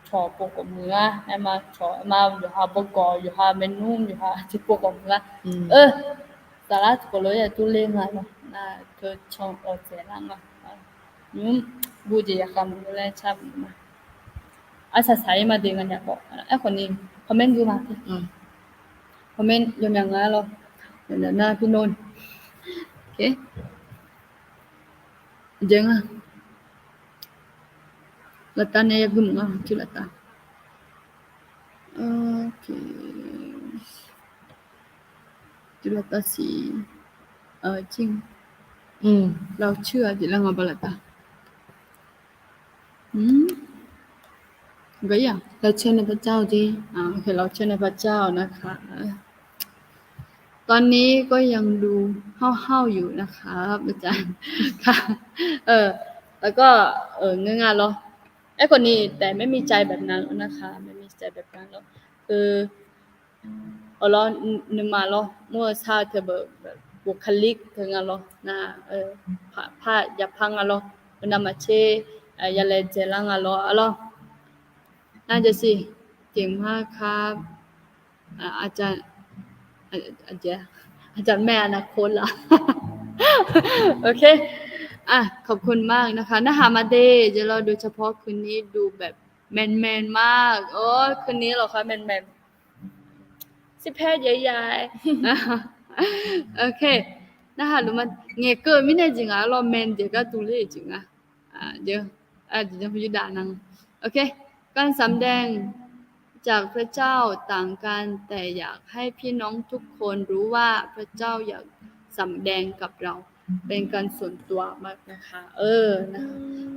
cawq pov khawf muiq-ar, aerma cawq aerma yawqha bawgawq, yawqha maernmr, yawqha tiqpov khawf muiq-ar. Saflar tiqkawv lof-aer dur ler nga lawr. Nar teu can awq dzaeqlar nga. Nymr guv jeq yaqkhav maqngeur laer car maqngeur ma. Arsaq saq-ir ma de nga nya khawf. Aerkhawf ni comment dur ma. Comment yawmyaq nga lawr. Yawmyaq nar pirnor. Jeq nga. Laftav nae yagui mq nga, tui laftav. Tui laftav siq. Jir, เราเชื่อ jeq lar nga ba laftav. เราเชื่อในพระเจ้านะคะ ตอนนี้ก็ยังดูห้าวๆอยู่นะครับอาจารย์ ค่ะ แล้วก็ ngeur nga lawr. Aerkhawf ni แต่ไม่มีใจแบบนั้นแล้วนะคะ ไม่มีใจแบบนั้นแล้ว คือ awq lawr, nuima lawr, mr-eu sar-eu teu beu, บุคลิก teu nga lawr, nar, par yapar nga lawr, uqnavmaqtser yalaejae lar nga lawr arlawr. Nar jasiq, เก่งมากครับ อาจารย์ อาจารย์แม่อนาคตเหรอ โอเค ขอบคุณมากนะคะ narhaq ma de, เดี๋ยวเราดูเฉพาะคืนนี้ ดูแบบแมนๆมาก โอ้ คืนนี้เหรอคะ แมนๆ ซิกแพคใหญ่ๆ โอเค narhaq luf ma. Ngaeqkeuv mirnae jeq nga arlawr, แมน jeq gar dovler-eu jeq nga. การสำแดงจากพระเจ้าต่างกัน แต่อยากให้พี่น้องทุกคนรู้ว่าพระเจ้าอยากสำแดงกับเราเป็นการส่วนตัวมากนะคะ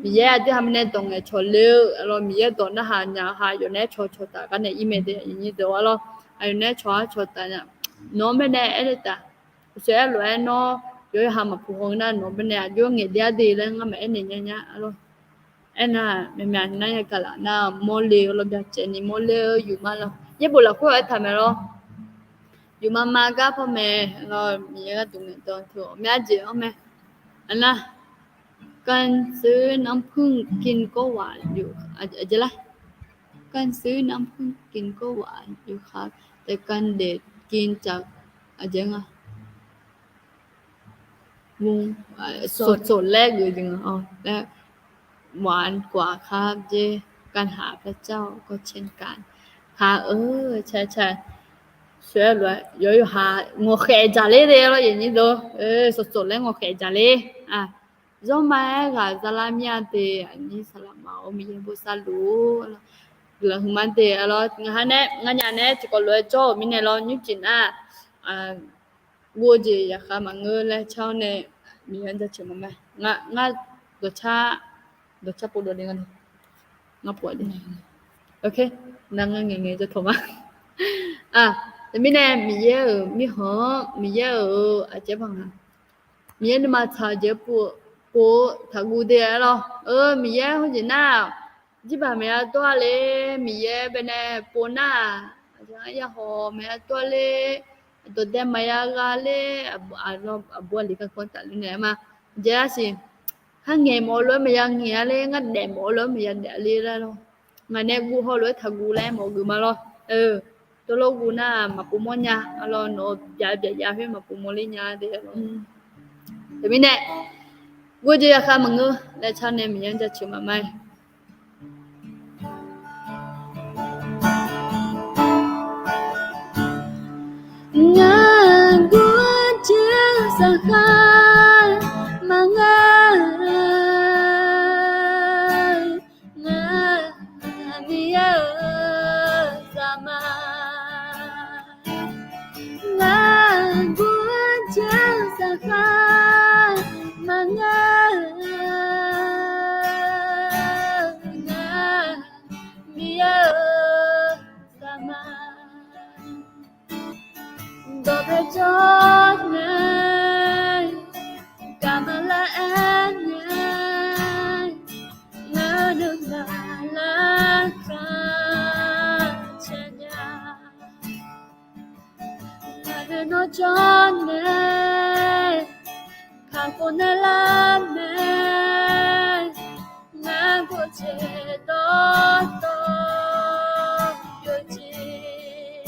Miqyaer aqdui ha mirnae dawq ngaeqcawq le-eu arlawr, Miqyaer dawq narhaq nya ha yawf nae cawqcawq taf gar nae ir mae de, aqyuif nyir deuq arlawr, aqyawf nae cawq-ar cawqtaf nya, nawq-anr baenae aer le taf, sheuq-aer lof-aer nawr yawqha maqpuq haw nar nawq-anr baenae aqjox ngaeq de-ar de laer ngar maqaer naeq nya nya arlawr. Aernar, myaqmyaq nar yagaq laf nar mawrle-eu lawr, byacaevni mawrle-eu yufmar lawr. Yaerbof lafkhoer aertaq mae lawr. Yufmar ma gar pawr mae lawr, Miqyaer gharduq ngaeqdan teu-awq myav jeq-anr mae. Aqnar, การซื้อน้ำผึ้งกินก็หวานอยู่ เจ๊ล่ะ การซื้อน้ำผึ้งกินก็หวานอยู่ครับ แต่การเด็ดกินจาก เจ๊งอะ สดๆ แรกเลย หวานกว่าครับ เจ๊ การหาพระเจ้าก็เช่นกัน ค่ะ เออ ใช่ใช่ sheuq-aer lof-aer yawqha ngawqkhaef dzaqler de lawr, yawqnyir deuq, สดๆ laer ngawqkhaef dzaqler. Zanrma-aer ghaq zalar mir-a de, aqnyir saqlaq ma-awr Miqyaer bosav luf-or. Guiqlanq huiqma de, arlawr, ngaq ha nae nganyaf nae tiqkawv lof-aer jawr-euq mirnae lawr, nymrcif nar, guv-eu jeq yaqkhaq maqngeur laer car-awr nae, Miqyaer-anr jaceuq maqma. Ngar dawqcar, dawqcar pov dawq le nga, ngar pov-a de. Nar ngar ngaeq ngaeq jawr tawq ma. Teumirnae Miqyaer-euq mirkhanq-anr, Miqyaer-euq aqjeq baq nga, Miqyaer nuima tsaq-eu jeq-aer pov-eu taqguv de-aer lawr. Miqyaer hawjeq nar-aq, jirbaq maeq-a dawr-a le, Miqyaer baenae pov nar-aq, aqjeq-anr yahaw maeq-a dawr-a le, dawqdae maqya gha le, aqbur aqli garkawv tafler naeq-aer ma. Aqjeq-aer siq, kharngaeq mawf-eu lof-aer maqya ngaeq-a le, ngar daef mawf-eu lof-aer maqya daef-a le laer lawr. Ngaq nae guv hawlof-aer taqguv laer mawf-eu geuf ma lawr. Dawrlawr guv nar-aq maqpov mawr nya, arlawr, nawq-eu byaq byaq jav khoer maqpov mawr ler nya de. Teumirnae guv-eu jeq yaqkhaq maqngeur laer car nae Miqyaer-anr jaceuq maqma-aer. Ngar guv-eu jeq zaqkhav maqngeur, ngar Miqyaer-euq zaqma. Ngar guv-eu jeq zaqkhav maqngeur, ngar Miqyaer-euq zaqma. Dawqpae jawr nae, gaqma lar aer nae, ngar nuima lar kar caer nya. Ngaq nae nawr jawr nae, kakhof nae lar mae, ngar ghof jeq dawrdawr yawjeq.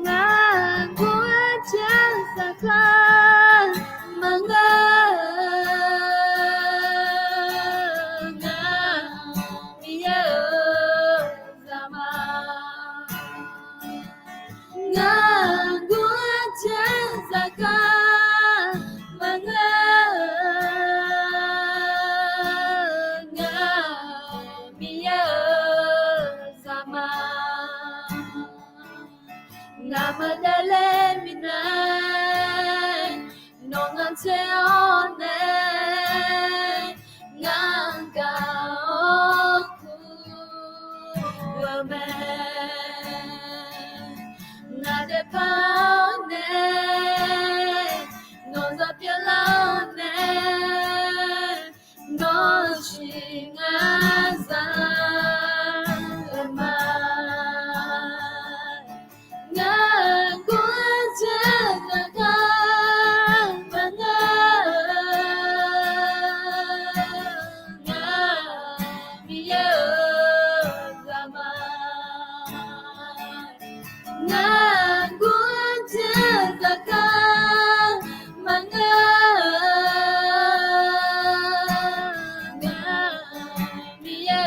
Ngar guv-eu jeq zaqkhav maqngeur, ngar Miqyaer-euq zaqma. Ngar guv-eu jeq zaqkhav maqngeur, ngar Miqyaer-euq zaqma. Ngaq maqdav ler minav, nawq ngaq tser-awr nae, ngar gaq-awr kur-eu mae. Ngaq daefpar-awr nae, nawq za pyeuflar-awr nae, nawr siq ngar za-eu ma. Ngar guv-eu jeq zaqkhav maqngeur, ngar Miqyaer-euq zaqma. Ngar guv-eu jeq zaqkhav maqngeur, ngar Miqyaer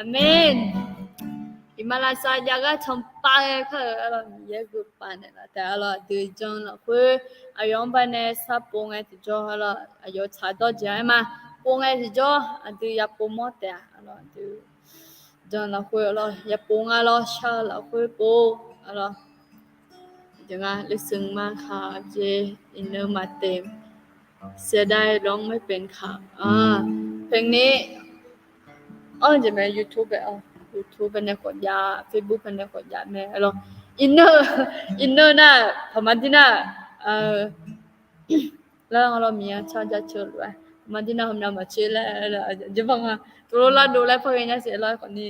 Aqmeq. Iqmalavshav jav gar canpav ghae kar-euq arlawq, Miqyaer geupav naeqlaf taef arlawq. Aqdui jan lafkhoer aqyawf-anr banae sharpov ngae tiqjawr arlawq, aqyawf tsaq dawr jeq-aer ma. Pov ngae tiqjawr aqdui yapov mawr taef-a arlawq. Aqdui jan lafkhoer arlawq, yapov nga lawr, shar-eu lafkhoer pov arlawq. เดี๋ยวนะ รู้สึกมาค่ะ เจ อินเนอร์มาเต็ม เสียดายร้องไม่เป็นค่ะ เพลงนี้ Awr, jeq mae YouTube bae-awr, YouTube bae nae khawf jav, Facebook bae nae khawf jav mae arlawq. Iqneur, iqneur nar, paqma dir nar, lar arlawq, miqyaer car jaceuq lof-aer paqma dir nar, heumyav maqtser laer, jeq baq nga, tov lor lar dov laer par ghae nya siq arlawq. Aerkhawf ni,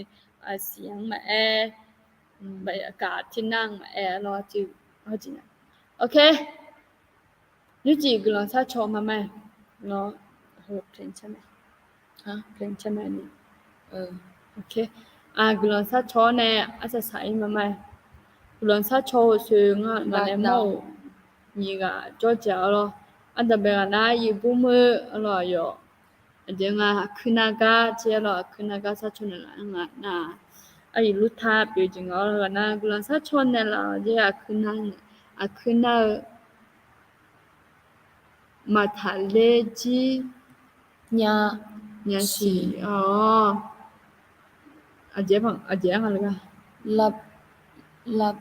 siq-anr maqaer, kaq tirnar-anr maqaer arlawq, aqjeq nar. Ok. Nymrcif guiqlanq sharcaw ma ma-aer, nawr, guiqlanq sharcaw-awr nae arsaq saq-ir ma ma-aer, guiqlanq sharcaw-eu soeq nga ngaq nae mawr-euq nyiq ghaq jawr jeq arlawq. Ardanqbae ghaq nar aryuif bur muir arlawq, aqyawf aqjeq nga aqkuir nar gar jeq arlawq, aqkuir nar gar sharcaw naeqlaf nga nar, aryuif lurtaq pyeuf jeq nga arlawq. Ghaq nar guiqlanq sharcaw naeqlaf-awq jeq, aqkuir nar-eu aqkuir nar-eu maqtaqler jir nya, nya siq-awr, aqjeq, aqjeq-aer nga le gar, lafbyav,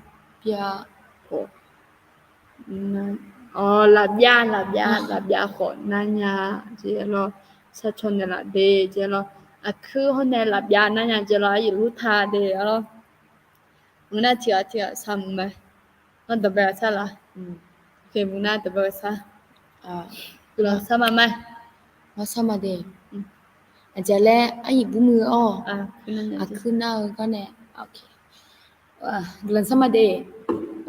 lafbyav, lafbyav, lafbyav khawf nar nya jeq arlawq. Sharcaw naeqlaf de jeq arlawq. Aqkuir hawr nae lafbyav nar nya jeq arlawq, aryuif lurtaq de arlawq. Mqnar tiq ghaq tiq ghaq sar mq ma. Nawr dawqbae ghaq sar laf? Mqnar dawqbae ghaq sar. Guiqlanq sar ma ma. Nawr sar ma de. Aqjeq laer aryuif bur muir-awr, aqkuir nar-eu gar nae. Guiqlanq sar ma de.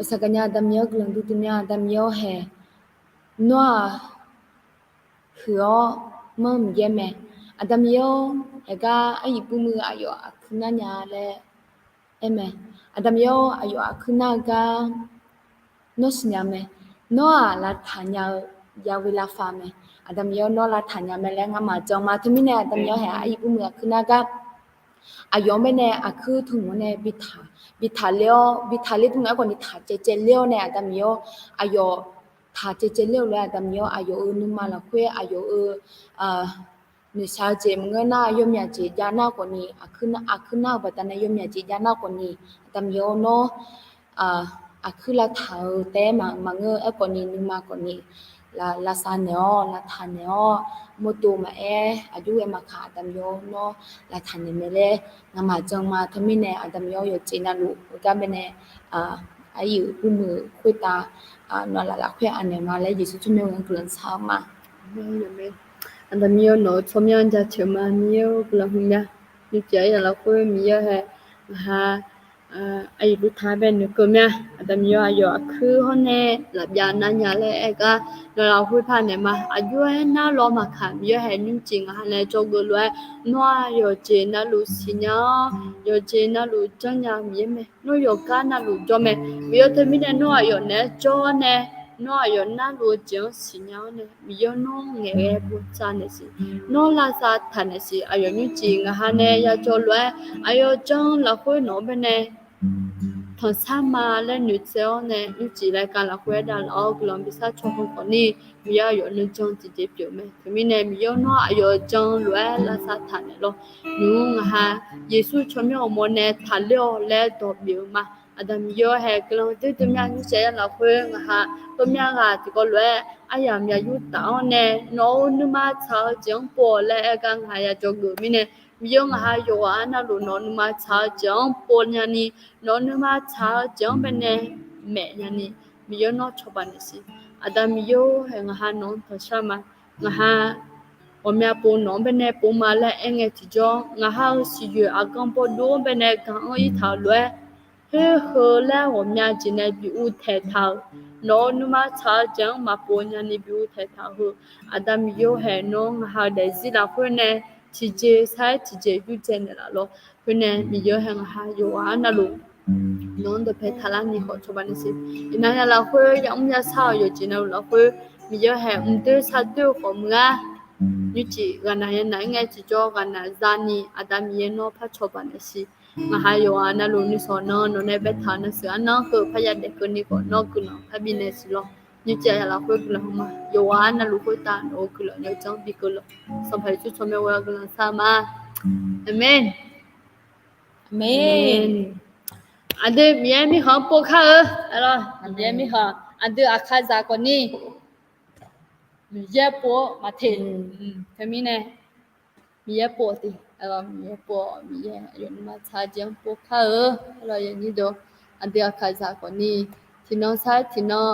Aqsaqgaqnya Aqda Miqyaer-awr guiqlanq dui dui mya, Aqda Miqyaer-awr hae, nawr-aq huiq-awr manr Miqyaer mae. Aqda Miqyaer-awr haegar aryuif bur muir aqyawf aqkuir nar nya laer aer mae. Aqda Miqyaer-awr aqyawf aqkuir nar-eu gar nawr siqnya mae. Nawr-aq lavtaq nya-eu Yahweh Rapha mae. Aqda Miqyaer-awr nawr lavtaq nya mae laer ngamaf jan ma. Teumirnae Aqda Miqyaer-awr hae aryuif bur muir aqkuir nar gar aqyawf-anr baenae aqkuir tmq-anr nae bitaq, bitaq ler-awr, bitaq ler tmq-anr aerkhawf ni taq caevcaev ler-awr nae Aqda Miqyaer-awr aqyawf taq caevcaev ler-awr lof-aer Aqda Miqyaer-awr aqyawf-euq nuima lafkhoer aqyawf-euq noeqshaq-eu jeq maqngeur nar yawmyaq jeq jav nar khawf ni, aqkuir nar-eu baqdanae yawmyaq jeq jav nar khawf ni, Aqda Miqyaer-awr nawr aqkuir lavtaq-eu taef-aer maqngeur aerkhawf ni nuima khawf ni lavsav naeq-awr lavtaq naeq-awr mawrdo maqaer aqjox ghae maqkaq Aqda Miqyaer-awr nawr lavtaq naeq mae laer ngamaf jan ma. Teumirnae Aqda Miqyaer-awr yawqjeq navluf heugar baenae aryuif bur muir khoertav nawq laf lafkhoer anaeq ma laer Yeqsur tsawrmyanr-anr guiqlanq shar-eu ma. Aqda Miqyaer nawq-eu tsawrmyanr jaceuq ma. Miqyaer-or guiqlanq huiqmya. Nymrcif aryamq lafkhoer Miqyaer hae ngaq ha aryuif lurtaq bae noeqkeuv mya. Aqda Miqyaer aqyawf aqkuir hawr nae lafbyav nar nya laer aer gar nawq lafkhoer par naeq ma. Aqjox-aer nar lawr maqkaq Miqyaer hae nymrcif ngaq ha nae jawrgeuf lof-aer nawr-aq yawqjeq navluf siqnya-awr yawqjeq navluf janrnya Miqyaer mae. Nawr yawqgar navluf jawr mae. Miqyaer teumirnae nawr aqyawf naeq-aer jawr-awr nae nawr aqyawf navluf-eu jeq-anr siqnya-awr nae Miqyaer nawr ngaeqghae botsav naeqsiq, nawr lavsav taq naeqsiq. Aqyawf nymrcif ngaq ha nae yajawr lof-aer aqyawf jan lafkhoer nawq-anr baenae tanqsar ma laer noeqtsaev-awr nae nymrcif laer ka lafkhoer aer davlaf-awr guiqlanq bishar caw hawkhawf ni Miqyaer aqyawf nuijan tiqjeq pyeuf mae. Teumirnae Miqyaer nawr aqyawf jan lof-aer lavsav taq naeq lawr. Nymq-mr ngaq ha Yeqsur tsawrmyanr ghawqmawr nae taqler-awq laer dawq bif-eu ma. Aqda Miqyaer hae guiqlanq doer doer mya. Nymrcif aryamq lafkhoer ngaq ha tawrmyanr ghaq tiqkawv lof-aer aryamq yayur taf-awr nae nawq-euq nuima tsaq-eu jeq-anr pov-awq laer aer gar ngaq ha yajawr geuf mirnae Miqyaer ngaq ha yawqghaq arnavluf nawq-eu nuima tsaq-eu jeq-anr pov nyani nawq-eu nuima tsaq-eu jeq-anr baenae maeq nyani Miqyaer nawr cawba naeqsiq. Aqda Miqyaer hae ngaq ha nawq-anr tanqshar ma. Ngaq ha ghawqmya pov nawq-anr baenae pov ma laer aerngae tiqjawr ngaq ha-euq siqyoeq aqgan bawdov-anr baenae gaq-anr irtaq-euq lof-aer khoer heu laer ghawqmya jeq nae bi uvtaeq taq-euq nawq-eu nuima tsaq-eu jeq-anr maqpov nyani bi uvtaeq taq-eu heu Aqda Miqyaer hae nawr ngaq ha-eu daefzir lafkhoer nae tiqjeq sar-aer tiqjeq yurdzae naeqlaf lawr. Khoernae Miqyaer hae ngaq ha yawqghaq arnavluf nawq-anr dawqpae taqlar ni khawf cawba naeqsiq. Iqnan ya lafkhoer yamr yashar-euq yawqjeq navluf lafkhoer Miqyaer hae mqdoer sardoer-eu khawf meuq-ar Nymrcif ghaqnaq ya naq-ir ngae tiqjawr ghaqnaq zani Aqda Miqyaer nawr par cawba naeq siq. Ngaqha yawqghaq navluf nuisawq nan nawq nae baetaq-eu nuiseuq arnan-anr heu parya daef keuvni khawf nawr guiqlanq par bifnaeq siq lawr. Nymrcif aqyawf lafkhoer guiqlanq ma. Yawqghaq navluf khoertav nawq-euq guiqlanq yawdzanr bi keuv laf. Sanqpaq Yeqsur tsawrmyanr ghoe-awr guiqlanq shar ma. Aqmeq. Aqmeq. Aqdui Miqyaer mirkhanq-anr pov kar-eu. Aqlawr, Miqyaer mirkhanq aqdui aqkazaq khawfni Miqyaer pov-awr maqteq. Teumirnae Miqyaer pov-awq tiq, Miqyaer pov-awq, Miqyaer aqyawf nuima tsaq-eu jeq-anr pov kar-eu. Aqlawr, aqdui aqkazaq khawfni tiqnan sar-aer tiqnan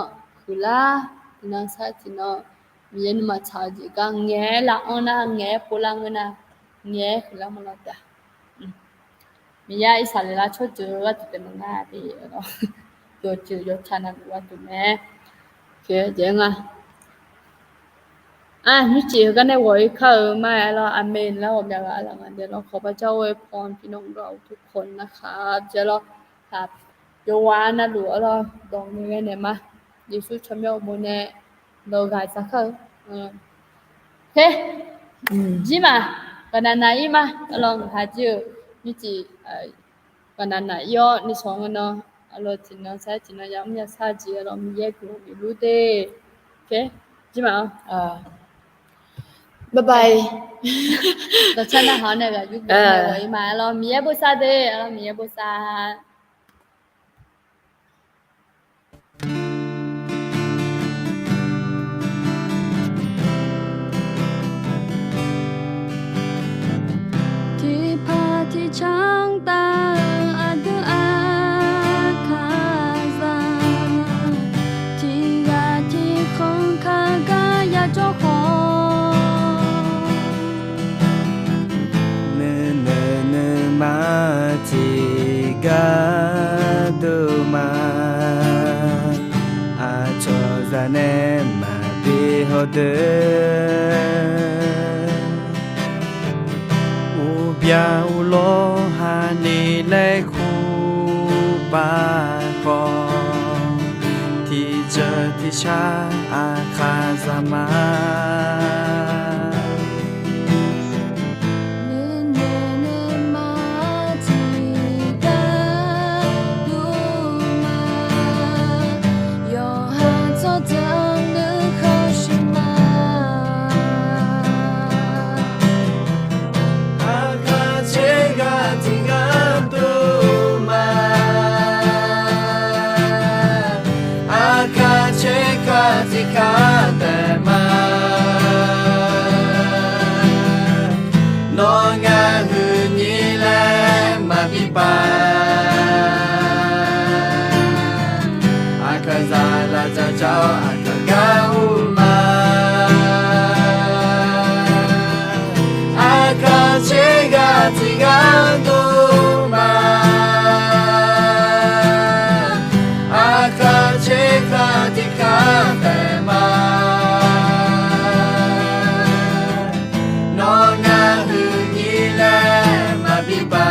huiqlar, tiqnan sar-aer tiqnan Miqyaer nuima tsaq-eu jeq gar ngaeq-aer laf-anr nar, ngaeq-aer pov lar ngeur nar, ngaeq-aer huiqlar maqlawr taef. Miqyaer irsaqleqlav tsawrjeuq gharduq taef maqnga de. Yawqjeuq yawtsaq navluf gharduq mae. Oe, jeq nga. Aq, nymrcif heugar nae ghawq-ir kar-eu ma. Aqlawr, aqmeq laer ghawqmya ghaq aqlaf nga de lawr. ขอพระเจ้าอวยพรพี่น้องเราทุกคนนะคะ jeq lawr. Yawqghaq navluf aqlawr dawq ngae ngae naeq ma. Yeqsur tsawrmyanr uqmov nae dawq ghaq dzaq kar-eu. Oe, jirmaf ghaqnaq naq-ir ma. Aqlawr, ngaq ha jir-eu nymrcif ghaqnaq naq-ir-awr nuisawq ngae nan, aqlawr, tiqnan sar-aer tiqnan yamr yashar jeq aqlawr Miqyaer guiqlanq biflur de. Oe, jirmaf-awr, bye bye. Dawqcar narhaq-awr nae ghaq yur bif-awr nae ghawq-ir ma. Aqlawr, Miqyaer bosav de. Aqlawr, Miqyaer bosav. Tiqpaq tiqcanr tav-eu aqdui aqkazaq, tiqghaq tiqkhanq kaq gar yajawr khawf, nuinoeq nuima tiqgar dov ma. Aqcawq zaq nae maqbi hawdeuq, uqbya uqlawr hani laer kur pav khawf, tiqjeuq tiqshar aqkazaq ma. Nuinoeq nuima tiqgar dov ma. Yawqha tsawrjeuq nuikhanr shuir ma. Aqkaq caer ghaq tiqgar dov ma. Aqkaq caer ghaq tiqgar taef ma. Nawr ngar huiqnyir laer maqbi pav. Aqkaqzaq lavdzaq dzaq-awr aqkaq gar ur ma. Aqkaq caer ghaq tiqgar dov ma. Aqkaq caer ghaq tiqgar taef ma. Nawr ngar huiqnyir laer maqbi pav.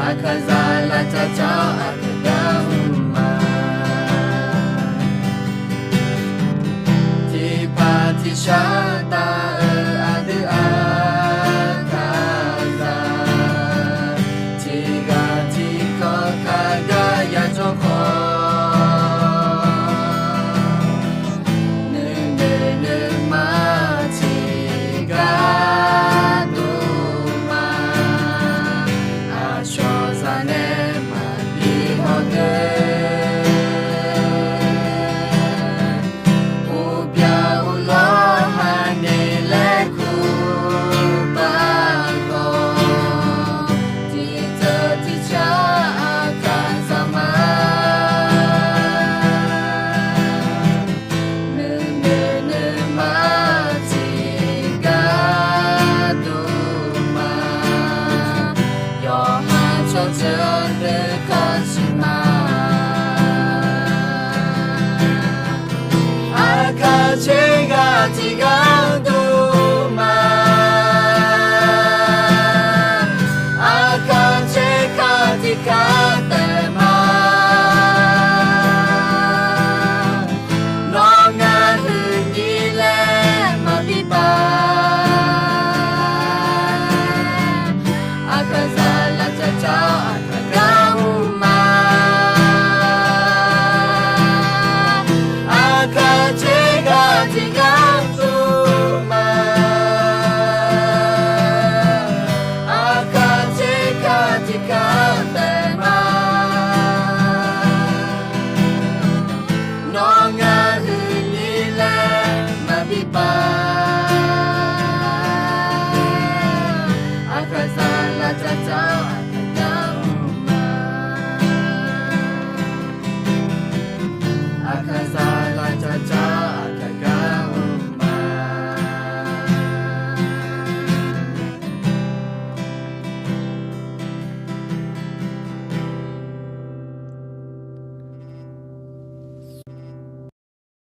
Aqkaqzaq lavdzaq dzaq-awr aqkaq gar ur ma. Tiqpaq tiqshar tav